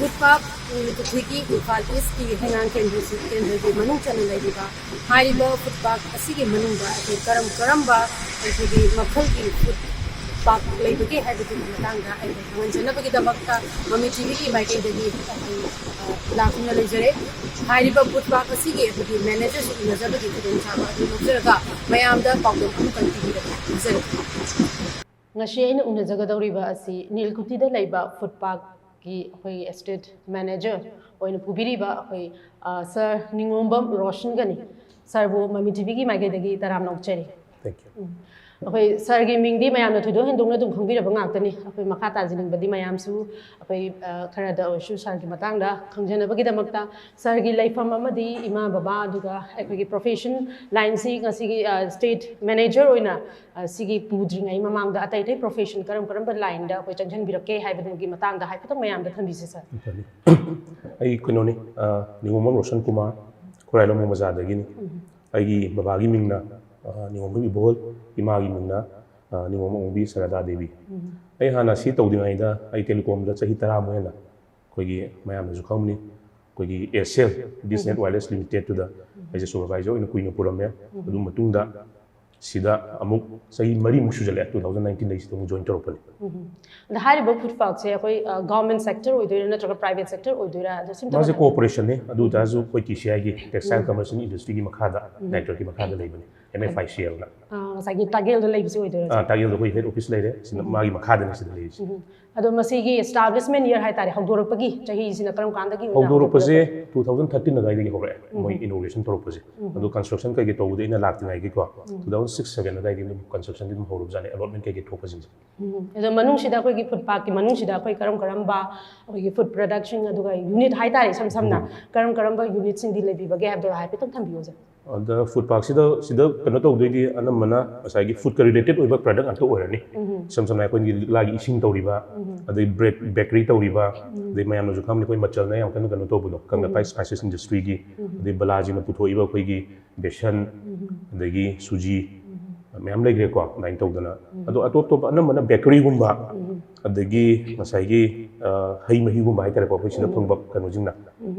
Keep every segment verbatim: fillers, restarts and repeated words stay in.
Food ꯄꯥꯛ ꯅꯤꯂꯀꯨꯊꯤꯒꯤ ꯏꯝꯐꯥꯜ ꯏꯁꯀꯤ ꯍꯩꯉꯥꯡ ꯀꯦꯟꯗ꯭ꯔꯁꯤ ꯀꯦꯟꯗ꯭ꯔꯒꯤ ꯃꯅꯨꯡ ꯆꯟꯅ ꯂꯩꯔꯤꯕ ꯍꯥꯏꯔꯤꯕ ꯐꯨꯗ ꯄꯥꯛ ꯑꯁꯤꯒꯤ ꯃꯅꯨꯡꯗ ꯑꯩꯈꯣꯏ ꯀꯔꯝ ꯀꯔꯝꯕ ꯑꯩꯈꯣꯏꯒꯤ ꯃꯈꯜꯒꯤ ꯐꯨꯗ ꯄꯥꯛ ꯂꯩꯕꯒꯦ ꯍꯥꯏꯕꯗꯨꯒꯤ ꯃꯇꯥꯡꯗ ꯑꯩꯈꯣꯏ ꯈꯪꯍꯟꯖꯅꯕꯒꯤꯗꯃꯛꯇ ꯃꯃꯤ ꯇꯤꯚꯤꯒꯤ ꯃꯥꯏꯀꯩꯗꯒꯤ ꯑꯩꯈꯣꯏ ꯂꯥꯛꯇꯨꯅ ꯂꯩꯖꯔꯦ꯫ ꯍꯥꯏꯔꯤꯕ ꯐꯨꯗ ꯄꯥꯛ ꯑꯁꯤꯒꯤ ꯑꯩꯈꯣꯏꯒꯤ ꯃꯦꯅꯦꯖꯔꯁꯨ ꯎꯅꯖꯕꯒꯤ ꯈꯨꯗꯣꯡꯆꯥꯕ ꯑꯗꯨ ꯂꯧꯖꯔꯒ ꯃꯌꯥꯝꯗ ꯄꯥꯎꯗꯝ ꯑꯃꯇꯪ ꯄꯤꯕꯤꯔꯛꯄ ꯈꯪꯖꯔꯤ꯫ ꯉꯁꯤ ꯑꯩꯅ ꯎꯅꯖꯒꯗꯧꯔꯤꯕ ꯑꯁꯤ ꯅꯤꯂꯀꯨꯊꯤꯗ ꯂꯩꯕ ꯐꯨꯗ ꯄꯥꯛꯀꯤ ꯑꯩꯈꯣꯏ ꯑꯦꯁꯇꯦꯠ ꯃꯦꯅꯦꯖꯔ ꯑꯣꯏꯅ ꯄꯨꯕꯤꯔꯤꯕ ꯑꯩꯈꯣꯏ ꯁꯥꯔ ꯅꯤꯉꯣꯝꯕꯝ ꯔꯣꯁꯟꯒꯅꯤ꯫ ꯁꯥꯔꯕꯨ ꯃꯃꯤ ꯇꯤꯚꯤꯒꯤ ꯃꯥꯏꯀꯩꯗꯒꯤ ꯇꯔꯥꯝꯅ ꯑꯣꯛꯆꯔꯤ꯫ Thank you. ꯑꯩꯈꯣꯏ ꯁꯥꯔꯒꯤ ꯃꯤꯡꯗꯤ ꯃꯌꯥꯝꯅ ꯊꯣꯏꯗꯣꯛ ꯍꯦꯟꯗꯣꯛꯅ ꯑꯗꯨꯝ ꯈꯪꯕꯤꯔꯕ ꯉꯥꯛꯇꯅꯤ꯫ ꯑꯩꯈꯣꯏ ꯃꯈꯥ ꯇꯥꯖꯅꯤꯡꯕꯗꯤ ꯃꯌꯥꯝꯁꯨ ꯑꯩꯈꯣꯏ ꯈꯔꯗ ꯑꯣꯏꯔꯁꯨ ꯁꯥꯔꯒꯤ ꯃꯇꯥꯡꯗ ꯈꯪꯖꯅꯕꯒꯤꯗꯃꯛꯇ ꯁꯥꯔꯒꯤ ꯂꯩꯐꯝ ꯑꯃꯗꯤ ꯏꯃꯥ ꯕꯕꯥ ꯑꯗꯨꯒ ꯑꯩꯈꯣꯏꯒꯤ ꯄ꯭ꯔꯣꯐꯦꯁꯟ ꯂꯥꯏꯟꯁꯤ ꯉꯁꯤꯒꯤ ꯁ꯭ꯇꯦꯠ ꯃꯦꯅꯦꯖꯔ ꯑꯣꯏꯅ ꯁꯤꯒꯤ ꯄꯨꯗ꯭ꯔꯤꯉꯩ ꯃꯃꯥꯡꯗ ꯑꯇꯩ ꯑꯇꯩ ꯄ꯭ꯔꯣꯐꯦꯁꯟ ꯀꯔꯝ ꯀꯔꯝꯕ ꯂꯥꯏꯟꯗ ꯑꯩꯈꯣꯏ ꯆꯪꯁꯤꯟꯕꯤꯔꯛꯀꯦ ꯍꯥꯏꯕꯗꯨꯒꯤ ꯃꯇꯥꯡꯗ ꯍꯥꯏꯐꯦꯠꯇꯪ ꯃꯌꯥꯝꯗ ꯊꯝꯕꯤꯁꯤ ꯁꯥꯔ꯫ ꯑꯩ ꯀꯩꯅꯣꯅꯤ, ꯅꯤꯉꯣꯝꯕꯝ ꯔꯣꯁꯟ ꯀꯨꯃꯥꯔ, ꯈꯨꯔꯥꯏꯂꯣꯡ ꯕꯖꯥꯔꯗꯒꯤꯅꯤ꯫ ꯑꯩꯒꯤ ꯕꯕꯥꯒꯤ ꯃꯤꯡꯅ ꯅꯤꯉꯣꯝꯕꯝ ꯏꯕꯣꯜ, ꯏꯃꯥꯒꯤ ꯃꯤꯡꯅ ꯅꯤꯉꯣꯝꯕꯝ ꯑꯣꯡꯕꯤ ꯁꯔꯗꯥ ꯗꯦꯕꯤ꯫ ꯑꯩ ꯍꯥꯟꯅ ꯁꯤ ꯇꯧꯗ꯭ꯔꯤꯉꯩꯗ ꯑꯩ ꯇꯦꯂꯤꯀꯣꯝꯗ ꯆꯍꯤ ꯇꯔꯥꯃꯨꯛ ꯍꯦꯟꯅ ꯑꯩꯈꯣꯏꯒꯤ ꯃꯌꯥꯝꯅꯁꯨ ꯈꯪꯕꯅꯤ, ꯑꯩꯈꯣꯏꯒꯤ ꯑꯦꯌꯔꯁꯦꯜ ꯕꯤꯖꯅꯦꯠ ꯋꯥꯌꯔꯂꯦꯁ ꯂꯤꯃꯤꯇꯦꯠꯇꯨꯗ ꯑꯩꯁꯦ ꯁꯨꯄꯔꯚꯥꯏꯖꯔ ꯑꯣꯏꯅ ꯀꯨꯏꯅ ꯄꯨꯔꯝꯃꯦ꯫ ꯑꯗꯨ ꯃꯇꯨꯡꯗ ꯁꯤꯗ ꯑꯃꯨꯛ ꯆꯍꯤ ꯃꯔꯤꯃꯨꯛ ꯁꯨꯖꯜꯂꯛꯑꯦ, ꯇꯨ ꯊꯥꯎꯖꯟ ꯅꯥꯏꯟꯇꯤꯟꯗꯒꯤ ꯁꯤꯗ ꯑꯃꯨꯛ ꯖꯣꯏꯟ ꯇꯧꯔꯛꯄꯅꯤ꯫ ꯑꯗ ꯍꯥꯏꯔꯤꯕ ꯐꯨꯗ ꯄꯥꯛꯁꯦ ꯑꯩꯈꯣꯏ ꯒꯚꯔꯟꯃꯦꯟ ꯁꯦꯛꯇꯔ ꯑꯣꯏꯗꯣꯏꯔꯥ ꯅꯠꯇ꯭ꯔꯒ ꯄ꯭ꯔꯥꯏꯚꯦꯠ ꯁꯦꯛꯇꯔ ꯑꯣꯏꯗꯣꯏꯔꯥ? ꯑꯗ ꯁꯤꯝꯇ ꯃꯥꯁꯦ ꯀꯣꯑꯣꯄꯔꯦꯁꯟꯅꯤ, ꯑꯗꯨ ꯑꯣꯏꯇꯥꯔꯁꯨ ꯑꯩꯈꯣꯏ ꯇꯤ ꯁꯤ ꯑꯥꯏꯒꯤ ꯇꯦꯛꯁꯇꯥꯏꯜ ꯀꯃꯔꯁ ꯑꯦꯟ ꯏꯟꯗꯁꯇ꯭ꯔꯤꯒꯤ ꯃꯈꯥꯗ, ꯗꯥꯏꯔꯦꯛꯇꯔꯒꯤ ꯃꯈꯥꯗ ꯂꯩꯕꯅꯤ, ꯑꯦꯝ ꯑꯦꯐ ꯑꯥꯏ ꯁꯤ ꯑꯦꯜꯅ꯫ ꯉꯁꯥꯏꯒꯤ ꯇꯥꯒꯦꯜꯗ ꯂꯩꯕꯁꯤ ꯑꯣꯏꯗꯣꯏꯔꯥ? ꯇꯥꯒꯦꯜꯗ ꯑꯩꯈꯣꯏ ꯍꯦꯗ ꯑꯣꯐꯤꯁ ꯂꯩꯔꯦ, ꯁꯤꯅ ꯃꯥꯒꯤ ꯃꯈꯥꯗꯅꯤ ꯁꯤꯗ ꯂꯩꯔꯤꯁꯦ꯫ ꯑꯗꯣ ꯃꯁꯤꯒꯤ ꯑꯦꯁꯇꯥꯕ꯭ꯂꯤꯁꯃꯦꯟ ꯏꯌꯔ ꯍꯥꯏꯇꯥꯔꯦ, ꯍꯧꯗꯣꯔꯛꯄꯒꯤ ꯆꯍꯤꯁꯤꯅ ꯀꯔꯝ ꯀꯥꯟꯗꯒꯤ ꯑꯣꯏꯅ ꯍꯧꯗꯣꯔꯛꯄꯁꯦ ꯇꯨ ꯊꯥꯎꯖꯟ ꯊꯥꯔꯇꯤꯟ ꯑꯗꯨꯋꯥꯏꯗꯒꯤ ꯍꯧꯔꯛꯑꯦ, ꯃꯣꯏ ꯏꯅꯣꯒ꯭ꯔꯦꯁꯟ ꯇꯧꯔꯛꯄꯁꯦ꯫ ꯑꯗꯣ ꯀꯟꯁꯇ꯭ꯔꯛꯁꯟ ꯀꯩꯀꯩ ꯇꯧꯕꯗꯤ ꯑꯩꯅ ꯂꯥꯛꯇ꯭ꯔꯤꯉꯩꯒꯤꯀꯣ, ꯇꯨ ꯊꯥꯎꯖꯟ ꯁꯤꯛꯁ ꯁꯚꯦꯟ ꯑꯗꯨꯋꯥꯏꯗꯒꯤ ꯑꯗꯨꯝ ꯀꯟꯁꯇ꯭ꯔꯛꯁꯟꯗꯤ ꯑꯗꯨꯝ ꯍꯧꯔꯕꯖꯥꯠꯅꯤ, ꯑꯦꯂꯣꯠꯃꯦꯟ ꯀꯩꯀꯩ ꯊꯣꯛꯄꯁꯤꯡꯁꯦ꯫ ꯑꯗꯣ ꯃꯅꯨꯡꯁꯤꯗ ꯑꯩꯈꯣꯏꯒꯤ ꯐꯨꯗ ꯄꯥꯛꯀꯤ ꯃꯅꯨꯡꯁꯤꯗ ꯑꯩꯈꯣꯏ ꯀꯔꯝ ꯀꯔꯝꯕ ꯑꯩꯈꯣꯏꯒꯤ ꯐꯨꯗ ꯄ꯭ꯔꯗꯛꯁꯤꯡ ꯑꯗꯨꯒ ꯌꯨꯅꯤꯠ ꯍꯥꯏꯇꯥꯔꯦ, ꯏꯁꯝ ꯁꯝꯅ ꯀꯔꯝ ꯀꯔꯝꯕ ꯌꯨꯅꯤꯠꯁꯤꯡꯗꯤ ꯂꯩꯕꯤꯕꯒꯦ ꯍꯥꯏꯕꯗꯣ ꯍꯥꯏꯐꯦꯠꯇꯪ ꯊꯝꯕꯤꯌꯨ ꯁꯥꯔ꯫ ꯑꯗ ꯐꯨꯗ ꯄꯥꯛꯁꯤꯗ, ꯁꯤꯗ ꯀꯩꯅꯣ ꯇꯧꯗꯣꯏꯗꯤ ꯑꯅꯝꯕꯅ ꯉꯁꯥꯏꯒꯤ ꯐꯨꯗꯀ ꯔꯤꯂꯦꯇꯦꯠ ꯑꯣꯏꯕ ꯄ꯭ꯔꯗꯛ ꯉꯥꯛꯇ ꯑꯣꯏꯔꯅꯤ꯫ ꯏꯁꯝ ꯁꯝꯅ ꯑꯩꯈꯣꯏꯒꯤ ꯂꯤꯛꯂꯥꯒꯤ ꯏꯁꯤꯡ ꯇꯧꯔꯤꯕ, ꯑꯗꯩ ꯕ꯭ꯔꯦꯗ ꯕꯦꯀꯔꯤ ꯇꯧꯔꯤꯕ, ꯑꯗꯩ ꯃꯌꯥꯝꯅꯁꯨ ꯈꯪꯕꯅꯤ ꯑꯩꯈꯣꯏ ꯃꯆꯜꯅ ꯌꯥꯝ ꯀꯟꯅ ꯀꯩꯅꯣ ꯇꯧꯕꯗꯣ, ꯀꯪꯂꯩꯄꯥꯛ ꯁ꯭ꯄꯥꯏꯁꯦꯁ ꯏꯟꯗꯁꯇ꯭ꯔꯤꯒꯤ, ꯑꯗꯩ ꯕꯂꯥꯖꯤꯅ ꯄꯨꯊꯣꯛꯏꯕ ꯑꯩꯈꯣꯏꯒꯤ ꯕꯦꯁꯟ, ꯑꯗꯒꯤ ꯁꯨꯖꯤ, ꯃꯌꯥꯝ ꯂꯩꯈ꯭ꯔꯦꯀꯣ, ꯑꯗꯨꯃꯥꯏꯅ ꯇꯧꯗꯅ꯫ ꯑꯗꯣ ꯑꯇꯣꯞ ꯑꯇꯣꯞꯄ ꯑꯅꯝꯕꯅ ꯕꯦꯀꯔꯤꯒꯨꯝꯕ, ꯑꯗꯒꯤ ꯉꯁꯥꯏꯒꯤ ꯑ, ꯍꯩ ꯃꯍꯤꯒꯨꯝꯕ ꯍꯥꯏꯇꯥꯔꯦꯀꯣ, ꯑꯩꯈꯣꯏ ꯁꯤꯗ ꯐꯪꯕ ꯀꯩꯅꯣꯁꯤꯡꯅ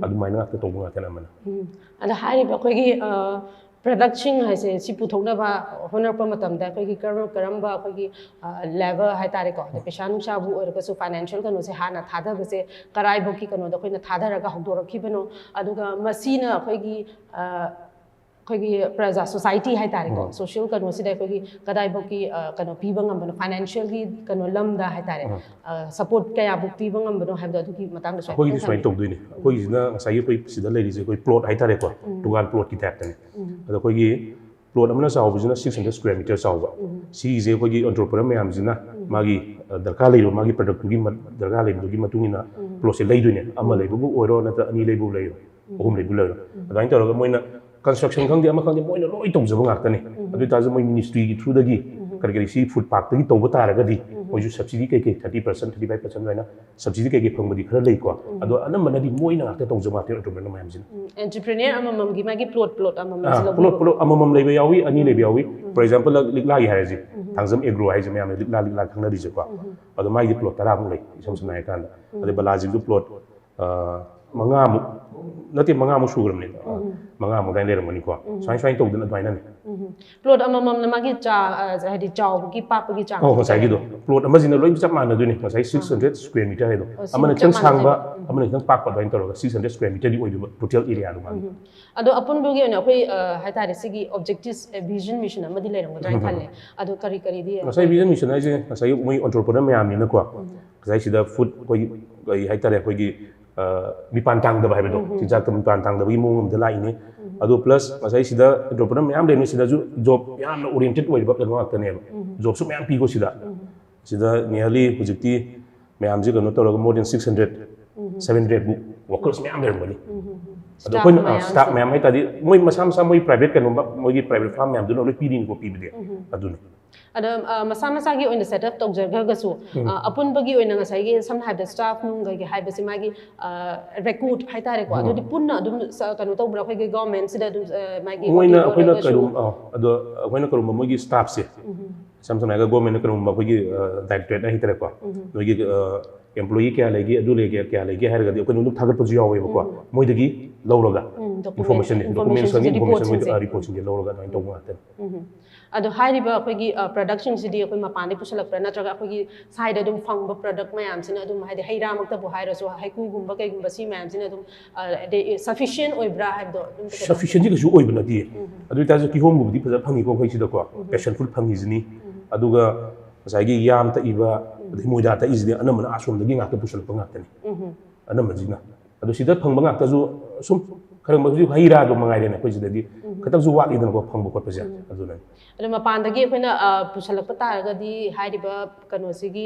ꯑꯗꯨꯃꯥꯏꯅ ꯉꯥꯛꯇ ꯇꯧꯕ ꯉꯥꯛꯇꯅꯦ ꯑꯃꯅ꯫ ꯎꯝ꯫ ꯑꯗ ꯍꯥꯏꯔꯤꯕ ꯑꯩꯈꯣꯏꯒꯤ ꯄ꯭ꯔꯗꯛꯁꯤꯡ ꯍꯥꯏꯁꯦ ꯁꯤ ꯄꯨꯊꯣꯛꯅꯕ ꯍꯣꯠꯅꯔꯛꯄ ꯃꯇꯝꯗ ꯑꯩꯈꯣꯏꯒꯤ ꯀꯔꯝ ꯀꯔꯝꯕ ꯑꯩꯈꯣꯏꯒꯤ ꯂꯦꯕꯔ ꯍꯥꯏꯇꯥꯔꯦꯀꯣ, ꯑꯗ ꯄꯩꯁꯥ ꯅꯨꯡꯁꯥꯕꯨ ꯑꯣꯏꯔꯒꯁꯨ ꯐꯥꯏꯅꯥꯟꯁꯤꯌꯦꯜ ꯀꯩꯅꯣꯁꯦ ꯍꯥꯟꯅ ꯊꯥꯗꯕꯁꯦ ꯀꯔꯥꯏꯐꯥꯎꯀꯤ ꯀꯩꯅꯣꯗ ꯑꯩꯈꯣꯏꯅ ꯊꯥꯗꯔꯒ ꯍꯧꯗꯣꯔꯛꯈꯤꯕꯅꯣ? ꯑꯗꯨꯒ ꯃꯁꯤꯅ ꯑꯩꯈꯣꯏꯒꯤ ꯑ, ꯑꯩꯈꯣꯏꯒꯤ ꯄ꯭ꯔꯖꯥ ꯁꯣꯁꯥꯏꯇꯤ ꯍꯥꯏꯇꯥꯔꯦꯀꯣ, ꯁꯣꯁꯤꯌꯦꯜ ꯀꯩꯅꯣꯁꯤꯗ ꯑꯩꯈꯣꯏꯒꯤ ꯀꯗꯥꯏꯐꯥꯎꯀꯤ ꯑ, ꯀꯩꯅꯣ ꯄꯤꯕ ꯉꯝꯕꯅꯣ, ꯐꯥꯏꯅꯥꯟꯁꯤꯌꯦꯜꯒꯤ ꯀꯩꯅꯣ ꯂꯝꯗ ꯍꯥꯏꯇꯥꯔꯦ, ꯁꯄꯣꯔꯠ ꯀꯌꯥꯕꯨ ꯄꯤꯕ ꯉꯝꯕꯅꯣ ꯍꯥꯏꯕꯗꯣ ꯑꯗꯨꯒꯤ ꯃꯇꯥꯡꯗꯁꯨ ꯍꯥꯏꯐꯦꯠ ꯑꯩꯈꯣꯏꯒꯤꯗꯤ ꯁꯨꯃꯥꯏꯅ ꯇꯧꯗꯣꯏꯅꯦ꯫ ꯑꯩꯈꯣꯏꯒꯤꯁꯤꯅ ꯉꯁꯥꯏꯒꯤ ꯑꯩꯈꯣꯏ ꯁꯤꯗ ꯂꯩꯔꯤꯁꯦ ꯑꯩꯈꯣꯏ ꯄ꯭ꯂꯣꯠ ꯍꯥꯏꯇꯥꯔꯦꯀꯣ, ꯗꯨꯀꯥꯟ ꯄ꯭ꯂꯣꯠꯀꯤ ꯇꯥꯏꯞꯇꯅꯦ꯫ ꯑꯗꯣ ꯑꯩꯈꯣꯏꯒꯤ ꯄ꯭ꯂꯣꯠ ꯑꯃꯅ ꯆꯥꯎꯕꯁꯤꯅ ꯁꯤꯛꯁ ꯍꯟꯗ꯭ꯔꯦꯠ ꯁ꯭ꯀ꯭ꯋꯦꯔ ꯃꯤꯇꯔ ꯆꯥꯎꯕ꯫ ꯁꯤꯒꯤꯁꯦ ꯑꯩꯈꯣꯏꯒꯤ ꯑꯣꯟꯇꯔꯄ꯭ꯔꯤꯅꯔ ꯃꯌꯥꯝꯁꯤꯅ ꯃꯥꯒꯤ ꯑ, ꯗꯔꯀꯥꯔ ꯂꯩꯔꯤꯕ, ꯃꯥꯒꯤ ꯄ꯭ꯔꯗꯛꯇꯨꯒꯤ ꯃ- ꯗꯔꯀꯥꯔ ꯂꯩꯕꯗꯨꯒꯤ ꯃꯇꯨꯡ ꯏꯟꯅ ꯄ꯭ꯂꯣꯠꯁꯦ ꯂꯩꯗꯣꯏꯅꯦ꯫ ꯑꯃ ꯂꯩꯕꯕꯨ ꯑꯣꯏꯔꯣ ꯅꯠꯇ꯭ꯔ ꯑꯅꯤ ꯂꯩꯕꯕꯨ ꯂꯩꯔꯣ, ꯑꯍꯨꯝ ꯂꯩꯕꯕꯨ ꯂꯩꯔꯣ, ꯑꯗꯨꯃꯥꯏꯅ ꯇꯧꯔꯒ ꯃꯣꯏꯅ ꯀꯟꯁꯇ꯭ꯔꯛꯁꯟ ꯈꯪꯗꯦ ꯑꯃ ꯈꯪꯗꯦ ꯃꯣꯏꯅ ꯂꯣꯏ ꯇꯧꯖꯕ ꯉꯥꯛꯇꯅꯤ꯫ ꯑꯗꯨ ꯑꯣꯏꯇꯥꯔꯁꯨ ꯃꯣꯏ ꯃꯤꯅꯤꯁꯇ꯭ꯔꯤꯒꯤ ꯊ꯭ꯔꯨꯗꯒꯤ ꯀꯔꯤ ꯀꯔꯤ ꯁꯤ ꯐꯨꯠ ꯄꯥꯛꯇꯒꯤ ꯇꯧꯕ ꯇꯥꯔꯒꯗꯤ ꯃꯣꯏꯁꯨ ꯁꯕꯁꯤꯗꯤ ꯀꯩ ꯀꯩ thirty percent thirty five percent ꯑꯗꯨꯃꯥꯏꯅ ꯁꯕꯁꯤꯗꯤ ꯀꯩ ꯀꯩ ꯐꯪꯕꯗꯤ ꯈꯔ ꯂꯩꯀꯣ꯫ ꯑꯗꯣ ꯑꯅꯝꯕꯅꯗꯤ ꯃꯣꯏꯅ ꯉꯥꯛꯇ ꯇꯧꯖꯕ ꯉꯥꯛꯇꯅꯤ ꯑꯣꯟꯇꯔꯄ꯭ꯔꯤꯅꯔ ꯃꯌꯥꯝꯁꯤꯅ꯫ ꯑꯦꯟꯇꯔꯄ꯭ꯔꯤꯅꯔ ꯑꯃꯃꯝꯒꯤ ꯃꯥꯒꯤ ꯄ꯭ꯂꯣꯠ ꯄ꯭ꯂꯣꯠ ꯑꯃꯃꯝꯁꯤ ꯑꯥ, ꯂꯧꯕꯤꯕ꯫ ꯄꯨꯂꯞ ꯄꯨꯂꯞ ꯑꯃꯃꯝ ꯂꯩꯕ ꯌꯥꯎꯏ, ꯑꯅꯤ ꯂꯩꯕ ꯌꯥꯎꯏ꯫ ꯐꯣꯔ ꯑꯦꯛꯖꯥꯝꯄꯜ ꯂꯤꯛꯂꯥꯒꯤ ꯍꯥꯏꯔꯁꯤ, ꯊꯥꯡꯖꯝ ꯑꯦꯒ꯭ꯔꯣ ꯍꯥꯏꯁꯦ ꯃꯌꯥꯝꯅ ꯂꯤꯛꯂꯥ ꯂꯤꯛꯂꯥ ꯈꯪꯅꯔꯤꯁꯦꯀꯣ꯫ ꯑꯗꯣ ꯃꯥꯒꯤꯗꯤ ꯄ꯭ꯂꯣꯠ ꯇꯔꯥꯃꯨꯛ ꯂꯩ ꯏꯁꯝ ꯁꯝꯅ ꯍꯥꯏꯔꯀꯥꯟꯗ꯫ ꯑꯗꯩ ꯕꯂꯥꯖꯤꯒꯤꯁꯨ ꯄ꯭ꯂꯣꯠ ꯑ, ꯃꯉꯥꯃꯨꯛ, ꯅꯠꯇꯦ, ꯃꯉꯥꯃꯨꯛ ꯁꯨꯈ꯭ꯔꯕꯅꯤ꯫ ꯑ, ꯃꯉꯥꯃꯨꯛ ꯑꯗꯨꯃꯥꯏꯅ ꯂꯩꯔꯝꯒꯅꯤꯀꯣ꯫ ꯁꯨꯃꯥꯏ ꯁꯨꯃꯥꯏꯅ ꯇꯧꯗꯅ ꯑꯗꯨꯃꯥꯏꯅꯅꯦ꯫ ꯄ꯭ꯂꯣꯠ ꯑꯃꯃꯝꯅ ꯃꯥꯒꯤ ꯆꯥ ꯑ, ꯍꯥꯏꯗꯤ ꯆꯥꯎꯕꯒꯤ ꯄꯥꯛꯄꯒꯤ ꯆꯥꯡ ꯑꯣ, ꯉꯁꯥꯏꯒꯤꯗꯣ ꯄ꯭ꯂꯣꯠ ꯑꯃꯁꯤꯅ ꯂꯣꯏꯅ ꯆꯞ ꯃꯥꯟꯅꯗꯣꯏꯅꯤ꯫ ꯉꯁꯥꯏ ꯁꯤꯛꯁ ꯍꯟꯗ꯭ꯔꯦꯠ ꯁ꯭ꯀ꯭ꯋꯦꯔ ꯃꯤꯇꯔ ꯍꯥꯏꯗꯣ, ꯑꯣ, ꯁꯤ ꯑꯃꯅ ꯆꯞ ꯈꯤꯇꯪ ꯁꯥꯡꯕ, ꯃꯥꯟꯅꯗꯣꯏꯕ꯫ ꯑꯃꯅ ꯈꯤꯇꯪ ꯄꯥꯛꯄ ꯑꯗꯨꯃꯥꯏꯅ ꯇꯧꯔꯒ ꯁꯤꯛꯁ ꯍꯟꯗ꯭ꯔꯦꯠ ꯁ꯭ꯀ꯭ꯋꯦꯔ ꯃꯤꯇꯔꯗꯤ ꯑꯣꯏꯗꯣꯏꯕ ꯇꯣꯇꯦꯜ ꯑꯦꯔꯤꯌꯥꯗꯣ ꯃꯥꯒꯤ꯫ ꯑꯗꯣ ꯑꯄꯨꯟꯕꯒꯤ ꯑꯣꯏꯅ ꯑꯩꯈꯣꯏ ꯑ, ꯍꯥꯏꯇꯥꯔꯦ ꯁꯤꯒꯤ ꯑꯣꯕꯖꯦꯛꯇꯤꯚ ꯚꯤꯖꯟ ꯃꯤꯁꯟ ꯑꯃꯗꯤ ꯂꯩꯔꯝꯒꯗ꯭ꯔꯥ ꯍꯥꯏꯅ ꯈꯜꯂꯦ꯫ ꯑꯗꯣ ꯀꯔꯤ ꯀꯔꯤꯗꯤ ꯉꯁꯥꯏ ꯚꯤꯖꯟ ꯃꯤꯁꯟ ꯍꯥꯏꯁꯦ ꯉꯁꯥꯏꯒꯤ ꯃꯣꯏ ꯑꯣꯟꯇꯔꯄ꯭ꯔꯤꯅꯔ ꯃꯌꯥꯝꯅꯤꯅꯀꯣ꯫ ꯉꯁꯥꯏ ꯁꯤꯗ ꯐꯨꯗ ꯑꯩꯈꯣꯏꯒꯤ ꯀꯔꯤ ꯍꯥꯏꯇꯥꯔꯦ, ꯑꯩꯈꯣꯏꯒꯤ ꯑ, ꯃꯤꯄꯥꯟ ꯇꯥꯡꯗꯕ ꯍꯥꯏꯕꯗꯣ, ꯆꯤꯟꯖꯥꯛꯇ ꯃꯤꯄꯥꯟ ꯇꯥꯡꯗꯕꯒꯤ ꯃꯑꯣꯡ ꯑꯃꯗ ꯂꯥꯛꯏꯅꯦ꯫ ꯑꯗꯣ ꯄ꯭ꯂꯁ ꯉꯁꯥꯏ ꯁꯤꯗ ꯑꯣꯟꯇꯔꯄ꯭ꯔꯤꯅꯔ ꯃꯌꯥꯝ ꯂꯩꯔꯤꯅꯤ, ꯁꯤꯗꯁꯨ ꯖꯣꯕ ꯌꯥꯝꯅ ꯑꯣꯔꯤꯌꯦꯟꯇꯦꯠ ꯑꯣꯏꯕ ꯀꯩꯅꯣ ꯉꯥꯛꯇꯅꯦꯕ꯫ ꯖꯣꯕꯁꯨ ꯃꯌꯥꯝ ꯄꯤꯀꯣ ꯁꯤꯗ꯫ ꯁꯤꯗ ꯅꯤꯌꯔꯂꯤ ꯍꯧꯖꯤꯛꯇꯤ ꯃꯌꯥꯝꯁꯦ ꯀꯩꯅꯣ ꯇꯧꯔꯒ more than six hundred, seven hundred ꯃꯨꯛ ꯋꯥꯀꯔꯁ ꯃꯌꯥꯝ ꯂꯩꯔꯝꯒꯅꯤ꯫ ꯑꯗꯣ Staff ꯑꯩꯈꯣꯏꯅ ꯃꯌꯥꯝ꯫ ꯁ꯭ꯇꯥꯐ ꯃꯌꯥꯝ ꯍꯥꯏ ꯇꯥꯔꯗꯤ ꯃꯣꯏ ꯃꯁꯥ ꯃꯁꯥ ꯃꯣꯏ ꯄ꯭ꯔꯥꯏꯚꯦꯠ ꯀꯩꯅꯣ, ꯃꯣꯏꯒꯤ ꯄ꯭ꯔꯥꯏꯚꯦꯠ ꯐꯥꯔꯝ ꯃꯌꯥꯝꯗꯨꯅ ꯂꯣꯏ ꯄꯤꯔꯤꯅꯤꯀꯣ ꯄꯤꯕꯗꯤ꯫ ꯑꯗꯨꯅꯤ꯫ ꯑꯗꯣ ꯑ, ꯃꯁꯥ ꯃꯁꯥꯒꯤ ꯑꯣꯏꯅ ꯁꯦꯠ ꯑꯞ ꯇꯧꯖꯈ꯭ꯔꯒꯁꯨ, ꯑ, ꯑꯄꯨꯟꯕꯒꯤ ꯑꯣꯏꯅ ꯉꯁꯥꯏꯒꯤ ꯁꯝꯅ ꯍꯥꯏꯔꯕꯗ ꯁ꯭ꯇꯥꯐ ꯅꯨꯡ ꯀꯩꯀꯩ ꯍꯥꯏꯕꯁꯤ ꯃꯥꯒꯤ ꯔꯦꯀꯣꯔꯗ ꯍꯥꯏꯇꯥꯔꯦꯀꯣ, ꯑꯗꯨꯗꯤ ꯄꯨꯟꯅ ꯑꯗꯨꯝ ꯁ- ꯀꯩꯅꯣ ꯇꯧꯕ꯭ꯔꯥ? ꯑꯩꯈꯣꯏꯒꯤ ꯒꯣꯔꯃꯦꯟꯁꯤꯗ ꯑꯗꯨꯝ ꯑ, ꯃꯥꯒꯤ ꯃꯣꯏꯅ copy ꯑꯩꯈꯣꯏꯅ ꯑꯣꯏꯔꯒꯁꯨ? ꯀꯩꯅꯣ ꯑ, ꯑꯗꯣ ꯑꯩꯈꯣꯏꯅ ꯀꯩꯅꯣꯝꯕ ꯃꯣꯏꯒꯤ ꯁ꯭ꯇꯥꯐꯁꯦ ꯏꯁꯝ ꯁꯝꯅ ꯍꯥꯏꯔꯒ ꯒꯣꯔꯃꯦꯟꯅ ꯀꯩꯅꯣꯒꯨꯝꯕ ꯑꯩꯈꯣꯏꯒꯤ ꯗꯥꯏꯔꯦꯛꯇꯣꯔꯦꯠꯅ ꯍꯥꯏꯇꯥꯔꯦꯀꯣ, ꯅꯣꯏꯒꯤ ꯑꯦꯝꯄ꯭ꯂꯣꯌꯤ ꯀꯌꯥ ꯂꯩꯒꯦ, ꯑꯗꯨ ꯂꯩꯒꯦ, ꯀꯌꯥ ꯂꯩꯒꯦ ꯍꯥꯏꯔꯒꯗꯤ ꯑꯩꯈꯣꯏꯅ ꯑꯗꯨꯝ ꯊꯥꯒꯠꯄꯁꯨ ꯌꯥꯎꯋꯦꯕꯀꯣ꯫ ꯃꯣꯏꯗꯒꯤ ꯂꯧꯔꯒ ꯏꯟꯐꯣꯔꯃꯦꯁꯟ, ꯗꯣꯀꯨꯃꯦꯟꯁ ꯈꯪꯉꯤ, ꯏꯟꯐꯣꯔꯃꯦꯁꯟ ꯃꯣꯏꯗ ꯔꯤꯄꯣꯔꯠꯁꯤꯡꯁꯦ ꯂꯧꯔꯒ ꯑꯗꯨꯃꯥꯏꯅ ꯇꯧꯕ ꯉꯥꯛꯇꯅꯤ꯫ ꯑꯗꯣ ꯍꯥꯏꯔꯤꯕ ꯑꯩꯈꯣꯏꯒꯤ ꯄ꯭ꯔꯗꯛꯁꯤꯡꯁꯤꯗꯤ ꯑꯩꯈꯣꯏ ꯃꯄꯥꯟꯗꯒꯤ ꯄꯨꯁꯜꯂꯛꯄ꯭ꯔꯥ, ꯅꯠꯇ꯭ꯔꯒ ꯑꯩꯈꯣꯏꯒꯤ ꯁ꯭ꯋꯥꯏꯗ ꯑꯗꯨꯝ ꯐꯪꯕ ꯄ꯭ꯔꯗꯛ ꯃꯌꯥꯝꯁꯤꯅ ꯑꯗꯨꯝ, ꯍꯥꯏꯗꯤ ꯍꯩ ꯔꯥꯃꯛꯇꯕꯨ ꯍꯥꯏꯔꯁꯨ, ꯍꯩꯀ꯭ꯔꯨꯒꯨꯝꯕ ꯀꯩꯒꯨꯝꯕ ꯁꯤ ꯃꯌꯥꯝꯁꯤꯅ ꯑꯗꯨꯝ ꯁꯐꯤꯁꯤꯌꯦꯟ ꯑꯣꯏꯕ꯭ꯔꯥ ꯍꯥꯏꯕꯗꯣ ꯑꯗꯨꯝ ꯀꯩꯅꯣ ꯇꯧ- ꯁꯐꯤꯁꯤꯌꯦꯟꯁꯤ ꯀꯩꯁꯨ ꯑꯣꯏꯕ ꯅꯠꯇꯦ꯫ ꯑꯗꯨ ꯑꯣꯏꯇꯥꯔꯁꯨ ꯀꯤꯍꯣꯝꯒꯨꯝꯕꯗꯤ ꯐꯖꯅ ꯐꯪꯉꯤꯀꯣ ꯑꯩꯈꯣꯏ ꯁꯤꯗꯀꯣ, ꯄꯦꯁꯟ ꯐ꯭ꯔꯨꯠ ꯐꯪꯉꯤꯁꯤꯅꯤ, ꯑꯗꯨꯒ ꯉꯁꯥꯏꯒꯤ ꯌꯥꯝ ꯊꯛꯏꯕ, ꯑꯗꯩ ꯃꯣꯏꯗꯥ ꯊꯛꯏꯁꯤꯗꯤ ꯑꯅꯝꯕꯅ ꯑꯁꯣꯝꯗꯒꯤ ꯉꯥꯛꯇ ꯄꯨꯁꯜꯂꯛꯄ ꯉꯥꯛꯇꯅꯤ꯫ ꯑꯅꯝꯕꯁꯤꯅ꯫ ꯑꯗꯣ ꯁꯤꯗ ꯐꯪꯕ ꯉꯥꯛꯇꯁꯨ ꯁꯨꯝ ꯈꯔ ꯍꯧꯖꯤꯛ ꯍꯩ ꯔꯥꯗꯣ ꯃꯉꯥꯏꯔꯦꯅꯦ ꯑꯩꯈꯣꯏ ꯁꯤꯗꯗꯤ ꯈꯤꯇꯪꯁꯨ ꯋꯥꯠꯂꯤꯗꯅꯀꯣ ꯐꯪꯕ ꯈꯣꯠꯄꯁꯦ꯫ ꯑꯗꯨꯅꯅꯤ꯫ ꯑꯗꯣ ꯃꯄꯥꯟꯗꯒꯤ ꯑꯩꯈꯣꯏꯅ ꯄꯨꯁꯜꯂꯛꯄ ꯇꯥꯔꯒꯗꯤ ꯍꯥꯏꯔꯤꯕ ꯀꯩꯅꯣꯁꯤꯒꯤ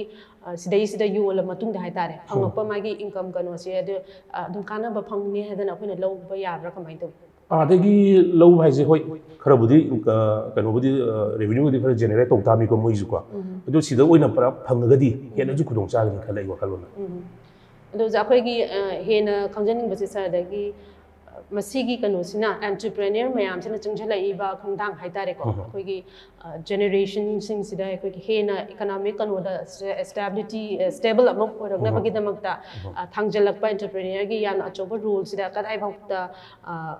ꯁꯤꯗꯩꯁꯤꯗ ꯌꯣꯜꯂ ꯃꯇꯨꯡꯗ ꯍꯥꯏꯇꯥꯔꯦ, ꯐꯪꯉꯛꯄ ꯃꯥꯒꯤ ꯏꯟꯀꯝ ꯀꯩꯅꯣꯁꯦ ꯑꯗꯨ ꯑꯗꯨꯝ ꯀꯥꯟꯅꯕ ꯐꯪꯅꯤ ꯍꯥꯏꯗꯅ ꯑꯩꯈꯣꯏꯅ ꯂꯧꯕ ꯌꯥꯕ꯭ꯔꯥ, ꯀꯃꯥꯏꯅ ꯇꯧꯏ? ꯑꯥꯗꯒꯤ ꯂꯧꯕ ꯍꯥꯏꯁꯦ ꯍꯣꯏ, ꯈꯔꯕꯨꯗꯤ ꯀꯩꯅꯣꯕꯨꯗꯤ, ꯔꯦꯚꯤꯅ꯭ꯌꯨꯕꯨꯗꯤ ꯈꯔ ꯖꯦꯅꯦꯔꯦꯠ ꯇꯧ ꯇꯥꯕꯅꯤꯀꯣ ꯃꯣꯏꯁꯨꯀꯣ꯫ ꯑꯗꯣ ꯁꯤꯗ ꯑꯣꯏꯅ ꯄꯨꯔꯥ ꯐꯪꯉꯒꯗꯤ ꯍꯦꯟꯅꯁꯨ ꯈꯨꯗꯣꯡ ꯆꯥꯒꯅꯤ ꯈꯜꯂꯦ ꯑꯩ ꯋꯥꯈꯜꯂꯣꯟꯗ꯫ ꯑꯗꯣ ꯑꯣꯖꯥ, ꯑꯩꯈꯣꯏꯒꯤ ꯍꯦꯟꯅ ꯈꯪꯖꯅꯤꯡꯕꯁꯦ ꯁꯥꯔꯗꯒꯤ, ꯃꯁꯤꯒꯤ ꯀꯩꯅꯣꯁꯤꯅ, ꯑꯦꯟꯇꯔꯄ꯭ꯔꯦꯅꯔ ꯃꯌꯥꯝꯁꯤꯅ ꯆꯪꯁꯤꯜꯂꯛꯏꯕ ꯈꯣꯡꯊꯥꯡ ꯍꯥꯏꯇꯥꯔꯦꯀꯣ, ꯑꯩꯈꯣꯏꯒꯤ ꯖꯦꯅꯦꯔꯦꯁꯟꯁꯤꯡꯁꯤꯗ ꯑꯩꯈꯣꯏꯒꯤ ꯍꯦꯟꯅ ꯏꯀꯣꯅꯣꯃꯤꯛ ꯀꯩꯅꯣꯗ ꯁ꯭ꯇꯦꯕꯤꯂꯤꯇꯤ, ꯁ꯭ꯇꯦꯕꯜ ꯑꯃ ꯑꯣꯏꯔꯛꯅꯕꯒꯤꯗꯃꯛꯇ ꯊꯥꯡꯖꯜꯂꯛꯄ ꯑꯦꯟꯇꯔꯄ꯭ꯔꯦꯅꯔꯒꯤ ꯌꯥꯝꯅ ꯑꯆꯧꯕ ꯔꯣꯜꯁꯤꯗ ꯀꯗꯥꯏꯐꯥꯎꯗ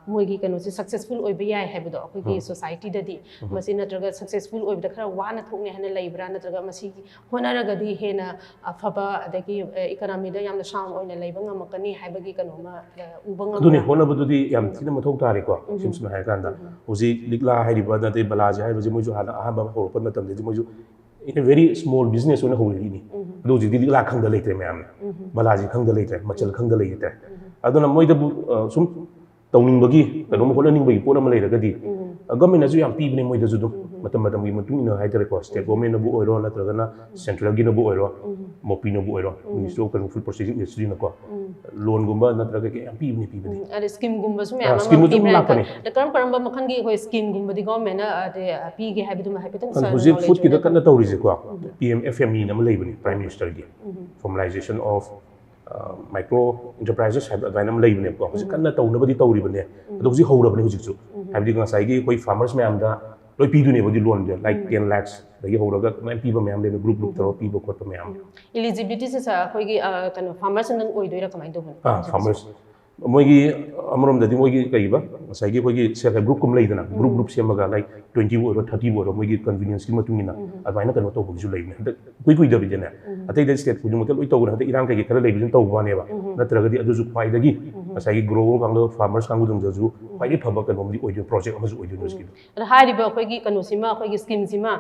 ꯃꯣꯏꯒꯤ ꯀꯩꯅꯣꯁꯦ ꯁꯛꯁꯦꯁꯐꯨꯜ ꯑꯣꯏꯕ ꯌꯥꯏ ꯍꯥꯏꯕꯗꯣ ꯑꯩꯈꯣꯏꯒꯤ ꯁꯣꯁꯥꯏꯇꯤꯗꯗꯤ, ꯃꯁꯤ ꯅꯠꯇ꯭ꯔꯒ ꯁꯛꯁꯦꯁꯐꯨꯜ ꯑꯣꯏꯕꯗ ꯈꯔ ꯋꯥꯅ ꯊꯣꯛꯅꯤ ꯍꯥꯏꯅ ꯂꯩꯕ꯭ꯔꯥ, ꯅꯠꯇ꯭ꯔꯒ ꯃꯁꯤꯒꯤ ꯍꯣꯠꯅꯔꯒꯗꯤ ꯍꯦꯟꯅ ꯑꯐꯕ, ꯑꯗꯒꯤ ꯏꯀꯣꯅꯣꯃꯤꯗ ꯌꯥꯝꯅ ꯁꯥꯎꯟ ꯑꯣꯏꯅ ꯂꯩꯕ ꯉꯝꯃꯛꯀꯅꯤ ꯍꯥꯏꯕꯒꯤ ꯀꯩꯅꯣꯝꯃ ꯎꯕ ꯉꯝꯕ꯭ꯔꯥ? ꯑꯗꯨꯅꯤ, ꯍꯣꯠꯅꯕꯗꯨꯗꯤ ꯌꯥꯝ ꯊꯤꯅ ꯃꯊꯧ ꯇꯥꯔꯦꯀꯣ꯫ ꯁꯝ ꯁꯝꯅ ꯍꯥꯏꯔꯀꯥꯟꯗ ꯍꯧꯖꯤꯛ ꯂꯤꯛꯂꯥ ꯍꯥꯏꯔꯤꯕ ꯅꯠꯇꯦ, ꯕꯂꯥꯖꯤ ꯍꯥꯏꯔꯤꯕꯁꯦ ꯃꯣꯏꯁꯨ ꯍꯥꯟꯅ ꯑꯍꯥꯟꯕ ꯍꯧꯔꯛꯄ ꯃꯇꯝꯗꯗꯤ ꯃꯣꯏꯁꯨ in a very small business ꯑꯣꯏꯅ ꯍꯧꯔꯛꯏꯅꯤ꯫ ꯑꯗꯣ ꯍꯧꯖꯤꯛꯇꯤ ꯂꯤꯛꯂꯥ ꯈꯪꯗ ꯂꯩꯇ꯭ꯔꯦ ꯃꯌꯥꯝꯅ꯫ ꯕꯂꯥꯖꯤ ꯈꯪꯗ ꯂꯩꯇ꯭ꯔꯦ, ꯃꯆꯜ ꯈꯪꯗ ꯂꯩꯇ꯭ꯔꯦ꯫ ꯑꯗꯨꯅ ꯃꯣꯏꯗꯕꯨ ꯁꯨꯝ ꯇꯧꯅꯤꯡꯕꯒꯤ, ꯀꯩꯅꯣꯝ ꯍꯣꯠꯅꯅꯤꯡꯕꯒꯤ ꯄꯣꯠ ꯑꯃ ꯂꯩꯔꯒꯗꯤ ꯒꯚꯔꯟꯃꯦꯟꯠꯅꯁꯨ ꯌꯥꯝ ꯄꯤꯕꯅꯦ ꯃꯣꯏꯗꯁꯨ ꯑꯗꯨꯝ꯫ ꯃꯇꯝ ꯃꯇꯝꯒꯤ ꯃꯇꯨꯡ ꯏꯟꯅ ꯍꯥꯏꯇꯥꯔꯦꯀꯣ, ꯁ꯭ꯇꯦꯠ ꯒꯚꯔꯟꯃꯦꯟꯠꯅꯕꯨ ꯑꯣꯏꯔꯣ ꯅꯠꯇ꯭ꯔꯒꯅ ꯁꯦꯟꯇ꯭ꯔꯦꯜꯒꯤꯅꯕꯨ ꯑꯣꯏꯔꯣ, ꯃꯣꯄꯤꯅꯕꯨ ꯑꯣꯏꯔꯣ, ꯃꯤꯅꯤꯁꯇ꯭ꯔꯤ ꯑꯣꯐ ꯀꯩꯅꯣ ꯐꯨꯗ ꯄ꯭ꯔꯣꯁꯦꯁꯤꯡ ꯏꯟꯗꯁꯇ꯭ꯔꯤꯅꯀꯣ, ꯂꯣꯟꯒꯨꯝꯕ ꯅꯠꯇ꯭ꯔꯒ ꯀꯩ ꯌꯥꯝ ꯄꯤꯕꯅꯤ, ꯄꯤꯕꯅꯤ꯫ ꯑꯗ ꯁ꯭ꯀꯤꯝꯒꯨꯝꯕꯁꯨ ꯑꯥ, ꯃꯌꯥꯝ ꯑꯃ ꯁ꯭ꯀꯤꯝ ꯑꯗꯨꯝ ꯄꯤꯕ꯭ꯔꯥ? ꯂꯥꯛꯄꯅꯦ꯫ ꯑꯗ ꯀꯔꯝ ꯀꯔꯝꯕ ꯃꯈꯜꯒꯤ ꯑꯩꯈꯣꯏ ꯁ꯭ꯀꯤꯝꯒꯨꯝꯕꯗꯤ ꯒꯚꯔꯟꯃꯦꯟꯠꯅ, ꯑꯗ, ꯄꯤꯒꯦ ꯍꯥꯏꯕꯗꯨꯃ ꯍꯥꯏꯐꯦꯠꯇꯪ ꯑꯗꯨ ꯁꯥꯔꯅ ꯍꯧꯖꯤꯛ ꯅꯣꯂꯦꯖ ꯐꯨꯗꯀꯤꯗ ꯑꯣꯏꯅ ꯀꯟꯅ ꯇꯧꯔꯤꯁꯦꯀꯣ, ꯄꯤ ꯑꯦꯝ ꯑꯦꯐ ꯑꯦꯝ ꯏꯅ ꯑꯃ ꯂꯩꯕꯅꯤ, ꯄ꯭ꯔꯥꯏꯝ ꯃꯤꯅꯤꯁꯇꯔꯒꯤ, formalization of micro enterprises ꯍꯥꯏꯕ ꯑꯗꯨꯃꯥꯏꯅ ꯑꯃ ꯂꯩꯕꯅꯦꯕꯀꯣ꯫ ꯍꯧꯖꯤꯛ ꯀꯟꯅ ꯇꯧꯅꯕꯗꯤ ꯇꯧꯔꯤꯕꯅꯦ, ꯑꯗꯣ ꯍꯧꯖꯤꯛ ꯍꯧꯔꯕꯅꯦ ꯍꯧꯖꯤꯛꯁꯨ꯫ ꯍꯥꯏꯕꯗꯤ ꯉꯁꯥꯏꯒꯤ ꯑꯩꯈꯣꯏ ꯐꯥꯔꯃꯔꯁ ꯃꯌꯥꯝꯗ ꯂꯣꯏ ꯄꯤꯗꯣꯏꯅꯦꯕ ꯑꯗꯨ ꯂꯣꯟꯗꯣ, like ten lakhs ꯗꯒꯤ ꯍꯧꯔꯒ ꯑꯗꯨꯃꯥꯏꯅ ꯄꯤꯕ ꯃꯌꯥꯝ ꯂꯩꯕ, group group ꯇꯧꯔꯒ ꯄꯤꯕ ꯈꯣꯠꯄ ꯃꯌꯥꯝ. Eligibility ꯁꯦ sir, ꯑꯩꯈꯣꯏꯒꯤ ꯑ, ꯀꯩꯅꯣ farmers ꯇꯪ ꯑꯣꯏꯗꯣꯏꯔꯥ, ꯀꯃꯥꯏꯅ ꯇꯧꯕꯅꯣ? ꯑꯥ, farmers. ꯃꯣꯏꯒꯤ ꯑꯃꯔꯣꯝꯗꯗꯤ ꯃꯣꯏꯒꯤ ꯀꯩꯕ, ꯉꯁꯥꯏꯒꯤ ꯑꯩꯈꯣꯏꯒꯤ self help group ꯀꯨꯝꯕ ꯂꯩꯗꯅ, group group ꯁꯦꯝꯃꯒ, like twenty ꯕꯨ ꯑꯣꯏꯔꯣ, thirty ꯕꯨ ꯑꯣꯏꯔꯣ, ꯃꯣꯏꯒꯤ convenience ꯀꯤ ꯃꯇꯨꯡ ꯏꯟꯅ ꯑꯗꯨꯃꯥꯏꯅ ꯀꯩꯅꯣ ꯇꯧꯕꯒꯤꯁꯨ ꯂꯩꯕꯅꯦ. ꯍꯟꯗꯛ ꯏꯀꯨꯏ ꯀꯨꯏꯗꯕꯤꯗꯅꯦ, ꯑꯇꯩꯗ state ꯈꯨꯗꯤꯡꯃꯛꯇ ꯂꯣꯏ ꯇꯧꯈ꯭ꯔꯦ, ꯍꯟꯗꯛ ꯏꯔꯥꯡ ꯀꯩꯀꯩ ꯈꯔ ꯂꯩꯕꯁꯤꯅ ꯇꯧꯕ ꯋꯥꯅꯦꯕ. ꯅꯠꯇ꯭ꯔꯒꯗꯤ ꯑꯗꯨꯁꯨ ꯈ꯭ꯋꯥꯏꯗꯒꯤ ꯉꯁꯥꯏꯒꯤ grower ꯀꯥꯡꯕꯨ, farmers ꯀꯥꯡꯕꯨꯗꯨꯗꯁꯨ ꯈ꯭ꯋꯥꯏꯗꯒꯤ ꯐꯕ ꯀꯩꯅꯣꯝꯗꯤ ꯑꯣꯏꯗꯣꯏꯅꯤ, project ꯑꯃꯁꯨ ꯑꯣꯏꯗꯣꯏꯅꯤ ꯍꯧꯖꯤꯛꯀꯤꯗꯣ. ꯑꯗ ꯍꯥꯏꯔꯤꯕ ꯑꯩꯈꯣꯏꯒꯤ ꯀꯩꯅꯣꯁꯤꯃ, ꯑꯩꯈꯣꯏꯒꯤ scheme ꯁꯤꯃ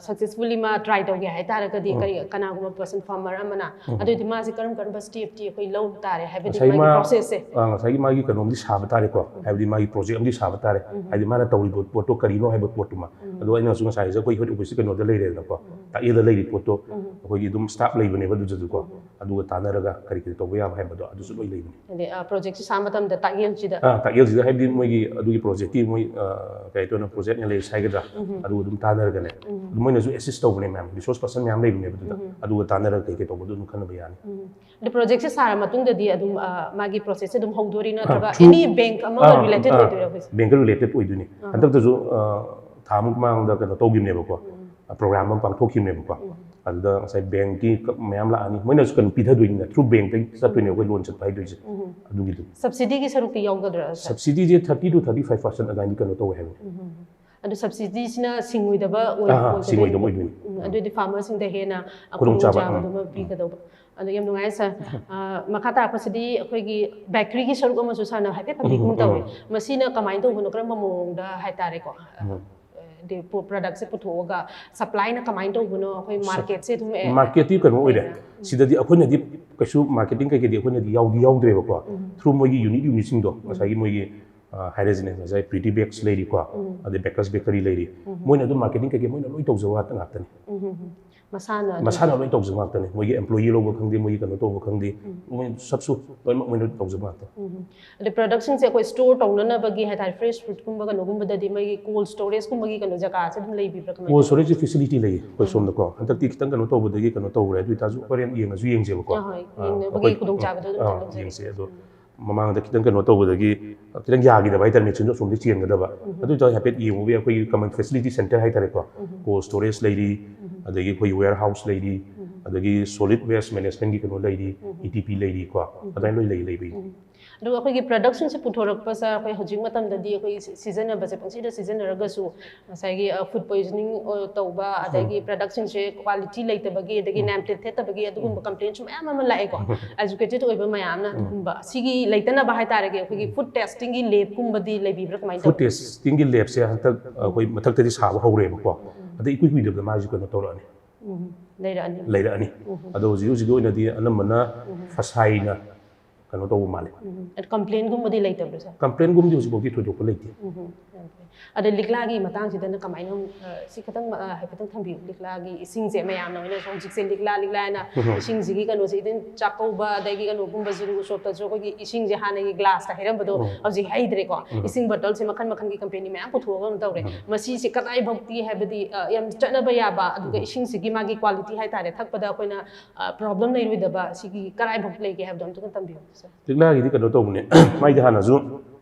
successfully ꯃꯥ try ꯇꯧꯒꯦ ꯍꯥꯏꯇꯥꯔꯒꯗꯤ, ꯀꯔꯤ, ꯀꯅꯥꯒꯨꯝꯕ person farmer ꯑꯃꯅ, ꯑꯗꯨꯑꯣꯏꯗꯤ ꯃꯥꯁꯦ ꯀꯔꯝ ꯀꯔꯝꯕ step ꯇꯤ ꯑꯩꯈꯣꯏ ꯂꯧ ꯇꯥꯔꯦ, ꯍꯥꯏꯕꯗꯤ ꯉꯁꯥꯏ ꯃꯥꯒꯤ ꯃꯥ, process ꯁꯦ? ꯑ, ꯉꯁꯥꯏꯒꯤ ꯃꯥꯒꯤ ꯀꯩꯅꯣꯝꯗꯤ ꯁꯥꯕ ꯇꯥꯔꯦꯀꯣ, ꯍꯥꯏꯕꯗꯤ ꯃꯥꯒꯤ project ꯑꯃꯗꯤ ꯁꯥꯕ ꯇꯥꯔꯦ, ꯍꯥꯏꯗꯤ ꯃꯥꯅ ꯇꯧꯔꯤꯕ ꯄꯣꯠꯇꯣ ꯀꯔꯤꯅꯣ ꯍꯥꯏꯕ ꯄꯣꯠꯇꯨꯃ. ꯑꯗꯣ ꯑꯩꯅꯁꯨ ꯉꯁꯥꯏꯁꯦ ꯑꯩꯈꯣꯏ head office ꯀꯩꯅꯣꯗ ꯂꯩꯔꯦꯗꯅꯀꯣ, ꯇꯥꯛꯌꯦꯜꯗ ꯂꯩꯔꯤ ꯄꯣꯠꯇꯣ ꯑꯩꯈꯣꯏꯒꯤ ꯑꯗꯨꯝ staff ꯂꯩꯕꯅꯦꯕ ꯑꯗꯨꯗꯁꯨꯀꯣ, ꯑꯗꯨꯒ ꯇꯥꯟꯅꯔꯒ ꯀꯔꯤ ꯀꯔꯤ ꯇꯧꯕ ꯌꯥꯕ ꯍꯥꯏꯕꯗꯣ ꯑꯗꯨꯁꯨ ꯂꯣꯏ ꯂꯩꯕꯅꯦ. ꯍꯥꯏꯗꯤ project ꯁꯤ ꯁꯥꯕ ꯃꯇꯝꯗ ꯇꯥꯛꯌꯦꯜꯁꯤꯗ? ꯑꯥ, ꯇꯥꯛꯌꯦꯜꯁꯤꯗ ꯍꯥꯏꯕꯗꯤ ꯃꯣꯏꯒꯤ ꯑꯗꯨꯒꯤ project ꯀꯤ ꯃꯣꯏ, ꯑ, ꯀꯩ ꯍꯥꯏꯗꯣꯏꯅꯣ, project analyst ꯍꯥꯏꯒꯗ꯭ꯔꯥ, ꯑꯗꯨ ꯑꯗꯨꯝ ꯇꯥꯟꯅꯔꯒꯅꯦ. ꯑꯗꯨ ꯃꯣꯏꯅꯁꯨ assist ꯇꯧꯕꯅꯦ ꯃꯌꯥꯝ, resource person ꯃꯌꯥꯝ ꯂꯩꯕꯅꯦꯕ ꯑꯗꯨꯗ, ꯑꯗꯨꯒ ꯇꯥꯟꯅꯔꯒ ꯀꯩ ꯀꯩ ꯇꯧꯕꯗꯣ ꯑꯗꯨꯝ ꯈꯟꯅꯕ ꯌꯥꯅꯤ. ꯑꯗꯣ project ꯁꯦ ꯁꯥꯔ ꯃꯇꯨꯡꯗꯗꯤ ꯑꯗꯨꯝ, ꯑ, ꯃꯥꯒꯤ process ꯁꯦ ꯑꯗꯨꯝ ꯍꯧꯗꯣꯔꯤ, ꯅꯠꯇ꯭ꯔꯒ through, any bank ꯑꯃꯒ related ꯑꯣꯏꯗꯣꯏꯔꯥ ꯑꯩꯈꯣꯏꯁꯦ? Bank ꯀ related ꯑꯣꯏꯗꯣꯏꯅꯤ. ꯍꯟꯗꯛꯇꯁꯨ, ꯑ, ꯊꯥꯃꯨꯛ ꯃꯃꯥꯡꯗ ꯀꯩꯅꯣ ꯇꯧꯈꯤꯕꯅꯦꯕꯀꯣ, program ꯑꯃ ꯄꯥꯡꯊꯣꯛꯈꯤꯕꯅꯦꯕꯀꯣ. ꯑꯗꯨꯗ ꯉꯁꯥꯏ bank ꯀꯤ ꯃꯌꯥꯝ ꯂꯥꯛꯑꯅꯤ, ꯃꯣꯏꯅꯁꯨ ꯀꯩꯅꯣ ꯄꯤꯊꯗꯣꯏꯅꯤꯅ, through bank ꯇꯒꯤ ꯆꯠꯇꯣꯏꯅꯦ ꯑꯩꯈꯣꯏ loan ꯆꯠꯄ ꯍꯥꯏꯗꯣꯏꯁꯦ. ꯑꯗꯨꯒꯤꯗꯨ. Subsidy ꯒꯤ ꯁꯔꯨꯛꯇꯤ ꯌꯥꯎꯒꯗ꯭ꯔꯥ, sir? Subsidy say thirty to thirty five percent ꯑꯗꯨꯃꯥꯏꯅꯗꯤ ꯀꯩꯅꯣ ꯇꯧꯋꯦ ꯍꯥꯏꯕꯅꯤ. ꯑꯗꯣ subsidy ꯁꯤꯅ ꯁꯤꯡꯉꯣꯏꯗꯕ ꯑꯣꯏ-, ꯑꯥ, ꯑꯥ, ꯑꯣꯏꯒꯗꯣꯏꯅꯤ? ꯁꯤꯡꯉꯣꯏꯗꯕ ꯑꯣꯏꯗꯣꯏꯅꯤ. ꯎꯝ, ꯑꯗꯨꯑꯣꯏꯗꯤ farmer ꯁꯤꯡꯗ ꯍꯦꯟꯅ ꯈꯨꯗꯣꯡꯆꯥꯕ, ꯈꯨꯗꯣꯡꯆꯥꯕꯗꯨ ꯎꯝ. ꯑꯃ ꯄꯤꯒꯗꯧꯕ. ꯑꯗꯣ ꯌꯥꯝ ꯅꯨꯡꯉꯥꯏ, sir. ꯑ, ꯃꯈꯥ ꯇꯥꯔꯛꯄꯁꯤꯗꯤ ꯑꯩꯈꯣꯏꯒꯤ bakery ꯒꯤ ꯁꯔꯨꯛ ꯑꯃꯁꯨ sir ꯅ ꯍꯥꯏꯐꯦꯠ ꯄꯟꯕꯤꯒꯨꯝ ꯎꯝ, ꯇꯧꯋꯦ. ꯎꯝ. ꯃꯁꯤꯅ ꯀꯃꯥꯏꯅ ꯇꯧꯕꯅꯣ, ꯀꯔꯝꯕ ꯃꯑꯣꯡꯗ ꯍꯥꯏꯇꯥꯔꯦꯀꯣ? ꯎꯝ. ꯍꯥꯏꯗꯤ ꯄꯣ-, product ꯁꯦ ꯄꯨꯊꯣꯛꯑꯒ supply ꯅ ꯀꯃꯥꯏꯅ ꯇꯧꯕꯅꯣ, ꯑꯩꯈꯣꯏ market ꯁꯦ ꯑꯗꯨꯝ, ꯑꯦ, Market ꯇꯤ ꯀꯩꯅꯣ ꯑꯣꯏꯔꯦ. ꯁꯤꯗꯗꯤ ꯑꯩꯈꯣꯏꯅꯗꯤ ꯀꯩꯁꯨ marketing ꯀꯩꯀꯩꯗꯤ ꯑꯩꯈꯣꯏꯅꯗꯤ ꯌꯥꯎꯗꯤ ꯌꯥꯎꯗ꯭ꯔꯦꯕꯀꯣ. Through ꯃꯣꯏꯒꯤ unit unit ꯁꯤꯡꯗꯣ, ꯉꯁꯥꯏꯒꯤ ꯃꯣꯏꯒꯤ, ꯑ, ꯍꯥꯏꯔꯁꯤꯅꯦ, ꯉꯁꯥꯏ Pretty Bakes ꯂꯩꯔꯤꯀꯣ, ꯑꯗꯩ Bakers Bakery ꯂꯩꯔꯤ. ꯃꯣꯏꯅ ꯑꯗꯨꯝ marketing ꯀꯩꯀꯩ ꯃꯣꯏꯅ ꯂꯣꯏ ꯇꯧꯖꯕ ꯉꯥꯛꯇ ꯉꯥꯛꯇꯅꯤ. ꯃꯁꯥꯅ ꯑꯗꯨꯝ ꯃꯁꯥꯅ ꯂꯣꯏ ꯇꯧꯖꯕ ꯉꯥꯛꯇꯅꯤ. ꯃꯣꯏꯒꯤ employee ꯂꯧꯕ ꯈꯪꯗꯦ, ꯃꯣꯏꯒꯤ ꯀꯩꯅꯣ ꯇꯧꯕ ꯈꯪꯗꯦ, ꯃꯣꯏ ꯁꯞꯁꯨ ꯂꯣꯏꯅꯃꯛ ꯃꯣꯏꯅ ꯇꯧꯖꯕ ꯉꯥꯛꯇꯅꯤ. ꯑꯗꯩ product ꯁꯤꯡꯁꯦ ꯑꯩꯈꯣꯏ store ꯇꯧꯅꯅꯕꯒꯤ ꯍꯥꯏꯇꯥꯔꯦ, fresh fruit ꯀꯨꯝꯕ ꯀꯩꯅꯣꯒꯨꯝꯕꯗꯗꯤ ꯃꯣꯏꯒꯤ cold storage ꯀꯨꯝꯕꯒꯤ ꯀꯩꯅꯣ ꯖꯒꯥꯁꯦ ꯑꯗꯨꯝ ꯂꯩꯕꯤꯕ꯭ꯔꯥ, ꯀꯃꯥꯏꯅ Cold ꯇꯧꯕ? Storage facility ꯂꯩꯌꯦ ꯑꯩꯈꯣꯏ ꯁꯣꯝꯗꯀꯣ. ꯍꯟꯗꯛꯇꯤ ꯈꯤꯇꯪ ꯀꯩꯅꯣ ꯇꯧꯕꯗꯒꯤ ꯀꯩꯅꯣ ꯇꯧꯈ꯭ꯔꯦ, ꯑꯗꯨ ꯑꯣꯏꯇꯥꯔꯁꯨ ꯍꯣꯔꯦꯟ ꯌꯦꯡꯉꯁꯨ ꯌꯦꯡꯁꯦꯕꯀꯣ. ꯑꯍꯣꯏ, ꯑꯥ, ꯌꯦꯡꯅꯕꯒꯤ ꯑꯩꯈꯣꯏ, ꯈꯨꯗꯣꯡꯆꯥꯕꯗꯣ ꯑꯗꯨꯝ ꯑꯥ, ꯂꯧꯖꯒꯦ꯫ ꯌꯦꯡꯁꯦ ꯑꯗꯣ. ꯃꯃꯥꯡꯗ ꯈꯤꯇꯪ ꯀꯩꯅꯣ ꯇꯧꯕꯗꯒꯤ ꯈꯤꯇꯪ ꯌꯥꯈꯤꯗꯕ ꯍꯥꯏꯇꯥꯔꯦ, ꯃꯦꯆꯤꯟꯗꯣ ꯑꯁꯣꯝꯗ ꯆꯦꯟꯒꯗꯕ꯫ ꯑꯗꯨ ꯑꯣꯏꯇꯥꯔꯗꯤ ꯍꯥꯏꯐꯦꯠ ꯌꯦꯡꯉꯨꯕ ꯌꯥꯏ꯫ ꯑꯩꯈꯣꯏꯒꯤ common facility center ꯍꯥꯏꯇꯥꯔꯦꯀꯣ, cold storage ꯂꯩꯔꯤ, ꯑꯗꯒꯤ ꯑꯩꯈꯣꯏꯒꯤ warehouse ꯂꯩꯔꯤ, ꯑꯗꯒꯤ solid waste managementꯀꯤ ꯀꯩꯅꯣ ꯂꯩꯔꯤ, E T P ꯂꯩꯔꯤꯀꯣ, ꯑꯗꯨꯃꯥꯏꯅ ꯂꯣꯏ ꯂꯩ, ꯂꯩꯕꯒꯤ꯫ ꯑꯗꯨꯒ ꯑꯩꯈꯣꯏꯒꯤ productionꯁꯦ ꯄꯨꯊꯣꯔꯛꯄꯁꯦ ꯑꯩꯈꯣꯏ ꯍꯧꯖꯤꯛ ꯃꯇꯝꯗꯗꯤ ꯑꯩꯈꯣꯏ ꯁꯤ- ꯁꯤꯖꯤꯟꯅꯕꯁꯦ ꯄꯪꯁꯤꯗ ꯁꯤꯖꯤꯟꯅꯔꯒꯁꯨ ꯉꯁꯥꯏꯒꯤ food poisoning ꯇꯧꯕ, ꯑꯗꯒꯤ productꯁꯤꯡꯁꯦ quality ꯂꯩꯇꯕꯒꯤ, ꯑꯗꯒꯤ name plate ꯊꯦꯠꯇꯕꯒꯤ ꯑꯗꯨꯒꯨꯝꯕ complaintꯁꯨ ꯃꯌꯥꯝ ꯑꯃ ꯂꯥꯛꯑꯦꯀꯣ꯫ Educated ꯑꯣꯏꯕ ꯃꯌꯥꯝꯅ ꯑꯗꯨꯒꯨꯝꯕ ꯁꯤꯒꯤ ꯂꯩꯇꯅꯕ ꯍꯥꯏꯇꯥꯔꯒꯗꯤ ꯑꯩꯈꯣꯏꯒꯤ food testingꯒꯤ labꯀꯨꯝꯕꯗꯤ ꯂꯩꯕꯤꯕ꯭ꯔꯥ, ꯀꯃꯥꯏꯅ Food ꯇꯧꯒꯦ? Testingꯒꯤ labꯁꯦ ꯍꯟꯗꯛ ꯑꯩꯈꯣꯏ ꯃꯊꯛꯇꯗꯤ ꯁꯥꯕ ꯍꯧꯔꯦꯕꯀꯣ꯫ ꯑꯗꯩ ꯏꯀꯨꯏ ꯀꯨꯏꯗꯕꯗ ꯃꯥꯁꯨ ꯀꯩꯅꯣ ꯇꯧꯔꯛꯑꯅꯤ, ꯎꯝ, ꯂꯩꯔꯛꯑꯅꯤ꯫ ꯂꯩꯔꯛꯑꯅꯤ꯫ ꯑꯗꯣ ꯍꯧꯖꯤꯛ ꯍꯧꯖꯤꯛꯀꯤ ꯑꯣꯏꯅꯗꯤ ꯑꯅꯝꯕꯅ ꯐꯁꯥꯏꯅ ꯀꯩꯅꯣ ꯇꯧꯕ ꯃꯥꯜꯂꯦ꯫ ꯎꯝ, ꯑꯗꯣ complaintꯒꯨꯝꯕꯗꯤ ꯂꯩꯇꯕ꯭ꯔꯥ, sir? Complaintꯒꯨꯝꯕꯗꯤ ꯍꯧꯖꯤꯛꯐꯥꯎꯗꯤ ꯊꯣꯏꯗꯣꯛꯄ ꯂꯩꯇꯦ꯫ ꯎꯝ, ꯌꯥꯝ ꯐꯩ꯫ ꯑꯗꯣ ꯂꯤꯛꯂꯥꯒꯤ ꯃꯇꯥꯡꯁꯤꯗꯅ ꯀꯃꯥꯏꯅ, ꯑ, ꯁꯤ ꯈꯤꯇꯪ, ꯑ, ꯍꯥꯏꯐꯦꯠꯇꯪ ꯊꯝꯕꯤꯌꯨ꯫ ꯂꯤꯛꯂꯥꯒꯤ ꯏꯁꯤꯡꯁꯦ ꯃꯌꯥꯝꯅ ꯑꯣꯏꯅ ꯍꯧꯖꯤꯛꯁꯦ ꯂꯤꯛꯂꯥ ꯂꯤꯛꯂꯥ ꯍꯥꯏꯅ ꯏꯁꯤꯡꯁꯤꯒꯤ ꯀꯩꯅꯣꯁꯦ even ꯆꯥꯛꯀꯧꯕ ꯑꯗꯒꯤ ꯀꯩꯅꯣꯒꯨꯝꯕ ꯖꯨꯔꯨ ꯎꯁꯣꯞꯇꯁꯨ ꯑꯩꯈꯣꯏꯒꯤ ꯏꯁꯤꯡꯁꯦ ꯍꯥꯟꯅꯒꯤ glassꯇ ꯍꯩꯔꯝꯕꯗꯣ ꯍꯧꯖꯤꯛ ꯍꯩꯗ꯭ꯔꯦꯀꯣ꯫ ꯏꯁꯤꯡ bottleꯁꯦ ꯃꯈꯜ ꯃꯈꯜꯒꯤ company ꯃꯌꯥꯝ ꯄꯨꯊꯣꯛꯑꯒ ꯑꯗꯨꯝ ꯇꯧꯔꯦ꯫ ꯃꯁꯤꯁꯦ ꯀꯗꯥꯏꯐꯥꯎꯇꯤ ꯍꯥꯏꯕꯗꯤ, ꯑ, ꯌꯥꯝ ꯆꯠꯅꯕ ꯌꯥꯕ, ꯑꯗꯨꯒ ꯏꯁꯤꯡꯁꯤꯒꯤ ꯃꯥꯒꯤ quality ꯍꯥꯏꯇꯥꯔꯦ, ꯊꯛꯄꯗ ꯑꯩꯈꯣꯏꯅ, ꯑ, problem ꯂꯩꯔꯣꯏꯗꯕ ꯁꯤꯒꯤ ꯀꯗꯥꯏꯐꯥꯎ ꯂꯩꯒꯦ ꯍꯥꯏꯕꯗꯣ ꯑꯝꯇꯪ ꯊꯝꯕꯤꯌꯨ, sir꯫ ꯂꯤꯛꯂꯥꯒꯤꯗꯤ ꯀꯩꯅꯣ ꯇꯧꯕꯅꯦ, ꯃꯥꯏꯗꯤ ꯍꯥꯟꯅꯁꯨ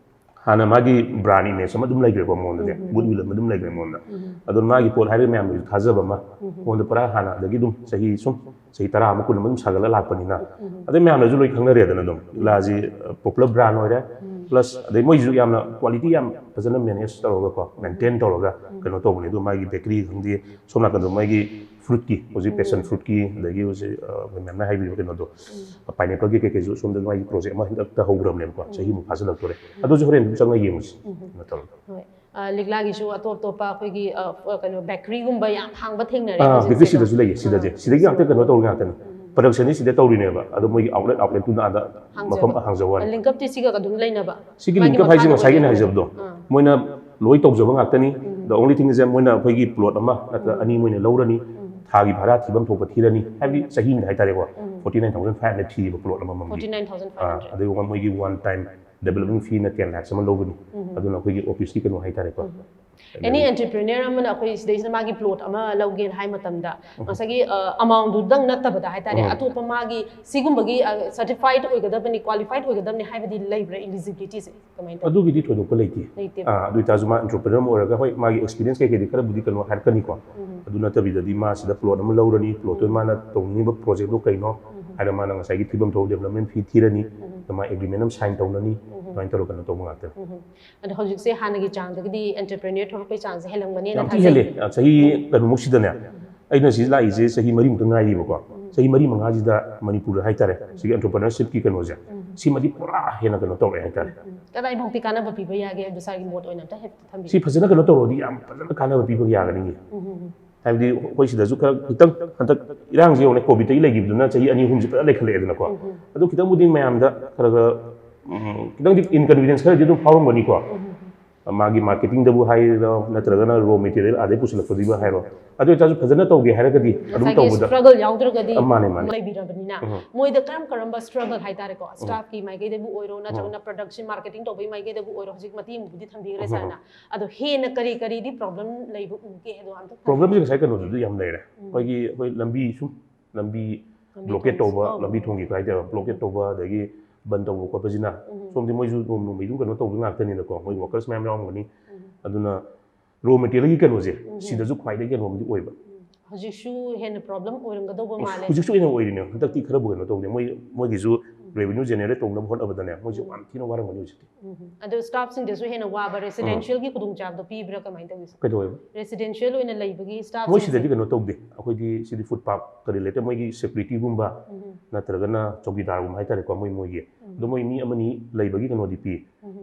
ꯍꯥꯟꯅ ꯃꯥꯒꯤ brand image ꯑꯃ ꯑꯗꯨꯝ ꯂꯩꯈ꯭ꯔꯦꯀꯣ ꯃꯉꯣꯟꯗꯗꯤ, goodwill ꯑꯃ ꯑꯗꯨꯝ ꯂꯩꯈ꯭ꯔꯦ ꯃꯉꯣꯟꯗ꯫ ꯑꯗꯣ ꯃꯥꯒꯤ ꯄꯣꯠ ꯍꯥꯏꯔꯒ ꯃꯌꯥꯝꯅꯁꯨ ꯊꯥꯖꯕ ꯑꯃ ꯃꯉꯣꯟꯗ ꯄꯨꯔꯥ ꯍꯥꯟꯅꯗꯒꯤ ꯑꯗꯨꯝ ꯆꯍꯤ ꯁꯨꯝ ꯆꯍꯤ ꯇꯔꯥ ꯑꯃ ꯀꯨꯟ ꯑꯃ ꯑꯗꯨꯝ ꯁꯥꯒꯠꯂ ꯂꯥꯛꯄꯅꯤꯅ꯫ ꯑꯗꯩ ꯃꯌꯥꯝꯅꯁꯨ ꯂꯣꯏ ꯈꯪꯅꯔꯦꯗꯅ ꯑꯗꯨꯝ ꯂꯤꯛꯂꯥꯁꯤ popular brand ꯑꯣꯏꯔꯦ꯫ Plus ꯑꯗꯩ ꯃꯣꯏꯁꯨ ꯌꯥꯝꯅ quality ꯌꯥꯝ ꯐꯖꯅ manage ꯇꯧꯔꯒꯀꯣ, maintain ꯇꯧꯔꯒ ꯀꯩꯅꯣ ꯇꯧꯕꯅꯦ꯫ ꯑꯗꯨ ꯃꯥꯒꯤ bakery ꯈꯪꯗꯦ, ꯁꯣꯝ ꯅꯥꯀꯟꯗ ꯃꯥꯒꯤ fruitꯀꯤ, ꯍꯧꯖꯤꯛ passion fruitꯀꯤ, ꯑꯗꯒꯤ ꯍꯧꯖꯤꯛ, ꯑ, ꯑꯩꯈꯣꯏ ꯃꯌꯥꯝꯅ ꯍꯥꯏꯕꯤꯕ ꯀꯩꯅꯣꯗꯣ, pineappleꯒꯤ ꯀꯩꯀꯩꯁꯨ ꯁꯣꯝꯗ ꯃꯥꯒꯤ project ꯑꯃ ꯍꯟꯗꯛꯇ ꯍꯧꯈ꯭ꯔꯕꯅꯦꯕꯀꯣ, ꯆꯍꯤꯃꯨꯛ ꯐꯥꯖꯤꯜꯂꯛꯇꯣꯔꯦ꯫ ꯑꯗꯨꯁꯨ ꯍꯣꯔꯦꯟ ꯑꯗꯨꯝ ꯆꯪꯉ ꯌꯦꯡꯉꯨꯁꯤ꯫ ꯀꯩꯅꯣ ꯇꯧꯔꯒ꯫ ꯍꯣꯏ꯫ ꯑ, ꯂꯤꯛꯂꯥꯒꯤꯁꯨ ꯑꯇꯣꯞ ꯑꯇꯣꯞꯄ ꯑꯩꯈꯣꯏꯒꯤ, ꯑ, ꯑ, ꯀꯩꯅꯣ, bakeryꯒꯨꯝꯕ ꯌꯥꯝ ꯍꯥꯡꯕ ꯊꯦꯡꯅꯔꯦ ꯑꯥ, ꯍꯧꯖꯤꯛꯁꯦ꯫ bakery ꯁꯤꯗꯁꯨ ꯂꯩꯌꯦ, ꯁꯤꯗꯁꯦ꯫ ꯁꯤꯗꯒꯤ ꯉꯥꯛꯇ ꯀꯩꯅꯣ ꯇꯧꯔꯤ ꯉꯥꯛꯇꯅꯤ꯫ Productionꯗꯤ ꯁꯤꯗ ꯇꯧꯔꯤꯅꯦꯕ, ꯑꯗꯣ ꯃꯣꯏꯒꯤ outlet, outletꯇꯨꯅ ꯑꯥꯗ ꯃꯐꯝ ꯍꯥꯡꯖꯕ ꯋꯥꯅꯤ꯫ Linkupꯇꯤ ꯁꯤꯒ ꯑꯗꯨꯝ ꯂꯩꯅꯕ? ꯁꯤꯒꯤ ꯃꯥꯒꯤ Linkup ꯍꯥꯏꯁꯦ ꯃꯈꯥꯗ ꯉꯁꯥꯏꯒꯤ ꯑꯩꯅ ꯑꯣꯏꯗꯣꯏꯅꯦ꯫ ꯍꯥꯏꯖꯕꯗꯣ, ꯃꯣꯏꯅ ꯂꯣꯏ ꯇꯧꯖꯕ ꯉꯥꯛꯇꯅꯤ꯫ The only thing is that ꯃꯣꯏꯅ ꯑꯩꯈꯣꯏꯒꯤ plot ꯑꯃ ꯅꯠꯇ꯭ꯔꯒ ꯑꯅꯤ ꯃꯣꯏꯅ ꯂꯧꯔꯅꯤ, ꯊꯥꯒꯤ ꯚꯔꯥ ꯊꯤꯐꯝ ꯊꯣꯛꯄ ꯊꯤꯔꯅꯤ, ꯍꯥꯏꯕꯗꯤ ꯆꯍꯤ ꯑꯃꯗ ꯍꯥꯏꯇꯥꯔꯦꯀꯣ, forty nine thousand five hundred ꯊꯤꯕ plot ꯑꯃꯃꯝꯒꯤ꯫ Forty nine thousand five ꯑꯥ, hundred꯫ ꯑꯗꯨꯒ ꯃꯣꯏꯒꯤ one time development feeꯅ ten lakhs ꯑꯃ ꯂꯧꯒꯅꯤ꯫ ꯑꯗꯨꯅ ꯑꯩꯈꯣꯏꯒꯤ officeꯀꯤ ꯀꯩꯅꯣ ꯍꯥꯏꯇꯥꯔꯦꯀꯣ, ꯑꯦꯅꯤ ꯑꯦꯟꯇꯔꯄ꯭ꯔꯤꯅꯔ ꯑꯃꯅ ꯑꯩꯈꯣꯏ ꯁꯤꯗꯩꯁꯤꯗ ꯃꯥꯒꯤ ꯄ꯭ꯂꯣꯠ ꯑꯃ ꯂꯧꯒꯦꯅ ꯍꯥꯏ ꯃꯇꯝꯗ ꯉꯁꯥꯏꯒꯤ ꯑꯃꯥꯎꯟꯗꯨꯗꯪ ꯅꯠꯇꯕꯗ ꯍꯥꯏꯇꯥꯔꯦ, ꯑꯇꯣꯞꯄ ꯃꯥꯒꯤ ꯁꯤꯒꯨꯝꯕꯒꯤ ꯁꯔꯇꯤꯐꯥꯏꯠ ꯑꯣꯏꯒꯗꯕꯅꯤ, ꯀ꯭ꯋꯥꯂꯤꯐꯥꯏꯠ ꯑꯣꯏꯒꯗꯕꯅꯤ ꯍꯥꯏꯕꯗꯤ ꯂꯩꯕ꯭ꯔꯥ ꯏꯂꯤꯖꯤꯕꯤꯂꯤꯇꯤꯁꯦ? ꯀꯃꯥꯏꯅ ꯇꯧꯏ? ꯑꯗꯨꯒꯤꯗꯤ ꯊꯣꯏꯗꯣꯛꯄ ꯂꯩꯇꯦ꯫ ꯂꯩꯇꯦ꯫ ꯑꯥ, ꯑꯗꯨ ꯑꯣꯏꯇꯥꯔꯁꯨ ꯃꯥ ꯑꯦꯟꯇꯔꯄ꯭ꯔꯤꯅꯔ ꯑꯃ ꯑꯣꯏꯔꯒ ꯍꯣꯏ ꯃꯥꯒꯤ ꯑꯦꯛꯁꯄꯤꯔꯤꯌꯦꯟꯁ ꯀꯩꯀꯩꯗꯤ ꯈꯔꯕꯨꯗꯤ ꯀꯩꯅꯣ ꯍꯥꯏꯔꯛꯀꯅꯤꯀꯣ꯫ ꯑꯗꯨ ꯅꯠꯇꯕꯤꯗꯗꯤ ꯃꯥ ꯁꯤꯗ ꯄ꯭ꯂꯣꯠ ꯑꯃ ꯂꯧꯔꯅꯤ, ꯄ꯭ꯂꯣꯠꯇꯨ ꯃꯥꯅ ꯇꯧꯅꯤꯡꯉꯤꯕ ꯄ꯭ꯔꯣꯖꯦꯛꯇꯨ ꯀꯩꯅꯣ ꯍꯥꯏꯅ ꯃꯥꯅ ꯉꯁꯥꯏꯒꯤ ꯊꯤꯐꯝ ꯊꯣꯛꯄ ꯗꯦꯕꯂꯞꯃꯦꯟ ꯐꯤ ꯊꯤꯔꯅꯤ, ꯑꯗ ꯃꯥ ꯑꯦꯒ꯭ꯔꯤꯃꯦꯟ ꯑꯃ ꯁꯥꯏꯟ ꯇꯧꯅꯅꯤ, ꯑꯗꯨꯃꯥꯏꯅ ꯇꯧꯔꯒ ꯀꯩꯅꯣ ꯇꯧꯕ ꯉꯥꯛꯇꯅꯤ꯫ ꯑꯗꯣ ꯍꯧꯖꯤꯛꯁꯦ ꯍꯥꯟꯅꯒꯤ ꯆꯥꯡꯗꯒꯤꯗꯤ ꯑꯦꯟꯇꯔꯄ꯭ꯔꯤꯅꯔ ꯊꯣꯛꯂꯛꯄꯩ ꯆꯥꯡꯁꯦ ꯍꯦꯜꯂꯝꯒꯅꯤꯅ ꯌꯥꯝ ꯊꯤ ꯊꯥꯖꯩ꯫ ꯍꯦꯜꯂꯦ꯫ ꯑ, ꯆꯍꯤ ꯀꯩꯅꯣꯃꯨꯛꯁꯤꯗꯅꯦ, ꯑꯩꯅ ꯁꯤ ꯂꯥꯛꯏꯁꯦ ꯆꯍꯤ ꯃꯔꯤꯃꯨꯛꯇ ꯉꯥꯏꯔꯤꯕꯀꯣ꯫ ꯆꯍꯤ ꯃꯔꯤ ꯃꯉꯥꯁꯤꯗ ꯃꯅꯤꯄꯨꯔꯗ ꯍꯥꯏꯇꯥꯔꯦ, ꯁꯤꯒꯤ ꯑꯦꯟꯇꯔꯄ꯭ꯔꯤꯅꯔꯁꯤꯞꯀꯤ ꯀꯩꯅꯣꯁꯦ, ꯁꯤꯃꯗꯤ ꯄꯨꯔꯥ ꯍꯦꯟꯅ ꯀꯩꯅꯣ ꯇꯧꯔꯛꯑꯦ ꯍꯥꯏꯇꯥꯔꯦ꯫ ꯀꯗꯥꯏꯐꯥꯎꯗꯤ ꯀꯥꯟꯅꯕ ꯄꯤꯕ ꯌꯥꯒꯦ ꯍꯥꯏꯕꯗꯣ ꯁꯥꯔꯒꯤ ꯃꯣꯠ ꯑꯣꯏꯅ ꯑꯝꯇ ꯍꯦꯛꯇ ꯊꯝꯕꯤꯌꯨ꯫ ꯁꯤ ꯐꯖꯅ ꯀꯩꯅꯣ ꯇꯧꯔꯗꯤ ꯌꯥꯝ ꯐꯖꯅ ꯀꯥꯟꯅꯕ ꯄꯤꯕ ꯌꯥꯒꯅꯤ꯫ ꯍꯥꯏꯕꯗꯤ ꯑꯩꯈꯣꯏ ꯁꯤꯗꯁꯨ ꯈꯔ ꯈꯤꯇꯪ ꯍꯟꯗꯛ ꯏꯔꯥꯡꯁꯤ ꯌꯦꯡꯉꯨꯅꯦ, ꯀꯣꯚꯤꯗꯇꯒꯤ ꯂꯩꯈꯤꯕꯗꯨꯅ ꯆꯍꯤ ꯑꯅꯤ ꯑꯍꯨꯝꯁꯤ ꯐꯖꯅ ꯂꯩꯈꯠꯂꯛꯑꯦꯗꯅꯀꯣ꯫ ꯑꯗꯨ ꯈꯤꯇꯪꯕꯨꯗꯤ ꯃꯌꯥꯝꯗ ꯈꯔ ꯈꯔ, ꯎꯝ, ꯈꯤꯇꯪꯗꯤ ꯏꯟꯀꯟꯚꯤꯅꯤꯌꯟꯁ ꯈꯔꯗꯤ ꯑꯗꯨꯝ ꯐꯥꯎꯔꯝꯒꯅꯤꯀꯣ꯫ ꯃꯥꯒꯤ ꯃꯥꯔꯀꯦꯇꯤꯡꯗꯕꯨ ꯍꯥꯏꯔꯣ, ꯅꯠꯇ꯭ꯔꯒꯅ ꯔꯣ ꯃꯦꯇꯤꯔꯤꯌꯦꯜ ꯑꯥꯗꯩ ꯄꯨꯁꯤꯜꯂꯛꯄꯗꯤꯕꯨ ꯍꯥꯏꯔꯣ, ꯑꯗꯨ ꯑꯣꯏꯇꯥꯔꯁꯨ ꯐꯖꯅ ꯇꯧꯒꯦ ꯍꯥꯏꯔꯒꯗꯤ ꯑꯗꯨꯝ ꯉꯁꯥꯏꯒꯤ ꯇꯧꯕꯗ ꯁ꯭ꯇ꯭ꯔꯒꯜ ꯌꯥꯎꯗ꯭ꯔꯒꯗꯤ ꯑ, ꯃꯥꯅꯦ, ꯃꯥꯅꯦ꯫ ꯂꯩꯕꯤꯔꯕꯅꯤꯅ ꯃꯣꯏꯗ ꯀꯔꯝ ꯀꯔꯝꯕ ꯁ꯭ꯇ꯭ꯔꯒꯜ ꯍꯥꯏꯇꯥꯔꯦꯀꯣ, ꯁ꯭ꯇꯥꯐꯀꯤ ꯃꯥꯏꯀꯩꯗꯕꯨ ꯑꯣꯏꯔꯣ ꯅꯠꯇ꯭ꯔꯒꯅ ꯄ꯭ꯔꯗꯛꯁꯟ ꯃꯥꯔꯀꯦꯇꯤꯡ ꯇꯧꯕꯒꯤ ꯃꯥꯏꯀꯩꯗꯕꯨ ꯑꯣꯏꯔꯣ, ꯍꯧꯖꯤꯛ ꯃꯇꯦꯡꯕꯨꯗꯤ ꯊꯝꯕꯤꯈ꯭ꯔꯦ ꯁꯥꯔꯅ꯫ ꯑꯗꯣ ꯍꯦꯟꯅ ꯀꯔꯤ ꯀꯔꯤꯗꯤ ꯄ꯭ꯔꯣꯕ꯭ꯂꯦꯝ ꯂꯩꯕ ꯎꯒꯦ ꯍꯥꯏꯗꯣ ꯑꯝꯇ ꯄ꯭ꯔꯣꯕ꯭ꯂꯦꯝꯁꯦ ꯉꯁꯥꯏ ꯀꯩꯅꯣꯗꯨꯗꯤ ꯌꯥꯝ ꯂꯩꯔꯦ꯫ ꯑꯩꯈꯣꯏꯒꯤ ꯑꯩꯈꯣꯏ ꯂꯝꯕꯤ ꯁꯨꯝ ꯂꯝꯕꯤ ꯕ꯭ꯂꯣꯀꯦꯠ ꯇꯧꯕ, ꯂꯝꯕꯤ ꯊꯣꯡꯒꯤ ꯍꯥꯏꯇꯥꯔꯦ, ꯕ꯭ꯂꯣꯀꯦꯠ ꯇꯧꯕ, ꯑꯗꯒꯤ ꯕꯟ ꯇꯧꯕ ꯈꯣꯠꯄꯁꯤꯅ ꯁꯣꯝꯗꯤ ꯃꯣꯏꯁꯨ ꯅꯣꯡ ꯅꯣꯡꯃꯩ ꯑꯗꯨꯝ ꯀꯩꯅꯣ ꯇꯧꯕ ꯉꯥꯛꯇꯅꯤꯅꯀꯣ, ꯃꯣꯏ ꯋꯥꯀꯔꯁ ꯃꯌꯥꯝ ꯌꯥꯎꯔꯝꯒꯅꯤ꯫ ꯑꯗꯨꯅ ꯔꯣ ꯃꯦꯇꯤꯔꯤꯌꯦꯜꯒꯤ ꯀꯩꯅꯣꯁꯦ ꯁꯤꯗꯁꯨ ꯈ꯭ꯋꯥꯏꯗꯒꯤ ꯀꯩꯅꯣ ꯑꯃꯗꯤ ꯑꯣꯏꯕ꯫ ꯍꯧꯖꯤꯛꯁꯨ ꯍꯦꯟꯅ ꯄ꯭ꯔꯣꯕ꯭ꯂꯦꯝ ꯑꯣꯏꯔꯝꯒꯗꯧꯕ ꯃꯥꯜꯂꯦ꯫ ꯍꯧꯖꯤꯛꯁꯨ ꯍꯦꯟꯅ ꯑꯣꯏꯔꯤꯅꯦ꯫ ꯍꯟꯗꯛꯇꯤ ꯈꯔꯕꯨ ꯀꯩꯅꯣ ꯇꯧꯗꯦ꯫ ꯃꯣꯏ ꯃꯣꯏꯒꯤꯁꯨ ꯔꯦꯚꯤꯅ꯭ꯌꯨ ꯖꯦꯅꯦꯔꯦꯠ ꯇꯧꯅꯕ ꯍꯣꯠꯅꯕꯗꯅꯦ, ꯃꯣꯏꯁꯨ ꯌꯥꯝ ꯊꯤꯅ ꯋꯥꯔꯝꯒꯅꯤ ꯍꯧꯖꯤꯛꯇꯤ꯫ ꯑꯗꯣ ꯁ꯭ꯇꯥꯐꯁꯤꯡꯗꯁꯨ ꯍꯦꯟꯅ ꯋꯥꯕ, ꯔꯦꯁꯤꯗꯦꯟꯁꯤꯌꯦꯜꯒꯤ ꯈꯨꯗꯣꯡꯆꯥꯕꯗꯣ ꯄꯤꯕ꯭ꯔꯥ ꯀꯃꯥꯏꯅ ꯇꯧꯏ? ꯀꯩꯗꯧꯋꯦꯕ? ꯔꯦꯁꯤꯗꯦꯟꯁꯤꯌꯦꯜ ꯑꯣꯏꯅ ꯂꯩꯕꯒꯤ ꯁ꯭ꯇꯥꯐ ꯃꯣꯏ ꯁꯤꯗꯗꯤ ꯀꯩꯅꯣ ꯇꯧꯗꯦ꯫ ꯑꯩꯈꯣꯏꯗꯤ ꯁꯤꯗꯤ ꯐꯨꯠ ꯄꯥꯠꯀ ꯔꯤꯂꯦꯇꯦꯗ ꯃꯣꯏꯒꯤ ꯁꯦꯀ꯭ꯌꯨꯔꯤꯇꯤꯒꯨꯝꯕ ꯅꯠꯇ꯭ꯔꯒꯅ ꯆꯧꯀꯤꯗꯥꯔꯒꯨꯝꯕ ꯍꯥꯏꯇꯥꯔꯦꯀꯣ, ꯃꯣꯏ ꯃꯣꯏꯒꯤ ꯑꯗꯣ ꯃꯣꯏ ꯃꯤ ꯑꯃꯅꯤ ꯂꯩꯕꯒꯤ ꯀꯩꯅꯣꯗꯤ ꯄꯤ꯫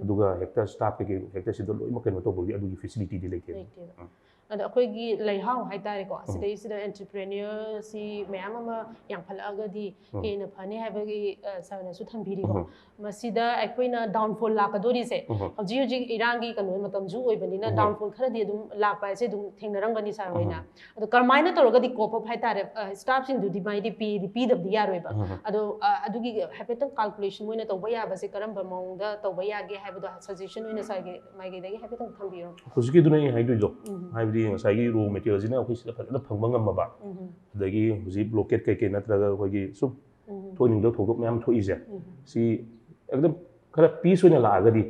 ꯑꯗꯨꯒ ꯍꯦꯛꯇ ꯁ꯭ꯇꯥꯐ ꯀꯩꯀꯩ ꯍꯦꯛꯇ ꯁꯤꯗ ꯂꯣꯏꯅꯃꯛ ꯀꯩꯅꯣ ꯇꯧꯕꯒꯤ ꯑꯗꯨꯒꯤ ꯐꯦꯁꯤꯂꯤꯇꯤꯗꯤ ꯂꯩꯇꯦ꯫ ꯂꯩꯇꯦꯕ꯫ ꯑꯗꯣ ꯑꯩꯈꯣꯏꯒꯤ ꯂꯩꯍꯥꯎ ꯍꯥꯏꯇꯥꯔꯦꯀꯣ, ꯁꯤꯗꯩꯁꯤꯗ ꯑꯦꯟꯇꯔꯄ꯭ꯔꯦꯅꯔꯁꯤ ꯃꯌꯥꯝ ꯑꯃ ꯌꯥꯝꯈꯠꯂꯛꯑꯒꯗꯤ ꯍꯦꯟꯅ ꯐꯅꯤ ꯍꯥꯏꯕꯒꯤ, ꯑ, ꯁꯥꯔꯅꯁꯨ ꯊꯝꯕꯤꯔꯤꯀꯣ꯫ ꯃꯁꯤꯗ ꯑꯩꯈꯣꯏꯅ ꯗꯥꯎꯟꯐꯣꯜ ꯂꯥꯛꯀꯗꯣꯔꯤꯁꯦ, ꯍꯧꯖꯤꯛ ꯍꯧꯖꯤꯛ ꯏꯔꯥꯡꯒꯤ ꯀꯩꯅꯣ ꯃꯇꯝꯁꯨ ꯑꯣꯏꯕꯅꯤꯅ ꯗꯥꯎꯟꯐꯣꯜ ꯈꯔꯗꯤ ꯑꯗꯨꯝ ꯂꯥꯛꯄ ꯍꯥꯏꯁꯦ ꯑꯗꯨꯝ ꯊꯦꯡꯅꯔꯝꯒꯅꯤ ꯁꯥꯔ ꯍꯣꯏꯅ꯫ ꯑꯗꯣ ꯀꯔꯝꯍꯥꯏꯅ ꯇꯧꯔꯒꯗꯤ ꯀꯣꯞ ꯑꯞ ꯍꯥꯏꯇꯥꯔꯦ, ꯑ, ꯁ꯭ꯇꯥꯐꯁꯤꯡꯗꯨꯗꯤ ꯃꯥꯏꯗꯤ ꯄꯦꯗꯤ ꯄꯤꯗꯕꯗꯤ ꯌꯥꯔꯣꯏꯕ꯫ ꯑꯗꯣ, ꯑ, ꯑꯗꯨꯒꯤ ꯍꯥꯏꯐꯦꯠꯇꯪ ꯀꯥꯜꯀꯨꯂꯦꯁꯟ ꯑꯣꯏꯅ ꯇꯧꯕ ꯌꯥꯕꯁꯦ ꯀꯔꯝꯕ ꯃꯑꯣꯡꯗ ꯇꯧꯕ ꯌꯥꯒꯦ ꯍꯥꯏꯕꯗꯣ ꯁꯖꯦꯁꯟ ꯑꯣꯏꯅ ꯁꯥꯔꯒꯤ ꯃꯥꯏꯀꯩꯗꯒꯤ ꯍꯥꯏꯐꯦꯠꯇꯪ ꯊꯝꯕꯤꯔꯣ꯫ ꯍꯧꯖꯤꯛꯀꯤꯗꯨꯅ ꯑꯩ ꯍꯥꯏꯗꯣꯏꯗꯣ, ꯍꯥꯏꯕꯗꯤ ꯉꯁꯥꯏꯒꯤ ꯔꯣ ꯃꯦꯇꯤꯔꯤꯌꯦꯜꯁꯤꯅ ꯑꯩꯈꯣꯏ ꯁꯤꯗ ꯐꯖꯅ ꯐꯪꯕ ꯉꯝꯃꯕ, ꯑꯗꯒꯤ ꯍꯧꯖꯤꯛ ꯕ꯭ꯂꯣꯀꯦꯠ ꯀꯩꯀꯩ ꯅꯠꯇ꯭ꯔꯒ ꯑꯩꯈꯣꯏꯒꯤ ꯁꯨꯝ ꯊꯣꯛꯍꯟꯅꯤꯡꯗꯕ ꯊꯧꯗꯣꯛ ꯃꯌꯥꯝ ꯊꯣꯛꯏꯁꯦ, ꯁꯤ ꯑꯦꯛꯗꯝ ꯈꯔ ꯄꯤꯁ ꯑꯣꯏꯅ ꯂꯥꯛꯑꯒꯗꯤ,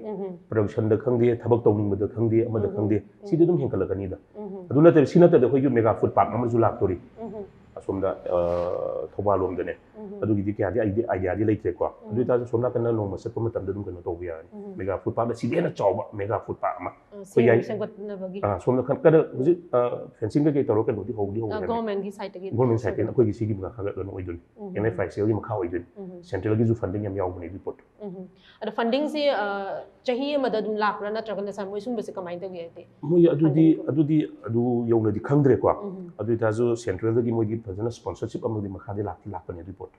ꯄ꯭ꯔꯗꯛꯁꯟꯗ ꯈꯪꯗꯦ, ꯊꯕꯛ ꯇꯧꯅꯤꯡꯕꯗ ꯈꯪꯗꯦ, ꯑꯃꯗ ꯈꯪꯗꯦ, ꯁꯤꯗꯤ ꯑꯗꯨꯝ ꯍꯦꯟꯒꯠꯂꯛꯀꯅꯤꯗ꯫ ꯑꯗꯨ ꯅꯠꯇꯕ, ꯁꯤ ꯅꯠꯇꯕꯗ ꯑꯩꯈꯣꯏꯒꯤ ꯃꯦꯒꯥ ꯐꯨꯗ ꯄꯥꯔꯛ ꯑꯃꯁꯨ ꯂꯥꯛꯇꯣꯔꯤ ꯑꯁꯣꯝꯗ, ꯑ, ꯊꯧꯕꯥꯜ ꯂꯣꯝꯗꯅꯦ꯫ ꯑꯗꯨꯒꯤꯗꯤ ꯀꯌꯥꯗꯤ ꯑꯩꯗꯤ ꯑꯥꯏꯗꯤꯌꯥꯗꯤ ꯂꯩꯇ꯭ꯔꯦꯀꯣ꯫ ꯑꯗꯨ ꯑꯣꯏꯇꯥꯔꯁꯨ ꯁꯣꯝ ꯅꯥꯀꯟꯗ ꯅꯣꯡꯃ ꯆꯠꯄ ꯃꯇꯝꯗ ꯑꯗꯨꯝ ꯀꯩꯅꯣ ꯇꯧꯕ ꯌꯥꯔꯅꯤ꯫ ꯃꯦꯒꯥ ꯐꯨꯗ ꯄꯥꯔꯛꯅ ꯁꯤꯗꯤ ꯍꯦꯟꯅ ꯆꯥꯎꯕ ꯃꯦꯒꯥ ꯐꯨꯗ ꯄꯥꯔꯛ ꯑꯃ ꯑꯩꯈꯣꯏ ꯌꯥꯏ꯫ ꯁꯦꯝꯒꯠꯅꯕꯒꯤ꯫ ꯑꯥ, ꯁꯣꯝꯗ ꯈꯟ-, ꯀꯟꯅ ꯍꯧꯖꯤꯛ, ꯑ, ꯐꯦꯟꯁꯤꯡ ꯀꯩꯀꯩ ꯇꯧꯔꯒ ꯀꯩꯅꯣꯗꯤ ꯍꯧꯗꯤ ꯍꯧꯔꯦ꯫ ꯒꯚꯔꯟꯃꯦꯟꯒꯤ ꯁꯥꯏꯠꯇꯒꯤ꯫ ꯒꯚꯔꯟꯃꯦꯟ ꯁꯥꯏꯠꯇꯒꯤ ꯑꯩꯈꯣꯏꯒꯤ ꯁꯤꯒꯤ ꯃꯈꯥ ꯈꯔ ꯀꯩꯅꯣ ꯑꯣꯏꯗꯣꯏꯅꯤ꯫ ꯑꯦꯟ ꯑꯦꯐ ꯑꯥꯏ ꯁꯤ ꯑꯦꯜꯒꯤ ꯃꯈꯥ ꯑꯣꯏꯗꯣꯏꯅꯤ꯫ ꯁꯦꯟꯇ꯭ꯔꯦꯜꯒꯤꯁꯨ ꯐꯟꯗꯤꯡ ꯌꯥꯝ ꯌꯥꯎꯕꯅꯦ ꯑꯗꯨꯒꯤ ꯄꯣꯠꯇꯣ꯫ ꯑꯗꯣ ꯐꯟꯗꯤꯡꯁꯤ, ꯑ, ꯆꯍꯤ ꯑꯃꯗ ꯑꯗꯨꯝ ꯂꯥꯛꯄ꯭ꯔꯥ, ꯅꯠꯇ꯭ꯔꯒꯅ ꯁꯥꯔ ꯃꯣꯏ ꯁꯨꯝꯕꯁꯦ ꯀꯃꯥꯏꯅ ꯇꯧꯒꯦ? ꯍꯥꯏꯗꯤ ꯃꯣꯏ ꯑꯗꯨꯗꯤ, ꯐꯟꯗꯤꯡ ꯑꯗꯨꯗꯤ ꯑꯗꯨ ꯌꯧꯅꯗꯤ ꯈꯪꯗ꯭ꯔꯦꯀꯣ꯫ ꯑꯗꯨ ꯑꯣꯏꯇꯥꯔꯁꯨ ꯁꯦꯟꯇ꯭ꯔꯦꯜꯗꯒꯤ ꯃꯣꯏꯒꯤ ꯐꯖꯅ ꯁ꯭ꯄꯣꯟꯁꯔꯁꯤꯞ ꯑꯃꯗꯤ ꯃꯈꯥꯗꯤ ꯂꯥꯛꯇꯤ ꯂꯥꯛꯄꯅꯦ ꯑꯗꯨꯒꯤ ꯄꯣꯠꯇꯣ꯫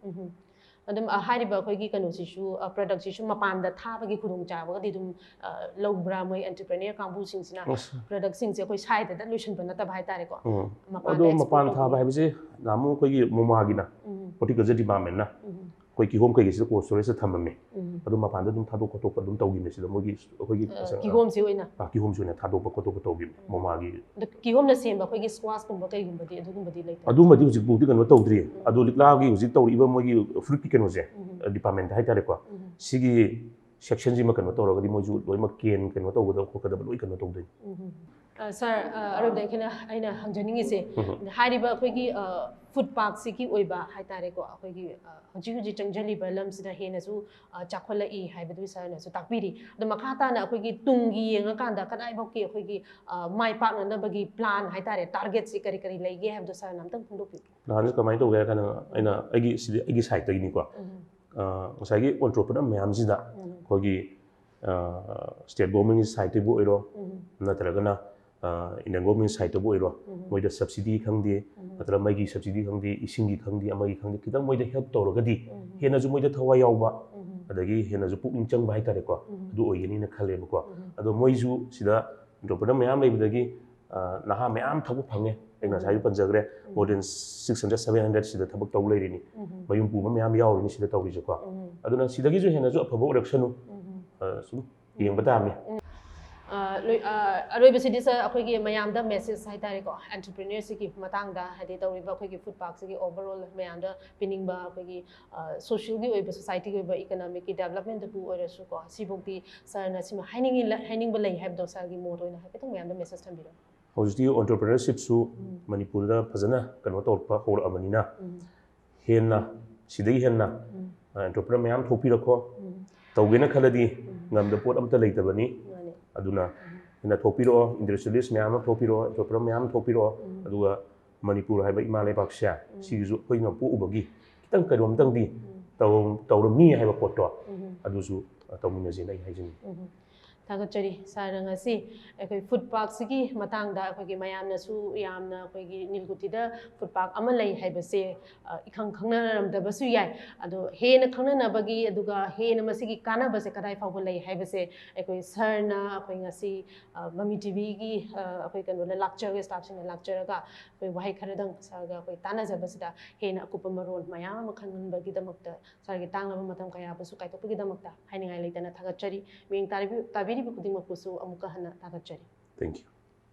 ꯑꯗꯨꯝ, ꯑ, ꯍꯥꯏꯔꯤꯕ ꯑꯩꯈꯣꯏꯒꯤ ꯀꯩꯅꯣꯁꯤꯁꯨ, ꯑ, ꯄ꯭ꯔꯗꯛꯁꯤꯁꯨ ꯃꯄꯥꯟꯗ ꯊꯥꯕꯒꯤ ꯈꯨꯗꯣꯡꯆꯥꯕꯒꯗꯤ ꯑꯗꯨꯝ, ꯑ, ꯂꯧꯕ꯭ꯔꯥ? ꯃꯣꯏ ꯑꯦꯟꯇꯔꯄ꯭ꯔꯦꯅꯔ ꯀꯥꯡꯕꯨꯁꯤꯡꯁꯤꯅ ꯑꯁ꯫ ꯄ꯭ꯔꯗꯛꯁꯤꯡꯁꯦ ꯑꯩꯈꯣꯏ ꯁ꯭ꯋꯥꯏꯗꯗ ꯂꯣꯏꯁꯤꯟꯕ ꯅꯠꯇꯕ ꯍꯥꯏꯇꯥꯔꯦꯀꯣ꯫ ꯎꯝ꯫ ꯃꯄꯥꯟꯗ ꯑꯗꯣ export ꯃꯄꯥꯟ ꯇꯧꯕꯒꯤ꯫ ꯊꯥꯕ ꯍꯥꯏꯕꯁꯦ ꯅꯍꯥꯟꯃꯨꯛ ꯑꯩꯈꯣꯏꯒꯤ ꯃꯣꯃꯥꯒꯤꯅ ꯎꯝ꯫ ꯍꯣꯔꯇꯤꯀꯜꯆꯔ ꯗꯤꯄꯥꯔꯠꯃꯦꯟꯅ ꯎꯝ꯫ ꯑꯩꯈꯣꯏ ꯀꯤꯍꯣꯝ ꯀꯩꯀꯩꯁꯤꯗ ꯀꯣꯜ ꯁ꯭ꯇꯣꯔꯦꯖꯇ ꯊꯝꯃꯝꯃꯦ꯫ ꯎꯝ꯫ ꯑꯗꯨ ꯃꯄꯥꯟꯗ ꯑꯗꯨꯝ ꯊꯥꯗꯣꯛ ꯈꯣꯠꯇꯣꯛꯄ ꯑꯗꯨꯝ ꯇꯧꯈꯤꯕꯅꯦ ꯁꯤꯗ ꯃꯣꯏꯒꯤ, ꯑꯩꯈꯣꯏꯒꯤ ꯑ, ꯀꯤꯍꯣꯝꯁꯤ ꯑꯣꯏꯅ? ꯑ, ꯀꯤꯍꯣꯝꯁꯤ ꯑꯣꯏꯅ ꯊꯥꯗꯣꯛꯄ ꯈꯣꯠꯇꯣꯛꯄ ꯇꯧꯈꯤꯕꯅꯦ ꯎꯝ꯫ ꯃꯣꯃꯥꯒꯤ꯫ ꯑꯗ ꯀꯤꯍꯣꯝꯅ ꯁꯦꯝꯕ ꯑꯩꯈꯣꯏꯒꯤ ꯁ꯭ꯀ꯭ꯋꯥꯁꯀꯨꯝꯕ ꯀꯩꯒꯨꯝꯕꯗꯤ ꯑꯗꯨꯒꯨꯝꯕꯗꯤ ꯂꯩꯇꯕ꯭ꯔꯥ? ꯑꯗꯨꯝꯕꯗꯤ ꯍꯧꯖꯤꯛꯐꯥꯎꯗꯤ ꯀꯩꯅꯣ ꯇꯧꯗ꯭ꯔꯤ꯫ ꯎꯝ꯫ ꯑꯗꯣ ꯂꯤꯛꯂꯥꯒꯤ ꯍꯧꯖꯤꯛ ꯇꯧꯔꯤꯕ ꯃꯣꯏꯒꯤ ꯐ꯭ꯔꯨꯏꯠꯀꯤ ꯀꯩꯅꯣꯁꯦ, ꯎꯝ꯫ ꯑ, ꯗꯤꯄꯥꯔꯠꯃꯦꯟꯇ ꯍꯥꯏꯇꯥꯔꯦꯀꯣ, ꯎꯝ꯫ ꯁꯤꯒꯤ ꯁꯦꯛꯁꯟꯁꯤꯃ ꯀꯩꯅꯣ ꯇꯧꯔꯒꯗꯤ ꯃꯣꯏꯁꯨ ꯂꯣꯏꯅꯃꯛ ꯀꯦꯟ ꯀꯩꯅꯣ ꯇꯧꯒꯗꯕ ꯈꯣꯠꯀꯗꯕ ꯂꯣꯏ ꯀꯩꯅꯣ ꯇꯧꯗꯣꯏꯅꯤ꯫ ꯎꯝ꯫ ꯑ, ꯁꯥꯔ, ꯑ, ꯑꯔꯣꯏꯕꯗ ꯑꯩꯈꯣꯏꯅ, ꯑꯩꯅ ꯍꯪꯖꯅꯤꯡꯉꯤꯁꯦ, ꯎꯝ꯫ ꯍꯥꯏꯔꯤꯕ ꯑꯩꯈꯣꯏꯒꯤ, ꯑ, ꯐꯨꯗ ꯄꯥꯔꯛꯁꯤꯒꯤ ꯑꯣꯏꯕ ꯍꯥꯏꯇꯥꯔꯦꯀꯣ, ꯑꯩꯈꯣꯏꯒꯤ, ꯑ, ꯍꯧꯖꯤꯛ ꯍꯧꯖꯤꯛ ꯆꯪꯁꯤꯜꯂꯤꯕ ꯂꯝꯁꯤꯗ ꯍꯦꯟꯅꯁꯨ, ꯑ, ꯆꯥꯎꯈꯠꯂꯛꯏ ꯍꯥꯏꯕꯗꯨ ꯁꯥꯔꯅꯁꯨ ꯇꯥꯛꯄꯤꯔꯤ꯫ ꯑꯗꯣ ꯃꯈꯥ ꯇꯥꯅ ꯑꯩꯈꯣꯏꯒꯤ ꯇꯨꯡꯒꯤ ꯌꯦꯡꯉꯀꯥꯟꯗ ꯀꯗꯥꯏꯐꯥꯎꯀꯤ ꯑꯩꯈꯣꯏꯒꯤ, ꯑ, ꯃꯥꯏ ꯄꯥꯛꯅꯅꯕꯒꯤ ꯄ꯭ꯂꯥꯟ ꯍꯥꯏꯇꯥꯔꯦ, ꯇꯥꯔꯒꯦꯠꯁꯤ ꯀꯔꯤ ꯀꯔꯤ ꯂꯩꯒꯦ ꯍꯥꯏꯕꯗꯣ ꯁꯥꯔꯅ ꯑꯝꯇꯪ ꯐꯣꯡꯗꯣꯛꯄꯤꯌꯨ꯫ ꯄ꯭ꯂꯥꯟꯁꯦ ꯀꯃꯥꯏꯅ ꯇꯧꯒꯦ ꯍꯥꯏ ꯀꯥꯟꯗ, ꯑꯩꯅ ꯑꯩꯒꯤ, ꯁꯤꯗꯤ ꯑꯩꯒꯤ ꯁꯥꯏꯠꯇꯒꯤꯅꯤꯀꯣ꯫ ꯎꯝ꯫ ꯑ, ꯉꯁꯥꯏꯒꯤ ꯑꯣꯟꯇ꯭ꯔꯄ꯭ꯔꯤꯅꯔ ꯃꯌꯥꯝꯁꯤꯗ ꯎꯝ꯫ ꯑꯩꯈꯣꯏꯒꯤ, ꯑ, ꯁ꯭ꯇꯦꯠ ꯒꯣꯚꯔꯟꯃꯦꯟꯠꯀꯤ ꯁꯥꯏꯠꯇꯒꯤꯕꯨ ꯑꯣꯏꯔꯣ, ꯎꯝ꯫ ꯅꯠꯇ꯭ꯔꯒꯅ ꯏꯟꯗꯤꯌꯟ ꯒꯣꯔꯃꯦꯟ ꯁꯥꯏꯠꯇꯕꯨ ꯑꯣꯏꯔꯣ, ꯃꯣꯏꯗ ꯁꯕꯁꯤꯗꯤ ꯈꯪꯗꯦ, ꯅꯠꯇ꯭ꯔꯒ ꯃꯩꯒꯤ ꯁꯕꯁꯤꯗꯤ ꯈꯪꯗꯦ, ꯏꯁꯤꯡꯒꯤ ꯈꯪꯗꯦ, ꯑꯃꯒꯤ ꯈꯪꯗꯦ, ꯈꯤꯇꯪ ꯃꯣꯏꯗ ꯍꯦꯜꯞ ꯇꯧꯔꯒꯗꯤ ꯍꯦꯟꯅꯁꯨ ꯃꯣꯏꯗ ꯊꯋꯥꯏ ꯌꯥꯎꯕ, ꯑꯗꯒꯤ ꯍꯦꯟꯅꯁꯨ ꯄꯨꯛꯅꯤꯡ ꯆꯪꯕ ꯍꯥꯏꯇꯥꯔꯦꯀꯣ, ꯑꯗꯨ ꯑꯣꯏꯒꯅꯤꯅ ꯈꯜꯂꯦꯕꯀꯣ꯫ ꯑꯗꯣ ꯃꯣꯏꯁꯨ ꯁꯤꯗ ꯑꯦꯟꯇꯔꯄ꯭ꯔꯤꯅꯔ ꯃꯌꯥꯝ ꯂꯩꯕꯗꯒꯤ, ꯑ, ꯅꯍꯥ ꯃꯌꯥꯝ ꯊꯕꯛ ꯐꯪꯉꯦ꯫ ꯑꯩ ꯉꯁꯥꯏꯁꯨ ꯄꯟꯖꯈ꯭ꯔꯦ, more than six hundred, seven hundred ꯁꯤꯗ ꯊꯕꯛ ꯇꯧ ꯂꯩꯔꯤꯅꯤ꯫ ꯃꯌꯨꯝ ꯄꯨꯕ ꯃꯌꯥꯝ ꯌꯥꯎꯔꯤꯅꯤ ꯁꯤꯗ ꯇꯧꯔꯤꯁꯦꯀꯣ꯫ ꯑꯗꯨꯅ ꯁꯤꯗꯒꯤꯁꯨ ꯍꯦꯟꯅꯁꯨ ꯑꯐꯕ ꯑꯣꯏꯔꯛꯁꯅꯨ꯫ ꯑ, ꯁꯨꯝ ꯌꯦꯡꯕ ꯇꯥꯕꯅꯤ꯫ ꯑ, ꯂꯣꯏ-, ꯑ, ꯑꯔꯣꯏꯕꯁꯤꯗ ꯁꯥꯔ, ꯑꯩꯈꯣꯏꯒꯤ ꯃꯌꯥꯝꯗ ꯃꯦꯁꯦꯖ ꯍꯥꯏꯇꯥꯔꯦꯀꯣ, ꯑꯦꯟꯇꯔꯄ꯭ꯔꯤꯅꯔꯁꯤꯞꯀꯤ ꯃꯇꯥꯡꯗ, ꯍꯥꯏꯗꯤ ꯇꯧꯔꯤꯕ ꯑꯩꯈꯣꯏꯒꯤ ꯐꯨꯗ ꯄꯥꯔꯛꯁꯤꯒꯤ ꯑꯣꯚꯔꯑꯣꯜ ꯃꯌꯥꯝꯗ ꯄꯤꯅꯤꯡꯕ, ꯑꯩꯈꯣꯏꯒꯤ, ꯑ, ꯁꯣꯁꯤꯌꯦꯜꯒꯤ ꯑꯣꯏꯕ, ꯁꯣꯁꯥꯏꯇꯤꯒꯤ ꯑꯣꯏꯕ, ꯏꯀꯣꯅꯣꯃꯤꯛꯀꯤ ꯗꯦꯕꯂꯞꯃꯦꯟꯗꯕꯨ ꯑꯣꯏꯔꯁꯨꯀꯣ, ꯁꯤꯐꯧꯗꯤ ꯁꯥꯔꯅ ꯁꯤꯃ ꯍꯥꯏꯅꯤꯡꯉꯤ, ꯍꯥꯏꯅꯤꯡꯕ ꯂꯩ ꯍꯥꯏꯕꯗꯣ ꯁꯥꯔꯒꯤ ꯃꯣꯠ ꯑꯣꯏꯅ ꯍꯥꯏꯐꯦꯠꯇꯪ ꯃꯌꯥꯝꯗ ꯃꯦꯁꯦꯖ ꯊꯝꯕꯤꯔꯣ꯫ ꯍꯧꯖꯤꯛꯇꯤ ꯑꯣꯟꯇꯔꯄ꯭ꯔꯤꯅꯔꯁꯤꯞꯁꯨ ꯃꯅꯤꯄꯨꯔꯗ ꯐꯖꯅ ꯀꯩꯅꯣ ꯇꯧꯔꯛꯄ ꯍꯧꯔꯛꯑꯕꯅꯤꯅ, ꯍꯦꯟꯅ, ꯁꯤꯗꯒꯤ ꯍꯦꯟꯅ ꯑꯦꯟꯇꯔꯄ꯭ꯔꯤꯅꯔ ꯃꯌꯥꯝ ꯊꯣꯛꯄꯤꯔꯛꯈꯣ꯫ ꯇꯧꯒꯦꯅ ꯈꯜꯂꯗꯤ ꯉꯝꯗꯕ ꯄꯣꯠ ꯑꯝꯇ ꯂꯩꯇꯕꯅꯤ꯫ ꯃꯥꯅꯦ꯫ ꯑꯗꯨꯅ ꯍꯦꯟꯅ ꯊꯣꯛꯄꯤꯔꯛꯑꯣ, ꯏꯟꯗꯁꯇ꯭ꯔꯤꯌꯦꯂꯤꯁ ꯃꯌꯥꯝ ꯑꯃ ꯊꯣꯛꯄꯤꯔꯛꯑꯣ, ꯑꯦꯟꯇꯔꯄ꯭ꯔꯤꯅꯔ ꯃꯌꯥꯝ ꯑꯃ ꯊꯣꯛꯄꯤꯔꯛꯑꯣ꯫ ꯑꯗꯨꯒ ꯃꯅꯤꯄꯨꯔ ꯍꯥꯏꯕ ꯏꯃꯥ ꯂꯩꯕꯥꯛꯁꯦ, ꯁꯤꯒꯤꯁꯨ ꯑꯩꯈꯣꯏꯅ ꯄꯣꯛꯎꯕꯒꯤ ꯈꯤꯇꯪ ꯀꯩꯅꯣꯝꯇꯪꯗꯤ ꯇꯧꯔꯝ-, ꯇꯧꯔꯝꯃꯤ ꯍꯥꯏꯕ ꯄꯣꯠꯇꯣ, ꯑꯗꯨꯁꯨ, ꯑ, ꯇꯧꯃꯤꯟꯅꯁꯦꯅ ꯑꯩ ꯍꯥꯏꯖꯅꯤꯡꯉꯤ꯫ ꯊꯥꯒꯠꯆꯔꯤ ꯁꯥꯔ꯫ ꯉꯁꯤ ꯑꯩꯈꯣꯏ ꯐꯨꯗ ꯄꯥꯔꯛꯁꯤꯒꯤ ꯃꯇꯥꯡꯗ ꯑꯩꯈꯣꯏꯒꯤ ꯃꯌꯥꯝꯅꯁꯨ ꯌꯥꯝꯅ ꯑꯩꯈꯣꯏꯒꯤ ꯅꯤꯜꯀꯨꯊꯤꯗ ꯐꯨꯗ ꯄꯥꯔꯛ ꯑꯃ ꯂꯩ ꯍꯥꯏꯕꯁꯦ, ꯑ, ꯏꯈꯪ ꯈꯪꯅꯔꯝꯗꯕꯁꯨ ꯌꯥꯏ꯫ ꯑꯗꯣ ꯍꯦꯟꯅ ꯈꯪꯅꯅꯕꯒꯤ, ꯑꯗꯨꯒ ꯍꯦꯟꯅ ꯃꯁꯤꯒꯤ ꯀꯥꯟꯅꯕꯁꯦ ꯀꯗꯥꯏ ꯐꯥꯎꯕ ꯂꯩ ꯍꯥꯏꯕꯁꯦ ꯑꯩꯈꯣꯏ ꯁꯥꯔꯅ ꯑꯩꯈꯣꯏ ꯉꯁꯤ, ꯑ, ꯃꯃꯤ ꯇꯤꯚꯤꯒꯤ, ꯑ, ꯑꯩꯈꯣꯏ ꯀꯩꯅꯣꯗ ꯂꯥꯛꯆꯔꯒ, ꯁ꯭ꯇꯥꯐꯁꯤꯡꯅ ꯂꯥꯛꯆꯔꯒ ꯑꯩꯈꯣꯏ ꯋꯥꯍꯩ ꯈꯔꯗꯪ ꯁꯥꯔꯒ ꯑꯩꯈꯣꯏ ꯇꯥꯟꯅꯖꯕꯁꯤꯗ ꯍꯦꯟꯅ ꯑꯀꯨꯞꯄ ꯃꯔꯣꯜ ꯃꯌꯥꯝ ꯑꯃ ꯈꯪꯍꯟꯕꯒꯤꯗꯃꯛꯇ ꯁꯥꯔꯒꯤ ꯇꯥꯡꯂꯕ ꯃꯇꯝ ꯀꯌꯥꯕꯨꯁꯨ ꯀꯥꯏꯊꯣꯛꯄꯒꯤꯗꯃꯛꯇ ꯍꯥꯏꯅꯤꯡꯉꯥꯏ ꯂꯩꯇꯅ ꯊꯥꯒꯠꯆꯔꯤ꯫ ꯃꯤꯠꯌꯦꯡ ꯇꯥꯕꯤ-, ꯇꯥꯕꯤꯔꯤꯕ ꯈꯨꯗꯤꯡꯃꯛꯄꯨꯁꯨ ꯑꯃꯨꯛꯀ ꯍꯟꯅ ꯊꯥꯒꯠꯆꯔꯤ꯫ Thank you.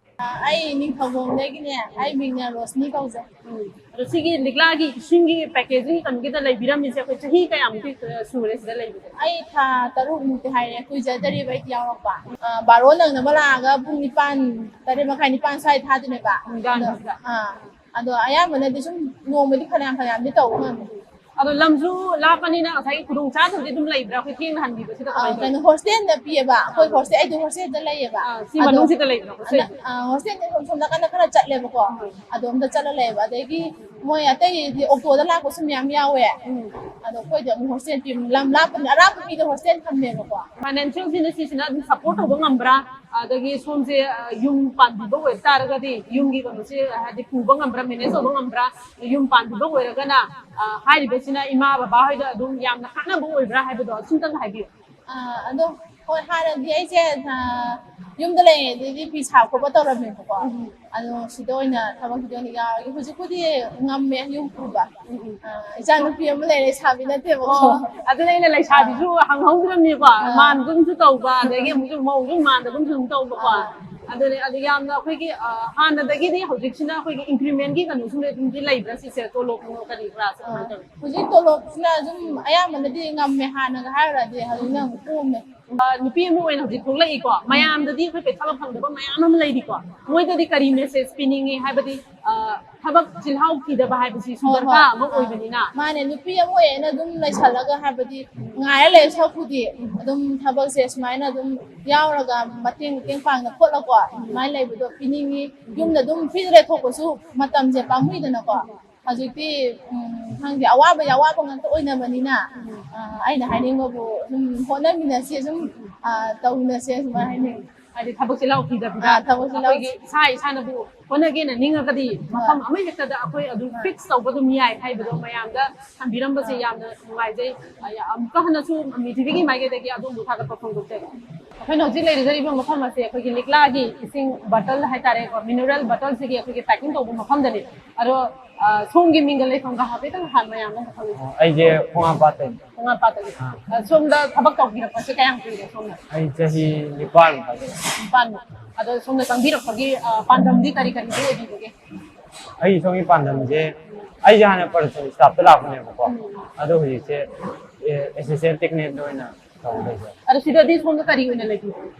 ꯑꯩ ꯅꯤꯡꯊꯧꯈꯣꯡꯗꯒꯤꯅꯦ꯫ ꯑꯩ ꯃꯤꯡꯅ ꯔꯣꯁꯅꯤ ꯀꯧꯖꯩ꯫ ꯑꯗꯣ ꯁꯤꯒꯤ ꯂꯤꯛꯂꯥꯒꯤ ꯏꯁꯤꯡꯒꯤ ꯄꯦꯀꯦꯖꯤꯡ ꯀꯝꯃꯤꯇꯤꯗ ꯂꯩꯕꯤꯔꯝꯃꯤꯁꯦ ꯑꯩꯈꯣꯏ ꯆꯍꯤ ꯀꯌꯥꯃꯨꯛꯇꯤ, ꯑ, ꯁꯨꯔꯦ ꯁꯤꯗ ꯂꯩꯕꯁꯦ? ꯑꯩ ꯊꯥ ꯇꯔꯨꯛꯃꯨꯛꯇꯤ ꯍꯥꯏꯔꯦ, ꯀꯨꯏꯖꯗꯔꯤꯕ ꯑꯩꯗꯤ ꯌꯥꯎꯔꯛꯄ꯫ ꯑ, ꯕꯥꯔꯣ ꯅꯪꯅꯕ ꯂꯥꯛꯑꯒ ꯄꯨꯡ ꯅꯤꯄꯥꯟ, ꯇꯔꯦꯠ ꯃꯈꯥꯏ, ꯅꯤꯄꯥꯟ ꯁ꯭ꯋꯥꯏꯗ ꯊꯥꯗꯣꯏꯅꯦꯕ꯫ ꯅꯨꯡꯗꯥꯡꯒꯤꯁꯤꯗ? ꯑꯗꯣ, ꯑꯥ, ꯑꯗꯣ ꯑꯌꯥꯝꯕꯅꯗꯤ ꯁꯨꯝ ꯅꯣꯡꯃꯗꯤ ꯐꯅꯌꯥꯝ ꯐꯅꯌꯥꯝꯗꯤ ꯇꯧꯕ ꯉꯝꯃꯤ꯫ ꯑꯗꯣ ꯂꯝꯁꯨ ꯂꯥꯞꯄꯅꯤꯅ ꯉꯁꯥꯏꯒꯤ ꯈꯨꯗꯣꯡ ꯆꯥꯗꯕꯗꯤ ꯑꯗꯨꯝ ꯂꯩꯕ꯭ꯔꯥ, ꯑꯩꯈꯣꯏ ꯊꯦꯡꯅ ꯍꯟꯕꯤꯕꯁꯤꯗ ꯑ, ꯀꯃꯥꯏꯅ ꯇꯧꯋꯤ? ꯀꯩꯅꯣ, ꯍꯣꯁꯇꯦꯜꯗ ꯄꯤꯌꯦꯕ, ꯑꯩꯈꯣꯏ ꯍꯣꯁꯇꯦꯜ, ꯑꯩꯗꯤ ꯍꯣꯁꯇꯦꯜꯗ ꯂꯩꯌꯦꯕ꯫ ꯑ, ꯁꯤ ꯑꯗꯣ, ꯃꯅꯨꯡꯁꯤꯗ ꯂꯩꯕ꯭ꯔꯥ ꯍꯣꯁꯇꯦꯜ? ꯑ, ꯍꯣꯁꯇꯦꯜꯗꯤ ꯁꯣꯝ, ꯁꯣꯝ ꯅꯥꯀꯟꯗ ꯈꯔ ꯆꯠꯂꯦꯕꯀꯣ, ꯑꯗꯣꯝꯗ ꯆꯠꯂ ꯂꯩꯌꯦꯕ꯫ ꯑꯗꯒꯤ ꯃꯣꯏ ꯑꯇꯩꯗꯤ ꯑꯣꯛꯇꯣꯗ ꯂꯥꯛꯄꯁꯨ ꯃꯌꯥꯝ ꯌꯥꯎꯋꯦ꯫ ꯑꯗꯣ ꯑꯩꯈꯣꯏꯗꯤ ꯑꯃꯨꯛ ꯍꯣꯁꯇꯦꯜ ꯄꯤ-, ꯂꯝ ꯂꯥꯞꯄꯅꯤꯅ ꯑꯔꯥꯞꯄ ꯃꯤꯗ ꯍꯣꯁꯇꯦꯜ ꯊꯝꯃꯦꯕꯀꯣ꯫ ꯐꯥꯏꯅꯥꯟꯁꯤꯌꯦꯜꯁꯤꯅ ꯁꯤꯁꯤꯅ ꯑꯗꯨꯝ ꯁꯞꯄꯣꯔꯠ ꯇꯧꯕ ꯉꯝꯕ꯭ꯔꯥ? ꯑꯗꯒꯤ ꯁꯣꯝꯁꯦ, ꯑ, ꯌꯨꯝ ꯄꯥꯟꯕꯤꯕ ꯑꯣꯏꯕ ꯇꯥꯔꯒꯗꯤ ꯌꯨꯝꯒꯤ ꯀꯩꯅꯣꯁꯦ, ꯑ, ꯍꯥꯏꯗꯤ ꯄꯨꯕ ꯉꯝꯕ꯭ꯔꯥ, ꯃꯦꯅꯦꯖ ꯇꯧꯕ ꯉꯝꯕ꯭ꯔꯥ? ꯌꯨꯝ ꯄꯥꯟꯕꯤꯕ ꯑꯣꯏꯔꯒꯅ, ꯑ, ꯍꯥꯏꯔꯤꯕꯁꯤꯅ ꯏꯃꯥ ꯕꯕꯥ ꯍꯣꯏꯗ ꯑꯗꯨꯝ ꯌꯥꯝꯅ ꯀꯥꯟꯅꯕ ꯑꯣꯏꯕ꯭ꯔꯥ ꯍꯥꯏꯕꯗꯣ ꯁꯨꯝꯇꯪ ꯍꯥꯏꯕꯤꯌꯨ꯫ ꯑ, ꯑꯗꯣ ꯍꯣꯏ, ꯍꯥꯟꯅꯗꯤ ꯑꯩꯁꯦ, ꯑ, ꯌꯨꯝꯗ ꯂꯩꯔꯤꯉꯩꯗꯗꯤ ꯐꯤ ꯁꯥꯕ ꯈꯣꯠꯄ ꯇꯧꯔꯝꯃꯦꯕꯀꯣ꯫ ꯎꯝ꯫ ꯑꯗꯣ ꯁꯤꯗ ꯑꯣꯏꯅ ꯊꯕꯛꯁꯤꯗ ꯑꯣꯏꯅ ꯌꯥꯎꯔꯒꯦ꯫ ꯍꯧꯖꯤꯛꯄꯨꯗꯤ ꯉꯝꯃꯦ ꯌꯨꯝ ꯄꯨꯕ꯫ ꯎꯝ, ꯎꯝ꯫ ꯑ, ꯏꯆꯥ ꯅꯨꯄꯤ ꯑꯃ ꯂꯩꯔꯦ, ꯂꯩꯁꯥꯕꯤ ꯅꯠꯇꯦꯕꯀꯣ꯫ ꯑꯣ, ꯑꯗꯨꯅ ꯑꯩꯅ ꯂꯩꯁꯥꯕꯤꯁꯨ ꯍꯪꯍꯧꯗ꯭ꯔꯕꯅꯤꯀꯣ꯫ ꯑꯥ꯫ ꯃꯥꯟꯒꯨꯝꯁꯨ ꯇꯧꯕ, ꯑꯗꯒꯤ ꯑꯃꯨꯛꯁꯨ ꯃꯧꯁꯨ ꯃꯥꯟꯗꯒꯨꯝꯁꯨ ꯑꯗꯨꯝ ꯇꯧꯕꯀꯣ꯫ ꯑꯥ꯫ ꯑꯗꯨꯅꯦ, ꯑꯗꯨ ꯌꯥꯝꯅ ꯑꯩꯈꯣꯏꯒꯤ, ꯑ, ꯍꯥꯟꯅꯗꯒꯤꯗꯤ ꯍꯧꯖꯤꯛꯁꯤꯅ ꯑꯩꯈꯣꯏꯒꯤ increment ꯀꯤ ꯀꯩꯅꯣꯁꯨ ꯑꯗꯨꯝꯗꯤ ꯂꯩꯕ꯭ꯔꯥ ꯁꯤꯁꯦ? ꯇꯣꯂꯣꯞ ꯅꯨꯡꯂꯣꯞ ꯀꯔꯤ ꯀꯔꯥꯁꯦ ꯀꯃꯥꯏꯅ ꯇꯧꯏ? ꯍꯧꯖꯤꯛ ꯇꯣꯂꯣꯞꯁꯤꯅ ꯑꯗꯨꯝ ꯑꯌꯥꯝꯕꯅꯗꯤ ꯉꯝꯃꯦ, ꯍꯥꯟꯅꯒ ꯍꯥꯏꯔꯨꯔꯗꯤ ꯍꯧꯖꯤꯛꯅ ꯑꯃꯨꯛ ꯀꯣꯝꯃꯦ꯫ ꯑ, ꯅꯨꯄꯤ ꯑꯃ ꯑꯣꯏꯅ ꯍꯧꯖꯤꯛ ꯊꯣꯛꯂꯛꯏꯀꯣ, ꯃꯌꯥꯝꯗꯗꯤ ꯑꯩꯈꯣꯏ ꯄꯩꯁꯥ ꯐꯪꯗꯕ ꯃꯌꯥꯝ ꯑꯃ ꯂꯩꯔꯤꯀꯣ, ꯃꯣꯏꯗꯗꯤ ꯀꯔꯤ message ꯄꯤꯅꯤꯡꯉꯤ? ꯍꯥꯏꯕꯗꯤ, ꯑ, ꯊꯕꯛ ꯆꯤꯜꯍꯥꯎ ꯊꯤꯗꯕ ꯍꯥꯏꯕꯁꯤꯁꯨ ꯍꯣꯏ, ꯗꯔꯀꯥꯔ ꯍꯣꯏ꯫ ꯑꯃ ꯑꯥ꯫ ꯑꯣꯏꯕꯅꯤꯅ꯫ ꯃꯥꯅꯦ, ꯅꯨꯄꯤ ꯑꯃ ꯑꯣꯏꯌꯦꯅ ꯑꯗꯨꯝ ꯂꯩꯁꯜꯂꯒ, ꯍꯥꯏꯕꯗꯤ ꯉꯥꯏꯔ ꯂꯩ ꯁꯔꯨꯛꯄꯨꯗꯤ ꯑꯗꯨꯝ ꯊꯕꯛꯁꯦ ꯁꯨꯃꯥꯏꯅ ꯑꯗꯨꯝ ꯌꯥꯎꯔꯒ ꯃꯇꯦꯡ ꯃꯇꯦꯡ ꯄꯥꯡꯅ ꯈꯣꯠꯂꯀꯣ, ꯑꯗꯨꯃꯥꯏꯅ ꯂꯩꯕꯗꯣ ꯄꯤꯅꯤꯡꯉꯤ꯫ ꯌꯨꯝꯗ ꯑꯗꯨꯝ free ꯗ ꯂꯩꯊꯣꯛꯄꯁꯨ ꯃꯇꯝꯁꯦ ꯄꯥꯝꯃꯨꯏꯗꯅꯀꯣ꯫ ꯍꯧꯖꯤꯛꯇꯤ, ꯎꯝ, ꯈꯪꯗꯦ, ꯑꯋꯥꯕꯒꯤ ꯑꯋꯥꯕ ꯉꯥꯛꯇ ꯑꯣꯏꯅꯕꯅꯤꯅ, ꯑ, ꯑꯩꯅ ꯍꯥꯏꯅꯤꯡꯕꯕꯨ ꯁꯨꯝ ꯍꯣꯠꯅꯃꯤꯟꯅꯁꯤ, ꯁꯨꯝ, ꯑ, ꯇꯧꯃꯤꯟꯅꯁꯦ, ꯁꯨꯃꯥꯏꯅ ꯍꯥꯏꯅꯤꯡꯉꯤ꯫ ꯍꯥꯏꯗꯤ ꯊꯕꯛ ꯆꯤꯜꯍꯥꯎ ꯊꯤꯗꯕꯤꯗ ꯑꯥ, ꯊꯕꯛ ꯆꯤꯜꯍꯥꯎ ꯑꯩꯈꯣꯏꯒꯤ ꯏꯁꯥ ꯏꯁꯥꯅꯕꯨ ꯍꯣꯠꯅꯒꯦꯅ ꯅꯤꯡꯉꯒꯗꯤ ꯍꯣꯏ꯫ ꯃꯐꯝ ꯑꯃ ꯍꯦꯛꯇꯗ ꯑꯩꯈꯣꯏ ꯑꯗꯨꯝ ꯍꯣꯏ꯫ Fix ꯇꯧꯕ ꯑꯗꯨꯝ ꯌꯥꯏ ꯍꯥꯏꯕꯗꯣ ꯃꯌꯥꯝꯗ ꯊꯝꯕꯤꯔꯝꯕꯁꯦ ꯑꯥ꯫ ꯌꯥꯝꯅ ꯅꯨꯡꯉꯥꯏꯖꯩ꯫ ꯑ, ꯑꯃꯨꯛꯀ ꯍꯟꯅꯁꯨ ꯃꯤꯊꯤꯕꯤꯒꯤ ꯃꯥꯏꯀꯩꯗꯒꯤ ꯑꯗꯣꯝꯕꯨ ꯊꯥꯒꯠꯄ ꯐꯣꯡꯗꯣꯛꯆꯔꯤ꯫ ꯑꯩꯈꯣꯏꯅ ꯍꯧꯖꯤꯛ ꯂꯩꯔꯤꯖꯔꯤꯕ ꯃꯐꯝ ꯑꯁꯦ ꯑꯩꯈꯣꯏꯒꯤ ꯂꯤꯛꯂꯥꯒꯤ ꯏꯁꯤꯡ bottle ꯍꯥꯏꯇꯥꯔꯦꯀꯣ, mineral bottle ꯁꯤꯒꯤ ꯑꯩꯈꯣꯏꯒꯤ packing ꯇꯧꯕ ꯃꯐꯝꯗꯅꯤ꯫ ꯑꯗꯣ, ꯑ, ꯁꯣꯝꯒꯤ ꯃꯤꯡꯒ ꯂꯩꯐꯝꯒ ꯍꯥꯏꯐꯦꯠꯇꯪ ꯍꯥꯟꯅ ꯃꯌꯥꯝꯗ ꯑꯃꯨꯛ ꯈꯪꯍꯟꯁꯤ꯫ ꯑꯣ, ꯑꯩꯁꯦ ꯈꯣꯡꯉꯥꯝꯄꯥꯠꯇꯩꯅꯦ꯫ ꯈꯣꯡꯉꯥꯝꯄꯥꯠꯇꯒꯤ꯫ ꯑꯥ꯫ ꯑ, ꯁꯣꯝꯗ ꯊꯕꯛ ꯇꯧꯕꯤꯔꯛꯄꯁꯦ ꯀꯌꯥꯝ ꯀꯨꯏꯔꯦ ꯁꯣꯝꯅ? ꯑꯩ ꯆꯍꯤ ꯅꯤꯄꯥꯟꯃꯨꯛ ꯐꯥꯖꯤꯜꯂꯛꯑꯦ꯫ ꯅꯤꯄꯥꯟꯃꯨꯛ꯫ ꯑꯗꯣ ꯁꯣꯝꯗ ꯆꯪꯕꯤꯔꯛꯄꯒꯤ, ꯑ, ꯄꯥꯟꯗꯝꯗꯤ ꯀꯔꯤ ꯀꯔꯤꯗꯤ ꯑꯣꯏꯕꯤꯕꯒꯦ? ꯑꯩ ꯁꯣꯝꯒꯤ ꯄꯥꯟꯗꯝꯁꯦ, ꯑꯩꯁꯦ ꯍꯥꯟꯅ production staff ꯇ ꯂꯥꯛꯄꯅꯦꯕꯀꯣ꯫ ꯎꯝ꯫ ꯑꯗꯣ ꯍꯧꯖꯤꯛꯁꯦ, ꯑꯦ, assistant technician ꯗ ꯑꯣꯏꯅ ꯇꯧ ꯂꯩꯖꯔꯦ꯫ ꯑꯗꯣ ꯁꯤꯗꯗꯤ ꯁꯣꯝꯗ ꯀꯔꯤ ꯑꯣꯏꯅ ꯂꯩꯕꯤꯕꯒꯦ?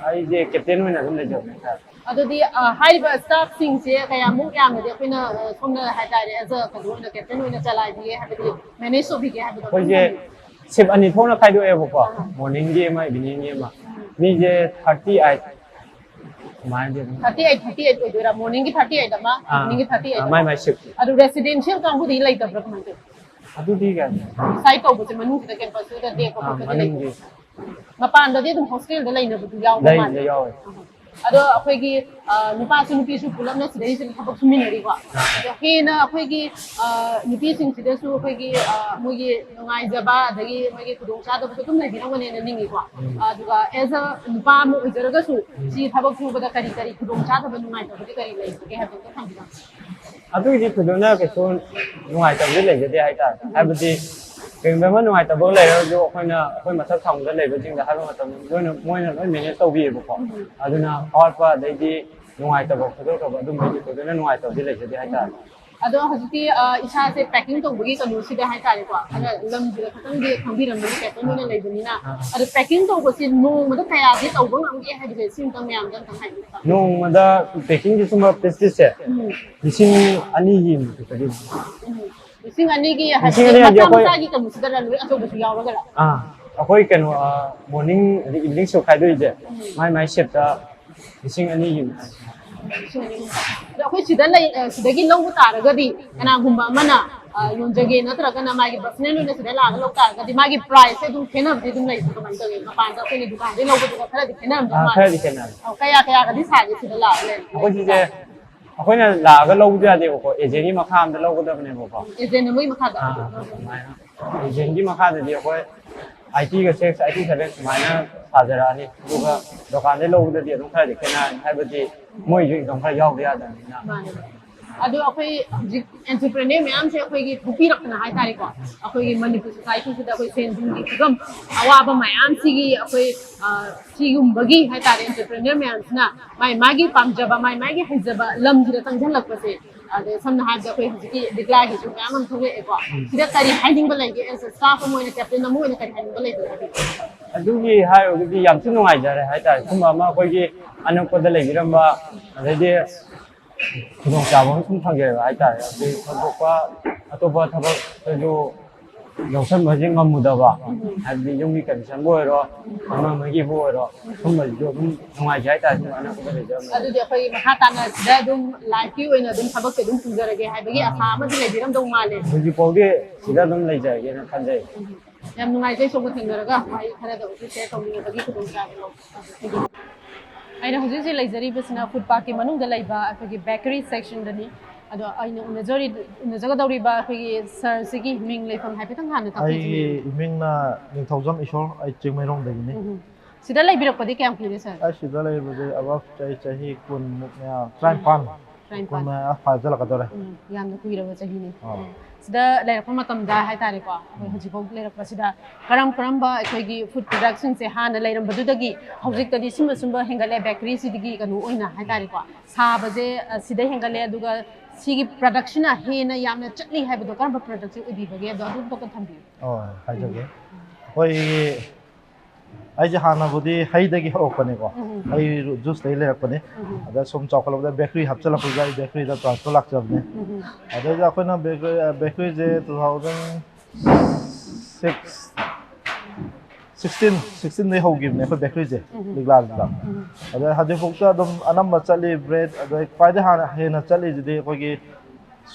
ꯑꯩꯁꯦ captain ꯑꯣꯏꯅ ꯑꯗꯨꯝ ꯂꯩꯖꯕꯅꯦ, sir꯫ ꯑꯗꯨꯗꯤ, ꯑ, ꯍꯥꯏꯔꯤꯕ staff ꯁꯤꯡꯁꯦ ꯀꯌꯥꯃꯨꯛ ꯌꯥꯝꯅꯗꯤ ꯑꯩꯈꯣꯏꯅ, ꯑ, ꯁꯣꯝꯅ ꯍꯥꯏꯇꯥꯔꯦ, as a ꯀꯩꯅꯣ ꯑꯣꯏꯅ, captain ꯑꯣꯏꯅ ꯆꯂꯥꯏꯕꯤꯒꯦ, ꯍꯥꯏꯕꯗꯤ manage ꯇꯧꯕꯤꯒꯦ ꯍꯥꯏꯕꯗꯣ? ꯑꯩꯈꯣꯏꯁꯦ shift ꯑꯅꯤ ꯊꯣꯛꯅ ꯈꯥꯏꯗꯣꯛꯑꯦꯕꯀꯣ, ꯑꯥ꯫ Morning ꯒꯤ ꯑꯃ, evening ꯒꯤ ꯑꯃ꯫ ꯎꯝ꯫ ꯃꯤꯁꯦ thirty eight ꯁꯨꯃꯥꯏꯅꯗꯤ ꯑꯗꯨꯝ꯫ Thirty eight, thirty eight ꯑꯣꯏꯗꯣꯏꯔꯥ? Morning ꯒꯤ thirty eight ꯑꯃ, ꯑꯥ꯫ Evening ꯒꯤ thirty eight ꯑꯥ, ꯑꯃ? ꯃꯥꯏ ꯃꯥꯏ shift꯫ ꯑꯗꯨ residential ꯀꯥꯡꯕꯨꯗꯤ ꯂꯩꯇꯕ꯭ꯔꯥ ꯀꯃꯥꯏꯅ ꯇꯧꯏ? ꯑꯗꯨꯗꯤ ꯀꯩꯅꯣ꯫ Site ꯇꯧꯕꯁꯦ ꯃꯅꯨꯡꯁꯤꯗ campus ꯇꯨꯗ ꯂꯦꯛꯄ ꯑꯥ, ꯈꯣꯠꯄꯗꯤ ꯃꯅꯨꯡꯒꯤ꯫ ꯂꯩꯇꯕ꯭ꯔꯥ? ꯃꯄꯥꯟꯗꯗꯤ ꯑꯗꯨꯝ ꯍꯣꯁꯇꯦꯜꯗ ꯂꯩꯅꯕꯗꯨ ꯌꯥꯎꯕ ꯂꯩ ꯃꯥꯜꯂꯦ꯫ ꯌꯥꯎꯋꯦ꯫ ꯑꯗꯣ ꯑꯩꯈꯣꯏꯒꯤ ꯅꯨꯄꯥꯁꯨ ꯅꯨꯄꯤꯁꯨ ꯄꯨꯂꯞꯅ ꯁꯤꯗꯩꯁꯤꯗ ꯊꯕꯛ ꯁꯨꯃꯤꯟꯅꯔꯤꯀꯣ꯫ ꯑꯗꯣ ꯍꯦꯟꯅ ꯑꯩꯈꯣꯏꯒꯤ ꯅꯨꯄꯤꯁꯤꯡꯁꯤꯗꯁꯨ ꯑꯩꯈꯣꯏꯒꯤ ꯃꯣꯏꯒꯤ ꯅꯨꯡꯉꯥꯏꯖꯕ ꯑꯗꯒꯤ ꯃꯣꯏꯒꯤ ꯈꯨꯗꯣꯡꯆꯥꯗꯕꯁꯨ ꯑꯗꯨꯝ ꯂꯩꯕꯤꯔꯝꯒꯅꯦꯅ ꯅꯤꯡꯉꯤꯀꯣ꯫ ꯑꯗꯨꯒ as a ꯅꯨꯄꯥ ꯑꯃ ꯑꯣꯏꯖꯔꯒꯁꯨ ꯁꯤ ꯊꯕꯛ ꯁꯨꯕꯗ ꯀꯔꯤ ꯀꯔꯤ ꯈꯨꯗꯣꯡꯆꯥꯗꯕ ꯅꯨꯡꯉꯥꯏꯇꯕꯗꯤ ꯀꯔꯤ ꯂꯩꯕꯒꯦ ꯍꯥꯏꯕꯗꯣ ꯊꯝꯕꯤꯔꯝꯃꯨ꯫ ꯑꯗꯨꯒꯤꯗꯤ ꯊꯣꯏꯗꯣꯛꯅ ꯀꯩꯁꯨ ꯅꯨꯡꯉꯥꯏꯇꯕꯗꯤ ꯂꯩꯖꯗꯦ ꯍꯥꯏꯇꯥꯔꯦ꯫ ꯍꯥꯏꯕꯗꯤ ꯀꯔꯤꯒꯨꯝꯕ ꯑꯃ ꯅꯨꯡꯉꯥꯏꯇꯕ ꯂꯩꯔꯒꯁꯨ ꯑꯩꯈꯣꯏꯅ ꯑꯩꯈꯣꯏ ꯃꯊꯛ ꯊꯪꯕꯗ ꯂꯩꯕꯁꯤꯡꯗ ꯍꯥꯏꯕ ꯃꯇꯝꯗ ꯂꯣꯏꯅ ꯃꯣꯏꯅ ꯂꯣꯏ ꯃꯦꯅꯦꯖ ꯇꯧꯕꯤꯌꯦꯕꯀꯣ꯫ ꯑꯗꯨꯅ ꯑꯋꯥꯠꯄ ꯑꯗꯩꯗꯤ ꯅꯨꯡꯉꯥꯏꯇꯕ ꯈꯣꯏꯗꯣꯛꯇꯕ ꯑꯗꯨꯝꯕꯒꯤ ꯊꯣꯏꯗꯣꯛꯅ ꯅꯨꯡꯉꯥꯏꯇꯕꯗꯤ ꯂꯩꯖꯗꯦ ꯍꯥꯏꯇꯥꯔꯦ꯫ ꯑꯗꯣ ꯍꯧꯖꯤꯛꯇꯤ ꯏꯁꯥꯁꯦ ꯄꯦꯀꯤꯡ ꯇꯧꯕꯒꯤ ꯀꯩꯅꯣꯁꯤꯗ ꯍꯥꯏꯇꯥꯔꯦꯀꯣ, ꯈꯔ ꯂꯝꯁꯤꯗ ꯈꯤꯇꯪꯗꯤ ꯈꯪꯕꯤꯔꯝꯒꯅꯤ ꯀꯦꯞꯇꯦꯟ ꯑꯣꯏꯅ ꯂꯩꯕꯅꯤꯅ꯫ ꯑꯗꯣ ꯄꯦꯀꯤꯡ ꯇꯧꯕꯁꯤ ꯅꯣꯡꯃꯗ ꯀꯌꯥꯗꯤ ꯇꯧꯕ ꯉꯝꯒꯦ ꯍꯥꯏꯕꯁꯦ ꯁꯤ ꯑꯃꯇꯪ ꯃꯌꯥꯝꯗ ꯑꯝꯇꯪ ꯍꯥꯏꯕꯤꯌꯨ꯫ ꯅꯣꯡꯃꯗ ꯄꯦꯀꯤꯡꯒꯤ ꯁꯨꯝꯕ ꯄꯤꯁ ꯄꯤꯁꯁꯦ ꯎꯝ꯫ ꯂꯤꯁꯤꯡ ꯑꯅꯤꯒꯤ ꯃꯊꯛꯇꯗꯤ꯫ ꯎꯝ꯫ ꯂꯤꯁꯤꯡ ꯑꯅꯤꯒꯤ ꯂꯤꯁꯤꯡ ꯍꯥꯏꯕꯗꯤ ꯑꯅꯤ ꯍꯥꯏꯗꯤ ꯃꯆꯥ ꯑꯩꯈꯣꯏ ꯃꯆꯥꯒꯤ ꯀꯩꯅꯣꯁꯤꯗꯔ ꯂꯣꯏ ꯑꯆꯧꯕꯁꯨ ꯌꯥꯎꯔꯒꯔ? ꯑꯥ, ꯑꯩꯈꯣꯏ ꯀꯩꯅꯣ, ꯃꯣꯔꯅꯤꯡ ꯑꯗꯩ ꯏꯚꯤꯅꯤꯡ ꯁꯤꯞ ꯈꯥꯏꯗꯣꯛꯏꯁꯦ ꯃꯥꯏ ꯃꯥꯏ ꯁꯤꯞꯇ ꯂꯤꯁꯤꯡ ꯑꯅꯤꯒꯤ ꯃꯊꯛ꯫ ꯑꯗꯣ ꯑꯩꯈꯣꯏ ꯁꯤꯗ ꯂꯩ, ꯑ, ꯁꯤꯗꯒꯤ ꯂꯧꯕ ꯇꯥꯔꯒꯗꯤ ꯀꯅꯥꯒꯨꯝꯕ ꯑꯃꯅ, ꯑ, ꯌꯣꯟꯖꯒꯦ ꯅꯠꯇ꯭ꯔꯒꯅ ꯃꯥꯒꯤ ꯄꯔꯁꯅꯦꯜ ꯑꯣꯏꯅ ꯁꯤꯗ ꯂꯥꯛꯑꯒ ꯂꯧ ꯇꯥꯔꯒꯗꯤ ꯃꯥꯒꯤ ꯄ꯭ꯔꯥꯏꯁꯁꯦ ꯑꯗꯨꯝ ꯈꯦꯠꯅꯕꯗꯤ ꯑꯗꯨꯝ ꯂꯩꯕ꯭ꯔꯥ ꯀꯃꯥꯏꯅ ꯇꯧꯒꯦ? ꯃꯄꯥꯟꯗ ꯑꯩꯈꯣꯏꯅ ꯗꯨꯀꯥꯟꯗꯒꯤ ꯂꯧꯕꯗꯨꯒ ꯈꯔꯗꯤ ꯈꯦꯠꯅꯔꯝꯗꯧ ꯑꯥ, ꯃꯥꯜꯂꯦ꯫ ꯈꯔꯗꯤ ꯈꯦꯠꯅꯔꯦ꯫ ꯑꯧ, ꯀꯌꯥ ꯀꯌꯥꯒꯗꯤ ꯁꯥꯒꯦ ꯁꯤꯗ ꯂꯥꯛꯑꯒ ꯂꯩꯔꯒ? ꯑꯩꯈꯣꯏ ꯁꯤꯁꯦ ꯑꯩꯈꯣꯏꯅ ꯂꯥꯛꯑꯒ ꯂꯧꯕꯗꯤ ꯌꯥꯗꯦꯕꯀꯣ, ꯑꯦꯖꯦꯟꯒꯤ ꯃꯈꯥ ꯑꯝꯗ ꯂꯧꯒꯗꯕꯅꯦꯕꯀꯣ꯫ ꯑꯦꯖꯦꯟ ꯑꯃꯒꯤ ꯃꯈꯥꯗ? ꯑꯥ, ꯑꯗꯨꯃꯥꯏꯅ꯫ ꯑꯦꯖꯦꯟꯒꯤ ꯃꯈꯥꯗꯗꯤ ꯑꯩꯈꯣꯏ ꯑꯥꯏꯇꯤꯒ ꯁꯤꯛꯁ, ꯑꯥꯏꯇꯤ ꯁꯚꯦꯟ ꯁꯨꯃꯥꯏꯅ ꯁꯥꯖꯔꯛꯑꯅꯤ꯫ ꯑꯗꯨꯒ ꯗꯨꯀꯥꯟꯗꯩ ꯂꯧꯕꯗꯗꯤ ꯑꯗꯨꯝ ꯈꯔꯗꯤ ꯈꯦꯠꯅꯔꯅꯤ, ꯍꯥꯏꯕꯗꯤ ꯃꯣꯏꯁꯨ ꯏꯟꯀꯝ ꯈꯔ ꯌꯥꯎꯗ ꯌꯥꯗꯕꯅꯤꯅ꯫ ꯃꯥꯅꯦ꯫ ꯑꯗꯣ ꯑꯩꯈꯣꯏ ꯍꯧꯖꯤꯛ ꯑꯦꯟꯇꯔꯄ꯭ꯔꯦꯅꯔ ꯃꯌꯥꯝꯁꯦ ꯑꯩꯈꯣꯏꯒꯤ ꯊꯣꯛꯄꯤꯔꯛꯇꯅ ꯍꯥꯏꯇꯥꯔꯦꯀꯣ, ꯑꯩꯈꯣꯏꯒꯤ ꯃꯅꯤꯄꯨꯔ ꯁꯣꯁꯥꯏꯇꯤꯁꯤꯗ ꯑꯩꯈꯣꯏ ꯁꯦꯟ ꯊꯨꯝꯒꯤ ꯐꯤꯕꯝ ꯑꯋꯥꯕ ꯃꯌꯥꯝꯁꯤꯒꯤ ꯑꯩꯈꯣꯏ, ꯑ, ꯁꯤꯒꯨꯝꯕꯒꯤ ꯍꯥꯏꯇꯥꯔꯦ, ꯑꯦꯟꯇꯔꯄ꯭ꯔꯦꯅꯔ ꯃꯌꯥꯝꯁꯤꯅ ꯃꯥꯏ ꯃꯥꯒꯤ ꯄꯥꯝꯖꯕ, ꯃꯥꯏ ꯃꯥꯒꯤ ꯍꯩꯖꯕ ꯂꯝꯁꯤꯗ ꯆꯪꯁꯤꯜꯂꯛꯄꯁꯦ, ꯑꯗꯩ ꯁꯝꯅ ꯍꯥꯏꯔꯕꯗ ꯑꯩꯈꯣꯏ ꯍꯧꯖꯤꯛꯀꯤ ꯂꯤꯛꯂꯥꯒꯤꯁꯨ ꯃꯌꯥꯝ ꯑꯃ ꯊꯣꯛꯂꯛꯑꯦꯀꯣ꯫ ꯎꯝ꯫ ꯁꯤꯗ ꯀꯔꯤ ꯍꯥꯏꯅꯤꯡꯕ ꯂꯩꯒꯦ? As a staff ꯑꯃ ꯑꯣꯏꯅ, ꯀꯦꯞꯇꯦꯟ ꯑꯃ ꯑꯣꯏꯅ ꯀꯔꯤ ꯍꯥꯏꯅꯤꯡꯕ ꯂꯩꯒꯦ? ꯑꯗꯨꯒꯤ ꯍꯥꯏꯔꯨꯔꯒꯗꯤ ꯌꯥꯝ ꯊꯤ ꯅꯨꯡꯉꯥꯏꯖꯔꯦ ꯍꯥꯏꯇꯥꯔꯦ꯫ ꯁꯨꯝꯕ ꯑꯃ ꯑꯩꯈꯣꯏꯒꯤ ꯑꯅꯛꯄꯗ ꯂꯩꯕꯤꯔꯝꯕ, ꯑꯗꯩꯗꯤ ꯈꯨꯗꯣꯡꯆꯥꯕ ꯑꯃ ꯁꯨꯝ ꯐꯪꯖꯩꯕ ꯍꯥꯏꯇꯥꯔꯦ꯫ ꯑꯗꯩ ꯊꯣꯏꯗꯣꯛꯄ ꯑꯇꯣꯞꯄ ꯊꯕꯛꯇꯁꯨ ꯌꯥꯎꯁꯟꯕꯁꯦ ꯉꯝꯃꯨꯗꯕ, ꯍꯥꯏꯕꯗꯤ ꯌꯨꯝꯒꯤ ꯀꯟꯗꯤꯁꯟꯕꯨ ꯑꯣꯏꯔꯣ, ꯑꯃ ꯑꯃꯒꯤꯕꯨ ꯑꯣꯏꯔꯣ, ꯁꯨꯝꯕꯁꯤꯁꯨ ꯑꯗꯨꯝ ꯅꯨꯡꯉꯥꯏꯖꯩ ꯍꯥꯏꯇꯥꯔꯦ, ꯁꯨꯝ ꯑꯅꯛꯄꯗ ꯂꯩꯖꯔꯝꯕꯁꯦ꯫ ꯑꯗꯨꯗꯤ ꯑꯩꯈꯣꯏ ꯃꯈꯥ ꯇꯥꯅ ꯁꯤꯗ ꯑꯗꯨꯝ ꯂꯥꯏꯐꯀꯤ ꯑꯣꯏꯅ ꯑꯗꯨꯝ ꯊꯕꯛꯁꯦ ꯑꯗꯨꯝ ꯄꯨꯖꯔꯒꯦ ꯍꯥꯏꯕꯒꯤ ꯑꯥ꯫ ꯑꯁꯥ ꯑꯃꯗꯤ ꯂꯩꯕꯤꯔꯝꯗꯧ ꯃꯥꯜꯂꯦ꯫ ꯍꯧꯖꯤꯛꯐꯥꯎꯗꯤ ꯁꯤꯗ ꯑꯗꯨꯝ ꯂꯩꯖꯔꯒꯦꯅ ꯈꯟꯖꯩ꯫ ꯎꯝ꯫ ꯌꯥꯝ ꯅꯨꯡꯉꯥꯏꯖꯩ ꯁꯣꯝꯒ ꯊꯦꯡꯅꯔꯒ ꯋꯥꯍꯩ ꯈꯔꯗ ꯑꯣꯏꯔꯁꯨ ꯁꯤꯌꯔ ꯇꯧꯕꯤꯔꯕꯒꯤ ꯈꯨꯗꯣꯡꯆꯥꯕ ꯂꯧꯕ꯫ ꯑꯩꯅ ꯍꯧꯖꯤꯛ ꯍꯧꯖꯤꯛ ꯂꯩꯖꯔꯤꯕꯁꯤꯅ ꯐꯨꯠ ꯄꯥꯔꯛꯀꯤ ꯃꯅꯨꯡꯗ ꯂꯩꯕ ꯑꯩꯈꯣꯏꯒꯤ ꯕꯦꯀꯔꯤ ꯁꯦꯛꯁꯟꯗꯅꯤ꯫ ꯑꯗꯣ ꯑꯩꯅ ꯎꯅꯖꯔꯤ ꯎꯅꯖꯒꯗꯧꯔꯤꯕ ꯑꯩꯈꯣꯏꯒꯤ ꯁꯥꯔꯁꯤꯒꯤ ꯃꯤꯡ ꯂꯩꯐꯝ ꯍꯥꯏꯐꯦꯠꯇꯪ ꯍꯥꯟꯅ ꯑꯩꯒꯤ ꯇꯥꯛꯄꯤꯖꯅꯤꯡꯉꯤ꯫ ꯏꯃꯤꯡꯅ ꯅꯤꯡꯊꯧꯖꯝ ꯏꯁꯣꯔ, ꯑꯩ ꯆꯤꯡꯃꯩꯔꯣꯡꯗꯒꯤꯅꯤ꯫ ꯎꯝ꯫ ꯁꯤꯗ ꯂꯩꯕꯤꯔꯛꯄꯗꯤ ꯀꯌꯥꯝ ꯀꯨꯏꯔꯦ ꯁꯥꯔ? ꯑꯩ ꯁꯤꯗ ꯂꯩꯕꯁꯦ ꯑꯕꯞ ꯆꯍꯤ ꯆꯍꯤ ꯀꯨꯟꯃꯨꯛ ꯃꯌꯥ, ꯇꯔꯥꯅꯤꯄꯥꯟ, ꯇꯔꯥꯅꯤꯄꯥꯟ꯫ ꯀꯨꯟ ꯃꯌꯥ ꯐꯥꯖꯤꯜꯂꯛꯀꯗꯧꯔꯦ꯫ ꯎꯝ, ꯌꯥꯝꯅ ꯀꯨꯏꯔꯕ ꯆꯍꯤꯅꯤ꯫ ꯑꯥ꯫ ꯎꯝ꯫ ꯁꯤꯗ ꯂꯩꯔꯛꯄ ꯃꯇꯝꯗ ꯍꯥꯏꯇꯥꯔꯦꯀꯣ, ꯑꯩꯈꯣꯏ ꯎꯝ꯫ ꯍꯧꯖꯤꯛꯐꯥꯎ ꯂꯩꯔꯛꯄꯁꯤꯗ ꯀꯔꯝ ꯀꯔꯝꯕ ꯑꯩꯈꯣꯏꯒꯤ ꯐꯨꯗ ꯄ꯭ꯔꯗꯛꯁꯤꯡꯁꯦ ꯍꯥꯟꯅ ꯂꯩꯔꯝꯕꯗꯨꯗꯒꯤ ꯍꯧꯖꯤꯛꯇꯗꯤ ꯁꯤꯟꯕ ꯁꯤꯟꯕ ꯍꯦꯟꯒꯠꯂꯦ, ꯕꯦꯀꯔꯤꯁꯤꯗꯒꯤ ꯀꯩꯅꯣ ꯑꯣꯏꯅ ꯍꯥꯏꯇꯥꯔꯦꯀꯣ, ꯁꯥꯕꯁꯦ ꯑ, ꯁꯤꯗ ꯍꯦꯟꯒꯠꯂꯦ, ꯑꯗꯨꯒ ꯁꯤꯒꯤ ꯄ꯭ꯔꯗꯛꯁꯤꯅ ꯍꯦꯟꯅ ꯌꯥꯝꯅ ꯆꯠꯂꯤ ꯍꯥꯏꯕꯗꯣ ꯀꯔꯝꯕ ꯄ꯭ꯔꯗꯛꯁꯦ ꯑꯣꯏꯕꯤꯕꯒꯦ? ꯑꯗꯣ ꯑꯗꯨꯝ ꯈꯛꯇ ꯊꯝꯕꯤꯌꯨ꯫ ꯑꯣ, ꯍꯥꯏꯖꯒꯦ꯫ ꯑꯩꯈꯣꯏꯒꯤ, ꯑꯩꯁꯦ ꯍꯥꯟꯅꯕꯨꯗꯤ ꯍꯩꯗꯒꯤ ꯍꯧꯔꯛꯄꯅꯦꯀꯣ꯫ ꯎꯝ꯫ ꯍꯩ ꯖꯨꯁꯇꯒꯤ ꯂꯩꯔꯛꯄꯅꯦ꯫ ꯎꯝ꯫ ꯑꯗ ꯁꯨꯝ ꯆꯥꯎꯈꯠꯂꯛꯄꯗ ꯕꯦꯀꯔꯤ ꯍꯥꯞꯆꯤꯜꯂꯛꯄꯗ ꯑꯩ ꯕꯦꯀꯔꯤꯗ ꯇ꯭ꯔꯥꯟꯁꯐꯔ ꯂꯥꯛꯆꯕꯅꯦ꯫ ꯎꯝ꯫ ꯑꯗꯩꯗ ꯑꯩꯈꯣꯏꯅ ꯕꯦꯀꯔꯤ, ꯕꯦꯀꯔꯤꯁꯦ two thousand six, sixteen, sixteenꯗꯩ ꯍꯧꯈꯤꯕꯅꯦ ꯑꯩꯈꯣꯏ ꯕꯦꯀꯔꯤꯁꯦ, ꯎꯝ꯫ ꯂꯤꯛꯂꯥꯁꯤꯗ꯫ ꯎꯝ꯫ ꯑꯗ ꯍꯧꯖꯤꯛꯐꯥꯎꯗ ꯑꯗꯨꯝ ꯑꯅꯝꯕ ꯆꯠꯂꯤ꯫ ꯕ꯭ꯔꯦꯗ, ꯑꯗꯩ ꯈ꯭ꯋꯥꯏꯗꯩ ꯍꯥꯟꯅ ꯍꯦꯟꯅ ꯆꯠꯂꯤꯁꯤꯗꯤ ꯑꯩꯈꯣꯏꯒꯤ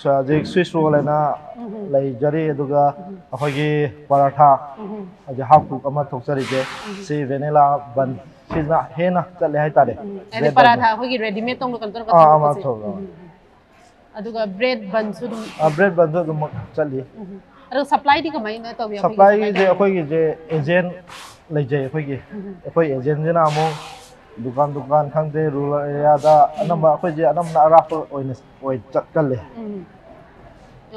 ꯁ-, ꯍꯧꯖꯤꯛ ꯁ꯭ꯋꯤꯁ ꯔꯣꯜ ꯍꯥꯏꯅ ꯎꯝ꯫ ꯂꯩꯖꯔꯤ, ꯑꯗꯨꯒ ꯎꯝ꯫ ꯑꯩꯈꯣꯏꯒꯤ ꯄꯔꯥꯊꯥ, ꯎꯝ꯫ ꯍꯧꯖꯤꯛ ꯍꯥꯐ ꯀꯨꯛ ꯑꯃ ꯊꯣꯛꯆꯔꯤꯁꯦ, ꯎꯝ꯫ ꯁꯤ ꯚꯦꯅꯤꯂꯥ ꯕꯟ, ꯁꯤꯅ ꯍꯦꯟꯅ ꯆꯠꯂꯦ ꯍꯥꯏꯇꯥꯔꯦ꯫ ꯎꯝ꯫ ꯍꯥꯏꯗꯤ ꯕ꯭ꯔꯦꯗ ꯄꯔꯥꯊꯥ ꯕꯟꯁꯦ꯫ ꯑꯩꯈꯣꯏꯒꯤ ꯔꯦꯗꯤꯃꯦꯗ ꯇꯧꯅ ꯀꯩꯅꯣ ꯇꯧꯔꯒ ꯑꯥ, ꯑꯥ, ꯇꯧꯕꯁꯦ꯫ ꯊꯣꯛꯑꯦ꯫ ꯎꯝ꯫ ꯑꯗꯨꯒ ꯕ꯭ꯔꯦꯗ ꯕꯟꯁꯨ ꯑꯗꯨꯝ꯫ ꯑꯥ, ꯕ꯭ꯔꯦꯗ ꯕꯟꯁꯨ ꯑꯗꯨꯝꯃꯛ ꯆꯠꯂꯤ꯫ ꯎꯝ꯫ ꯑꯗꯣ ꯁꯄ꯭ꯂꯥꯏꯗꯤ ꯀꯃꯥꯏꯅ ꯇꯧꯏ? ꯑꯩꯈꯣꯏꯒꯤ ꯁꯄ꯭ꯂꯥꯏꯁꯦ ꯁꯨꯃꯥꯏꯅ ꯇꯧꯏ? ꯑꯩꯈꯣꯏꯒꯤꯁꯦ ꯑꯦꯖꯦꯟ ꯂꯩꯖꯩ ꯑꯩꯈꯣꯏꯒꯤ꯫ ꯎꯝ꯫ ꯑꯩꯈꯣꯏ ꯑꯦꯖꯦꯟꯁꯤꯅ ꯑꯃꯨꯛ ꯗꯨꯀꯥꯟ ꯗꯨꯀꯥꯟ ꯈꯪꯗꯦ, ꯔꯨꯔꯦꯜ ꯑꯦꯔꯤꯌꯥꯗ ꯑꯅꯝꯕ ꯑꯩꯈꯣꯏꯁꯦ ꯑꯅꯝꯕꯅ ꯑꯔꯥꯞꯄ ꯑꯣꯏꯅ ꯑꯣꯏ ꯆꯠꯀꯜꯂꯦ꯫ ꯎꯝ꯫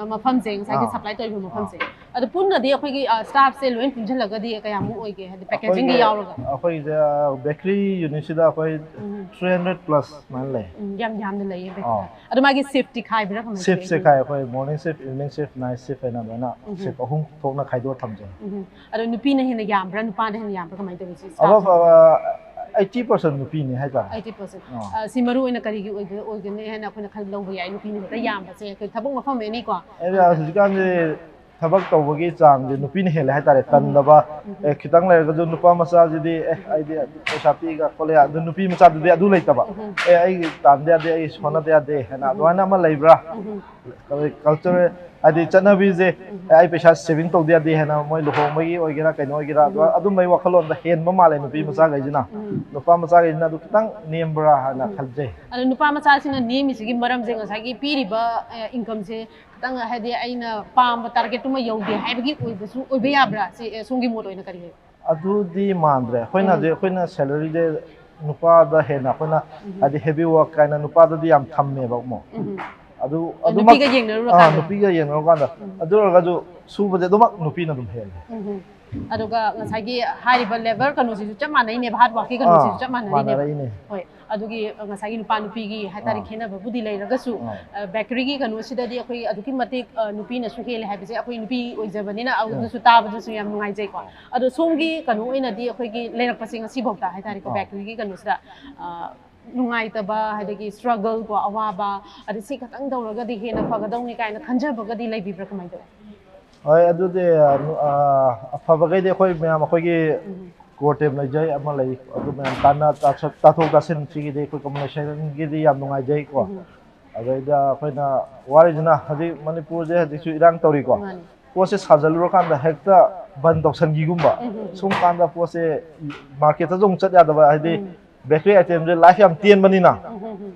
ꯑ, ꯃꯐꯝꯁꯦ, ꯉꯁꯥꯏꯒꯤ ꯑꯥ꯫ ꯁꯄ꯭ꯂꯥꯏ ꯇꯧꯔꯤꯕ ꯃꯐꯝꯁꯦ꯫ ꯑꯗꯣ ꯄꯨꯟꯅꯗꯤ ꯑꯩꯈꯣꯏꯒꯤ, ꯑ, ꯁ꯭ꯇꯥꯐꯁꯦ ꯂꯣꯏ ꯄꯨꯟꯁꯤꯜꯂꯒꯗꯤ ꯀꯌꯥꯃꯨꯛ ꯑꯣꯏꯒꯦ? ꯍꯥꯏꯗꯤ ꯄꯦꯀꯦꯖꯤꯡꯒꯤ ꯑꯩꯈꯣꯏꯒꯤ, ꯌꯥꯎꯔꯒ? ꯑꯩꯈꯣꯏꯁꯦ ꯕꯦꯀꯔꯤ ꯌꯨꯅꯤꯠꯁꯤꯗ ꯑꯩꯈꯣꯏ ꯎꯝ꯫ three hundred plus ꯁꯨꯃꯥꯏꯅ ꯂꯩ꯫ ꯎꯝ, ꯌꯥꯝ ꯌꯥꯝꯅ ꯂꯩꯌꯦ ꯑꯥ꯫ ꯕꯦꯀꯔꯤꯗ꯫ ꯑꯗꯣ ꯃꯥꯒꯤ ꯁꯤꯐꯇꯤ ꯈꯥꯏꯕ꯭ꯔꯥ ꯀꯃꯥꯏꯅ ꯇꯧꯒꯦ? ꯁꯤꯐꯁꯦ ꯈꯥꯏ, ꯑꯩꯈꯣꯏ morning shift, evening shift, night shift ꯍꯥꯏꯅ ꯑꯗꯨꯃꯥꯏꯅ ꯎꯝ꯫ ꯁꯤꯐ ꯑꯍꯨꯝ ꯊꯣꯛꯅ ꯈꯥꯏꯗꯣꯛꯑ ꯊꯝꯖꯩ꯫ ꯎꯝ꯫ ꯑꯗꯣ ꯅꯨꯄꯤꯅ ꯍꯦꯟꯅ ꯌꯥꯝꯕ꯭ꯔꯥ, ꯅꯨꯄꯥꯅ ꯍꯦꯟꯅ ꯌꯥꯝꯕ꯭ꯔꯥ, ꯀꯃꯥꯏꯅ ꯇꯧꯒꯦ ꯁꯤ ꯑꯕꯞ, staff? ꯑ, eighty percent ꯅꯨꯄꯤꯅꯤ ꯍꯥꯏꯇꯥꯔꯦ꯫ Eighty percent꯫ ꯑꯥ꯫ ꯑ, ꯁꯤ ꯃꯔꯨ ꯑꯣꯏꯅ ꯀꯔꯤꯒꯤ ꯑꯣꯏꯕ-, ꯑꯣꯏꯒꯅꯤ ꯍꯥꯏꯅ ꯑꯩꯈꯣꯏꯅ ꯈꯜ-, ꯂꯧꯕ ꯌꯥꯏ? ꯅꯨꯄꯤꯅ ꯍꯦꯛꯇ ꯌꯥꯝꯕꯁꯦ ꯑꯩꯈꯣꯏ ꯊꯕꯛ ꯃꯐꯝ ꯑꯦꯅꯤꯀꯣ? ꯑꯩꯅ ꯍꯧꯖꯤꯛꯀꯥꯟꯁꯦ ꯊꯕꯛ ꯇꯧꯕꯒꯤ ꯆꯥꯡꯁꯦ ꯅꯨꯄꯤꯅ ꯍꯦꯜꯂꯦ ꯍꯥꯏꯇꯥꯔꯦ, ꯎꯝ꯫ ꯇꯟꯗꯕ꯫ ꯎꯝ꯫ ꯑꯦ, ꯈꯤꯇꯪ ꯂꯩꯔꯒꯁꯨ ꯅꯨꯄꯥ ꯃꯆꯥꯁꯤꯗꯤ, "ꯑꯦ, ꯑꯩꯗꯤ ꯄꯩꯁꯥ ꯄꯤꯒ ꯈꯣꯠꯂꯦ", ꯑꯗꯨ ꯅꯨꯄꯤ ꯃꯆꯥꯗꯨꯗꯤ ꯑꯗꯨ ꯂꯩꯇꯕ꯫ ꯎꯝ꯫ "ꯑꯦ, ꯑꯩ ꯇꯥꯟꯗ ꯌꯥꯗꯦ, ꯑꯩ ꯍꯣꯠꯅꯗ ꯌꯥꯗꯦ" ꯍꯥꯏꯅ ꯑꯗꯨꯃꯥꯏꯅ ꯑꯃ ꯂꯩꯕ꯭ꯔꯥ? ꯎꯝ꯫ ꯀꯜꯆꯔꯦꯜ ꯍꯥꯏꯗꯤ ꯆꯠꯅꯕꯤꯁꯦ, "ꯑꯦ, ꯑꯩ ꯄꯩꯁꯥ ꯁꯦꯚꯤꯡ ꯇꯧꯗ ꯌꯥꯗꯦ" ꯍꯥꯏꯅ ꯃꯣꯏ ꯂꯨꯍꯣꯡꯕꯒꯤ ꯑꯣꯏꯒꯦꯔꯥ ꯀꯩꯅꯣ ꯑꯣꯏꯒꯦꯔꯥ, ꯑꯗꯨ ꯑꯗꯨꯝꯕꯒꯤ ꯋꯥꯈꯜꯂꯣꯟꯗ ꯍꯦꯟꯕ ꯃꯥꯜꯂꯦ ꯅꯨꯄꯤ ꯃꯆꯥꯈꯩꯁꯤꯅ꯫ ꯎꯝ꯫ ꯅꯨꯄꯥ ꯃꯆꯥꯈꯩꯁꯤꯅ ꯑꯗꯨ ꯈꯤꯇꯪ ꯅꯦꯝꯕ꯭ꯔꯥ ꯍꯥꯏꯅ ꯎꯝ꯫ ꯈꯟꯖꯩ꯫ ꯑꯗꯣ ꯅꯨꯄꯥ ꯃꯆꯥꯁꯤꯡꯅ ꯅꯦꯝꯃꯤꯁꯤꯒꯤ ꯃꯔꯝꯁꯦ ꯉꯁꯥꯏꯒꯤ ꯄꯤꯔꯤꯕ, ꯑꯦ, ꯏꯟꯀꯝꯁꯦ ꯈꯤꯇꯪ, ꯍꯥꯏꯗꯤ, ꯑꯩꯅ ꯄꯥꯝꯕ ꯇꯥꯔꯒꯦꯠꯇꯨꯃ ꯌꯧꯗꯦ ꯍꯥꯏꯕꯒꯤ ꯑꯣꯏꯕꯁꯨ ꯑꯣꯏꯕ ꯌꯥꯕ꯭ꯔꯥ? ꯁꯤ, ꯑꯦ, ꯁꯣꯝꯒꯤ ꯃꯣꯠ ꯑꯣꯏꯅ ꯀꯔꯤ ꯂꯩ? ꯑꯗꯨꯗꯤ ꯃꯥꯟꯗ꯭ꯔꯦ꯫ ꯑꯩꯈꯣꯏꯅ ꯎꯝ꯫ ꯍꯧꯖꯤꯛ, ꯑꯩꯈꯣꯏꯅ ꯁꯦꯂꯔꯤꯁꯦ ꯅꯨꯄꯥꯗ ꯍꯦꯟꯅ ꯑꯩꯈꯣꯏꯅ, ꯎꯝ꯫ ꯍꯥꯏꯗꯤ, ꯍꯦꯚꯤ ꯋꯥꯔꯛ ꯀꯥꯏꯅ ꯅꯨꯄꯥꯗꯗꯤ ꯌꯥꯝ ꯊꯝꯃꯦꯕ ꯑꯃꯨꯛ꯫ ꯎꯝ꯫ ꯑꯗꯨ, ꯑꯗꯨꯃꯛ ꯅꯨꯄꯤꯒ ꯌꯦꯡꯅꯔꯨꯔꯀꯥꯟꯗ꯫ ꯑꯥ, ꯅꯨꯄꯤꯒ ꯌꯦꯡꯅꯔꯨꯀꯥꯟꯗ꯫ ꯎꯝ꯫ ꯑꯗꯨ ꯑꯣꯏꯔꯒꯁꯨ ꯁꯨꯕꯗꯤ ꯑꯗꯨꯃꯛ ꯅꯨꯄꯤꯅ ꯑꯗꯨꯝ ꯍꯦꯜꯂꯦ꯫ ꯎꯝ꯫ ꯑꯗꯨꯒ ꯉꯁꯥꯏꯒꯤ ꯍꯥꯏꯔꯤꯕ ꯂꯦꯕꯔ ꯀꯩꯅꯣꯁꯤꯁꯨ ꯆꯞ ꯃꯥꯟꯅꯩꯅꯦꯕ, ꯍꯥꯔꯗ ꯋꯥꯔꯛꯀꯤ ꯀꯩꯅꯣꯁꯤꯁꯨ ꯑꯥ, ꯆꯞ ꯃꯥꯟꯅꯔꯤꯅꯦ꯫ ꯃꯥꯟꯅꯔꯛꯏꯅꯦ꯫ ꯍꯣꯏ, ꯑꯗꯨꯒꯤ ꯉꯁꯥꯏꯒꯤ ꯅꯨꯄꯥ ꯅꯨꯄꯤꯒꯤ ꯍꯥꯏꯇꯥꯔꯦ ꯑꯥ꯫ ꯈꯦꯠꯅꯕꯕꯨꯗꯤ ꯂꯩꯔꯒꯁꯨ, ꯑꯥ꯫ ꯑ, ꯕꯦꯀꯔꯤꯒꯤ ꯀꯩꯅꯣꯁꯤꯗꯗꯤ ꯑꯩꯈꯣꯏ ꯑꯗꯨꯛꯀꯤ ꯃꯇꯤꯛ, ꯑ, ꯅꯨꯄꯤꯅꯁꯨ ꯍꯦꯜꯂꯦ ꯍꯥꯏꯕꯁꯦ ꯑꯩꯈꯣꯏ ꯅꯨꯄꯤ ꯑꯣꯏꯖꯕꯅꯤꯅ ꯑꯗꯨꯁꯨ ꯇꯥꯕꯗꯁꯨ ꯌꯥꯝ ꯅꯨꯡꯉꯥꯏꯖꯩꯀꯣ꯫ ꯑꯥ꯫ ꯑꯗꯣ ꯁꯣꯝꯒꯤ ꯀꯩꯅꯣ ꯑꯣꯏꯅꯗꯤ ꯑꯩꯈꯣꯏꯒꯤ ꯂꯩꯔꯛꯄꯁꯦ ꯉꯁꯤꯐꯥꯎꯗ ꯍꯥꯏꯇꯥꯔꯦꯀꯣ, ꯑꯥ꯫ ꯕꯦꯀꯔꯤꯒꯤ ꯀꯩꯅꯣꯁꯤꯗ, ꯑ, ꯅꯨꯡꯉꯥꯏꯇꯕ, ꯑꯗꯒꯤ ꯁ꯭ꯇ꯭ꯔꯒꯜ ꯀꯣ, ꯑꯋꯥꯕ, ꯑꯗ ꯁꯤ ꯈꯛꯇꯪ ꯇꯧꯔꯒꯗꯤ ꯍꯦꯟꯅ ꯐꯒꯗꯧꯅꯤ ꯀꯥꯏꯅ ꯈꯟꯖꯕꯒꯗꯤ ꯂꯩꯕꯤꯕ꯭ꯔꯥ, ꯀꯃꯥꯏꯅ ꯇꯧꯋꯤ? ꯍꯣꯏ, ꯑꯗꯨꯗꯤ, ꯑ, ꯅꯨ-, ꯑ, ꯑꯐꯕꯈꯩꯗꯤ ꯑꯩꯈꯣꯏ ꯃꯌꯥꯝ ꯑꯩꯈꯣꯏꯒꯤ ꯎꯝ꯫ ꯀꯣꯔ ꯇꯦꯞ ꯂꯩꯖꯩ ꯑꯃ ꯂꯩ, ꯑꯗꯨ ꯃꯌꯥꯝ ꯇꯥꯟꯅ ꯇꯥꯊꯣꯛ, ꯇꯥꯊꯣꯛ ꯇꯥꯁꯤꯟ ꯁꯤꯒꯤꯗꯤ ꯑꯩꯈꯣꯏ ꯀꯝꯃꯨꯅꯤꯀꯦꯁꯟꯒꯤꯗꯤ ꯌꯥꯝ ꯅꯨꯡꯉꯥꯏꯖꯩꯀꯣ꯫ ꯎꯝ꯫ ꯑꯗꯩꯗ ꯑꯩꯈꯣꯏꯅ ꯋꯥꯔꯤꯁꯤꯅ ꯍꯧꯖꯤꯛ ꯃꯅꯤꯄꯨꯔꯁꯦ ꯍꯧꯖꯤꯛꯁꯨ ꯏꯔꯥꯡ ꯇꯧꯔꯤꯀꯣ꯫ ꯃꯥꯅꯤ꯫ ꯄꯣꯠꯁꯦ ꯁꯥꯖꯜꯂꯨꯔꯀꯥꯟꯗ ꯍꯦꯛꯇ ꯕꯟ ꯇꯧꯁꯟꯈꯤꯒꯨꯝꯕ꯫ ꯎꯝ, ꯎꯝ, ꯎꯝ꯫ ꯁꯨꯝ ꯀꯥꯟꯗ ꯄꯣꯠꯁꯦ ꯃꯥꯔꯀꯦꯠꯇꯁꯨ ꯑꯃꯨꯛ ꯆꯠ ꯌꯥꯗꯕ, ꯍꯥꯏꯗꯤ ꯎꯝ꯫ ꯕꯦꯀꯔꯤ ꯑꯥꯏꯇꯦꯝꯁꯦ ꯂꯥꯏꯐ ꯌꯥꯝ ꯇꯦꯟꯕꯅꯤꯅ꯫ ꯎꯝ, ꯎꯝ, ꯎꯝ꯫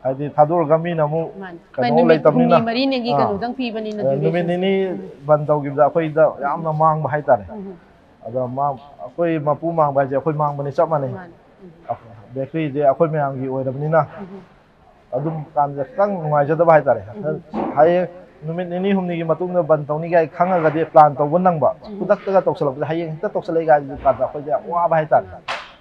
ꯍꯥꯏꯗꯤ ꯊꯥꯗꯣꯛꯑꯒ ꯃꯤꯅ ꯑꯃꯨꯛ ꯃꯥꯅꯤ꯫ ꯀꯩꯅꯣ ꯅꯨꯃꯤꯠ ꯂꯩꯇꯕꯅꯤꯅ꯫ ꯍꯨꯝꯅꯤ ꯃꯔꯤꯅꯤꯒꯤ ꯑꯥ꯫ ꯀꯩꯅꯣꯗꯪ ꯄꯤꯕꯅꯤꯅ ꯑ, ꯅꯨꯃꯤꯠ duration꯫ ꯅꯤꯅꯤ ꯎꯝ꯫ ꯕꯟ ꯇꯧꯈꯤꯕꯗ ꯑꯩꯈꯣꯏꯗ ꯎꯝ꯫ ꯌꯥꯝꯅ ꯃꯥꯡꯕ ꯍꯥꯏꯇꯥꯔꯦ꯫ ꯎꯝ꯫ ꯑꯗꯣ ꯃꯥ-, ꯑꯩꯈꯣꯏ ꯃꯄꯨ ꯃꯥꯡꯕ ꯍꯥꯏꯁꯦ ꯑꯩꯈꯣꯏ ꯃꯥꯡꯕꯅꯤ ꯆꯞ ꯃꯥꯟꯅꯩ꯫ ꯃꯥꯅꯤ꯫ ꯎꯝ꯫ ꯕꯦꯀꯔꯤꯁꯦ ꯑꯩꯈꯣꯏ ꯃꯌꯥꯝꯒꯤ ꯑꯣꯏꯔꯕꯅꯤꯅ ꯎꯝ꯫ ꯑꯗꯨꯝ ꯀꯥꯟꯗ ꯈꯤꯇꯪ ꯅꯨꯡꯉꯥꯏꯖꯗꯕ ꯍꯥꯏꯇꯥꯔꯦ꯫ ꯎꯝ꯫ ꯍꯌꯦꯡ ꯅꯨꯃꯤꯠ ꯅꯤꯅꯤ ꯍꯨꯝꯅꯤꯒꯤ ꯃꯇꯨꯡꯗ ꯕꯟ ꯇꯧꯅꯤ ꯀꯥꯏ ꯈꯪꯉꯒꯗꯤ ꯄ꯭ꯂꯥꯟ ꯇꯧꯕ ꯅꯪꯕ꯫ ꯎꯝ꯫ ꯈꯨꯗꯛꯇꯒ ꯇꯧꯁꯜꯂꯛꯄꯁꯦ ꯍꯌꯦꯡ ꯍꯦꯛꯇ ꯇꯧꯁꯜꯂꯛꯏ ꯀꯥꯏꯗꯨ ꯀꯥꯟꯗ ꯑꯩꯈꯣꯏꯁꯦ ꯌꯥꯝ ꯋꯥꯕ ꯍꯥꯏꯇꯥꯔꯦ꯫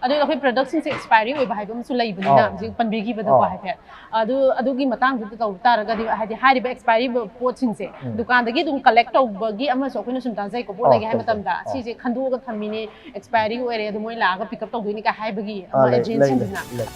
ꯑꯗꯨ ꯑꯩꯈꯣꯏ ꯄ꯭ꯔꯗꯛꯁꯤꯡꯁꯦ ꯑꯦꯛꯁꯄꯥꯏꯔꯤ ꯑꯣꯏꯕ ꯍꯥꯏꯕ ꯑꯃꯁꯨ ꯂꯩꯕꯅꯤꯅ ꯑꯧ꯫ ꯍꯧꯖꯤꯛ ꯄꯟꯕꯤꯈꯤꯕꯗꯀꯣ ꯑꯧ꯫ ꯍꯥꯏꯐꯦꯠ꯫ ꯑꯗꯨ, ꯑꯗꯨꯒꯤ ꯃꯇꯥꯡꯗꯨꯗ ꯇꯧ ꯇꯥꯔꯒꯗꯤ, ꯍꯥꯏꯗꯤ, ꯍꯥꯏꯔꯤꯕ ꯑꯦꯛꯁꯄꯥꯏꯔꯤ ꯑꯣꯏꯕ ꯄꯣꯠꯁꯤꯡꯁꯦ ꯎꯝ꯫ ꯗꯨꯀꯥꯟꯗꯒꯤ ꯑꯗꯨꯝ ꯀꯂꯦꯛ ꯇꯧꯕꯒꯤ ꯑꯃꯁꯨ ꯑꯩꯈꯣꯏꯅ ꯁꯨꯝ ꯇꯥꯖꯩꯀꯣ, ꯄꯣꯠ ꯑꯧ, ꯂꯩꯒꯦ ꯍꯥꯏ ꯇꯧ, ꯇꯧ꯫ ꯃꯇꯝꯗ ꯑꯧ꯫ ꯁꯤꯁꯦ ꯈꯟꯗꯣꯛꯑꯒ ꯊꯝꯃꯤꯅꯦ, ꯑꯦꯛꯁꯄꯥꯏꯔꯤ ꯑꯣꯏꯔꯦ, ꯑꯗꯨ ꯃꯣꯏ ꯂꯥꯛꯑꯒ ꯄꯤꯛ ꯑꯞ ꯇꯧꯗꯣꯏꯅꯤ ꯀꯥꯏ ꯍꯥꯏꯕꯒꯤ ꯑꯃ ꯑꯥ, ꯂꯩ, ꯂꯩ, ꯑꯦꯖꯦꯟꯁꯤꯡꯗꯨꯅ꯫ ꯂꯩ, ꯂꯩ꯫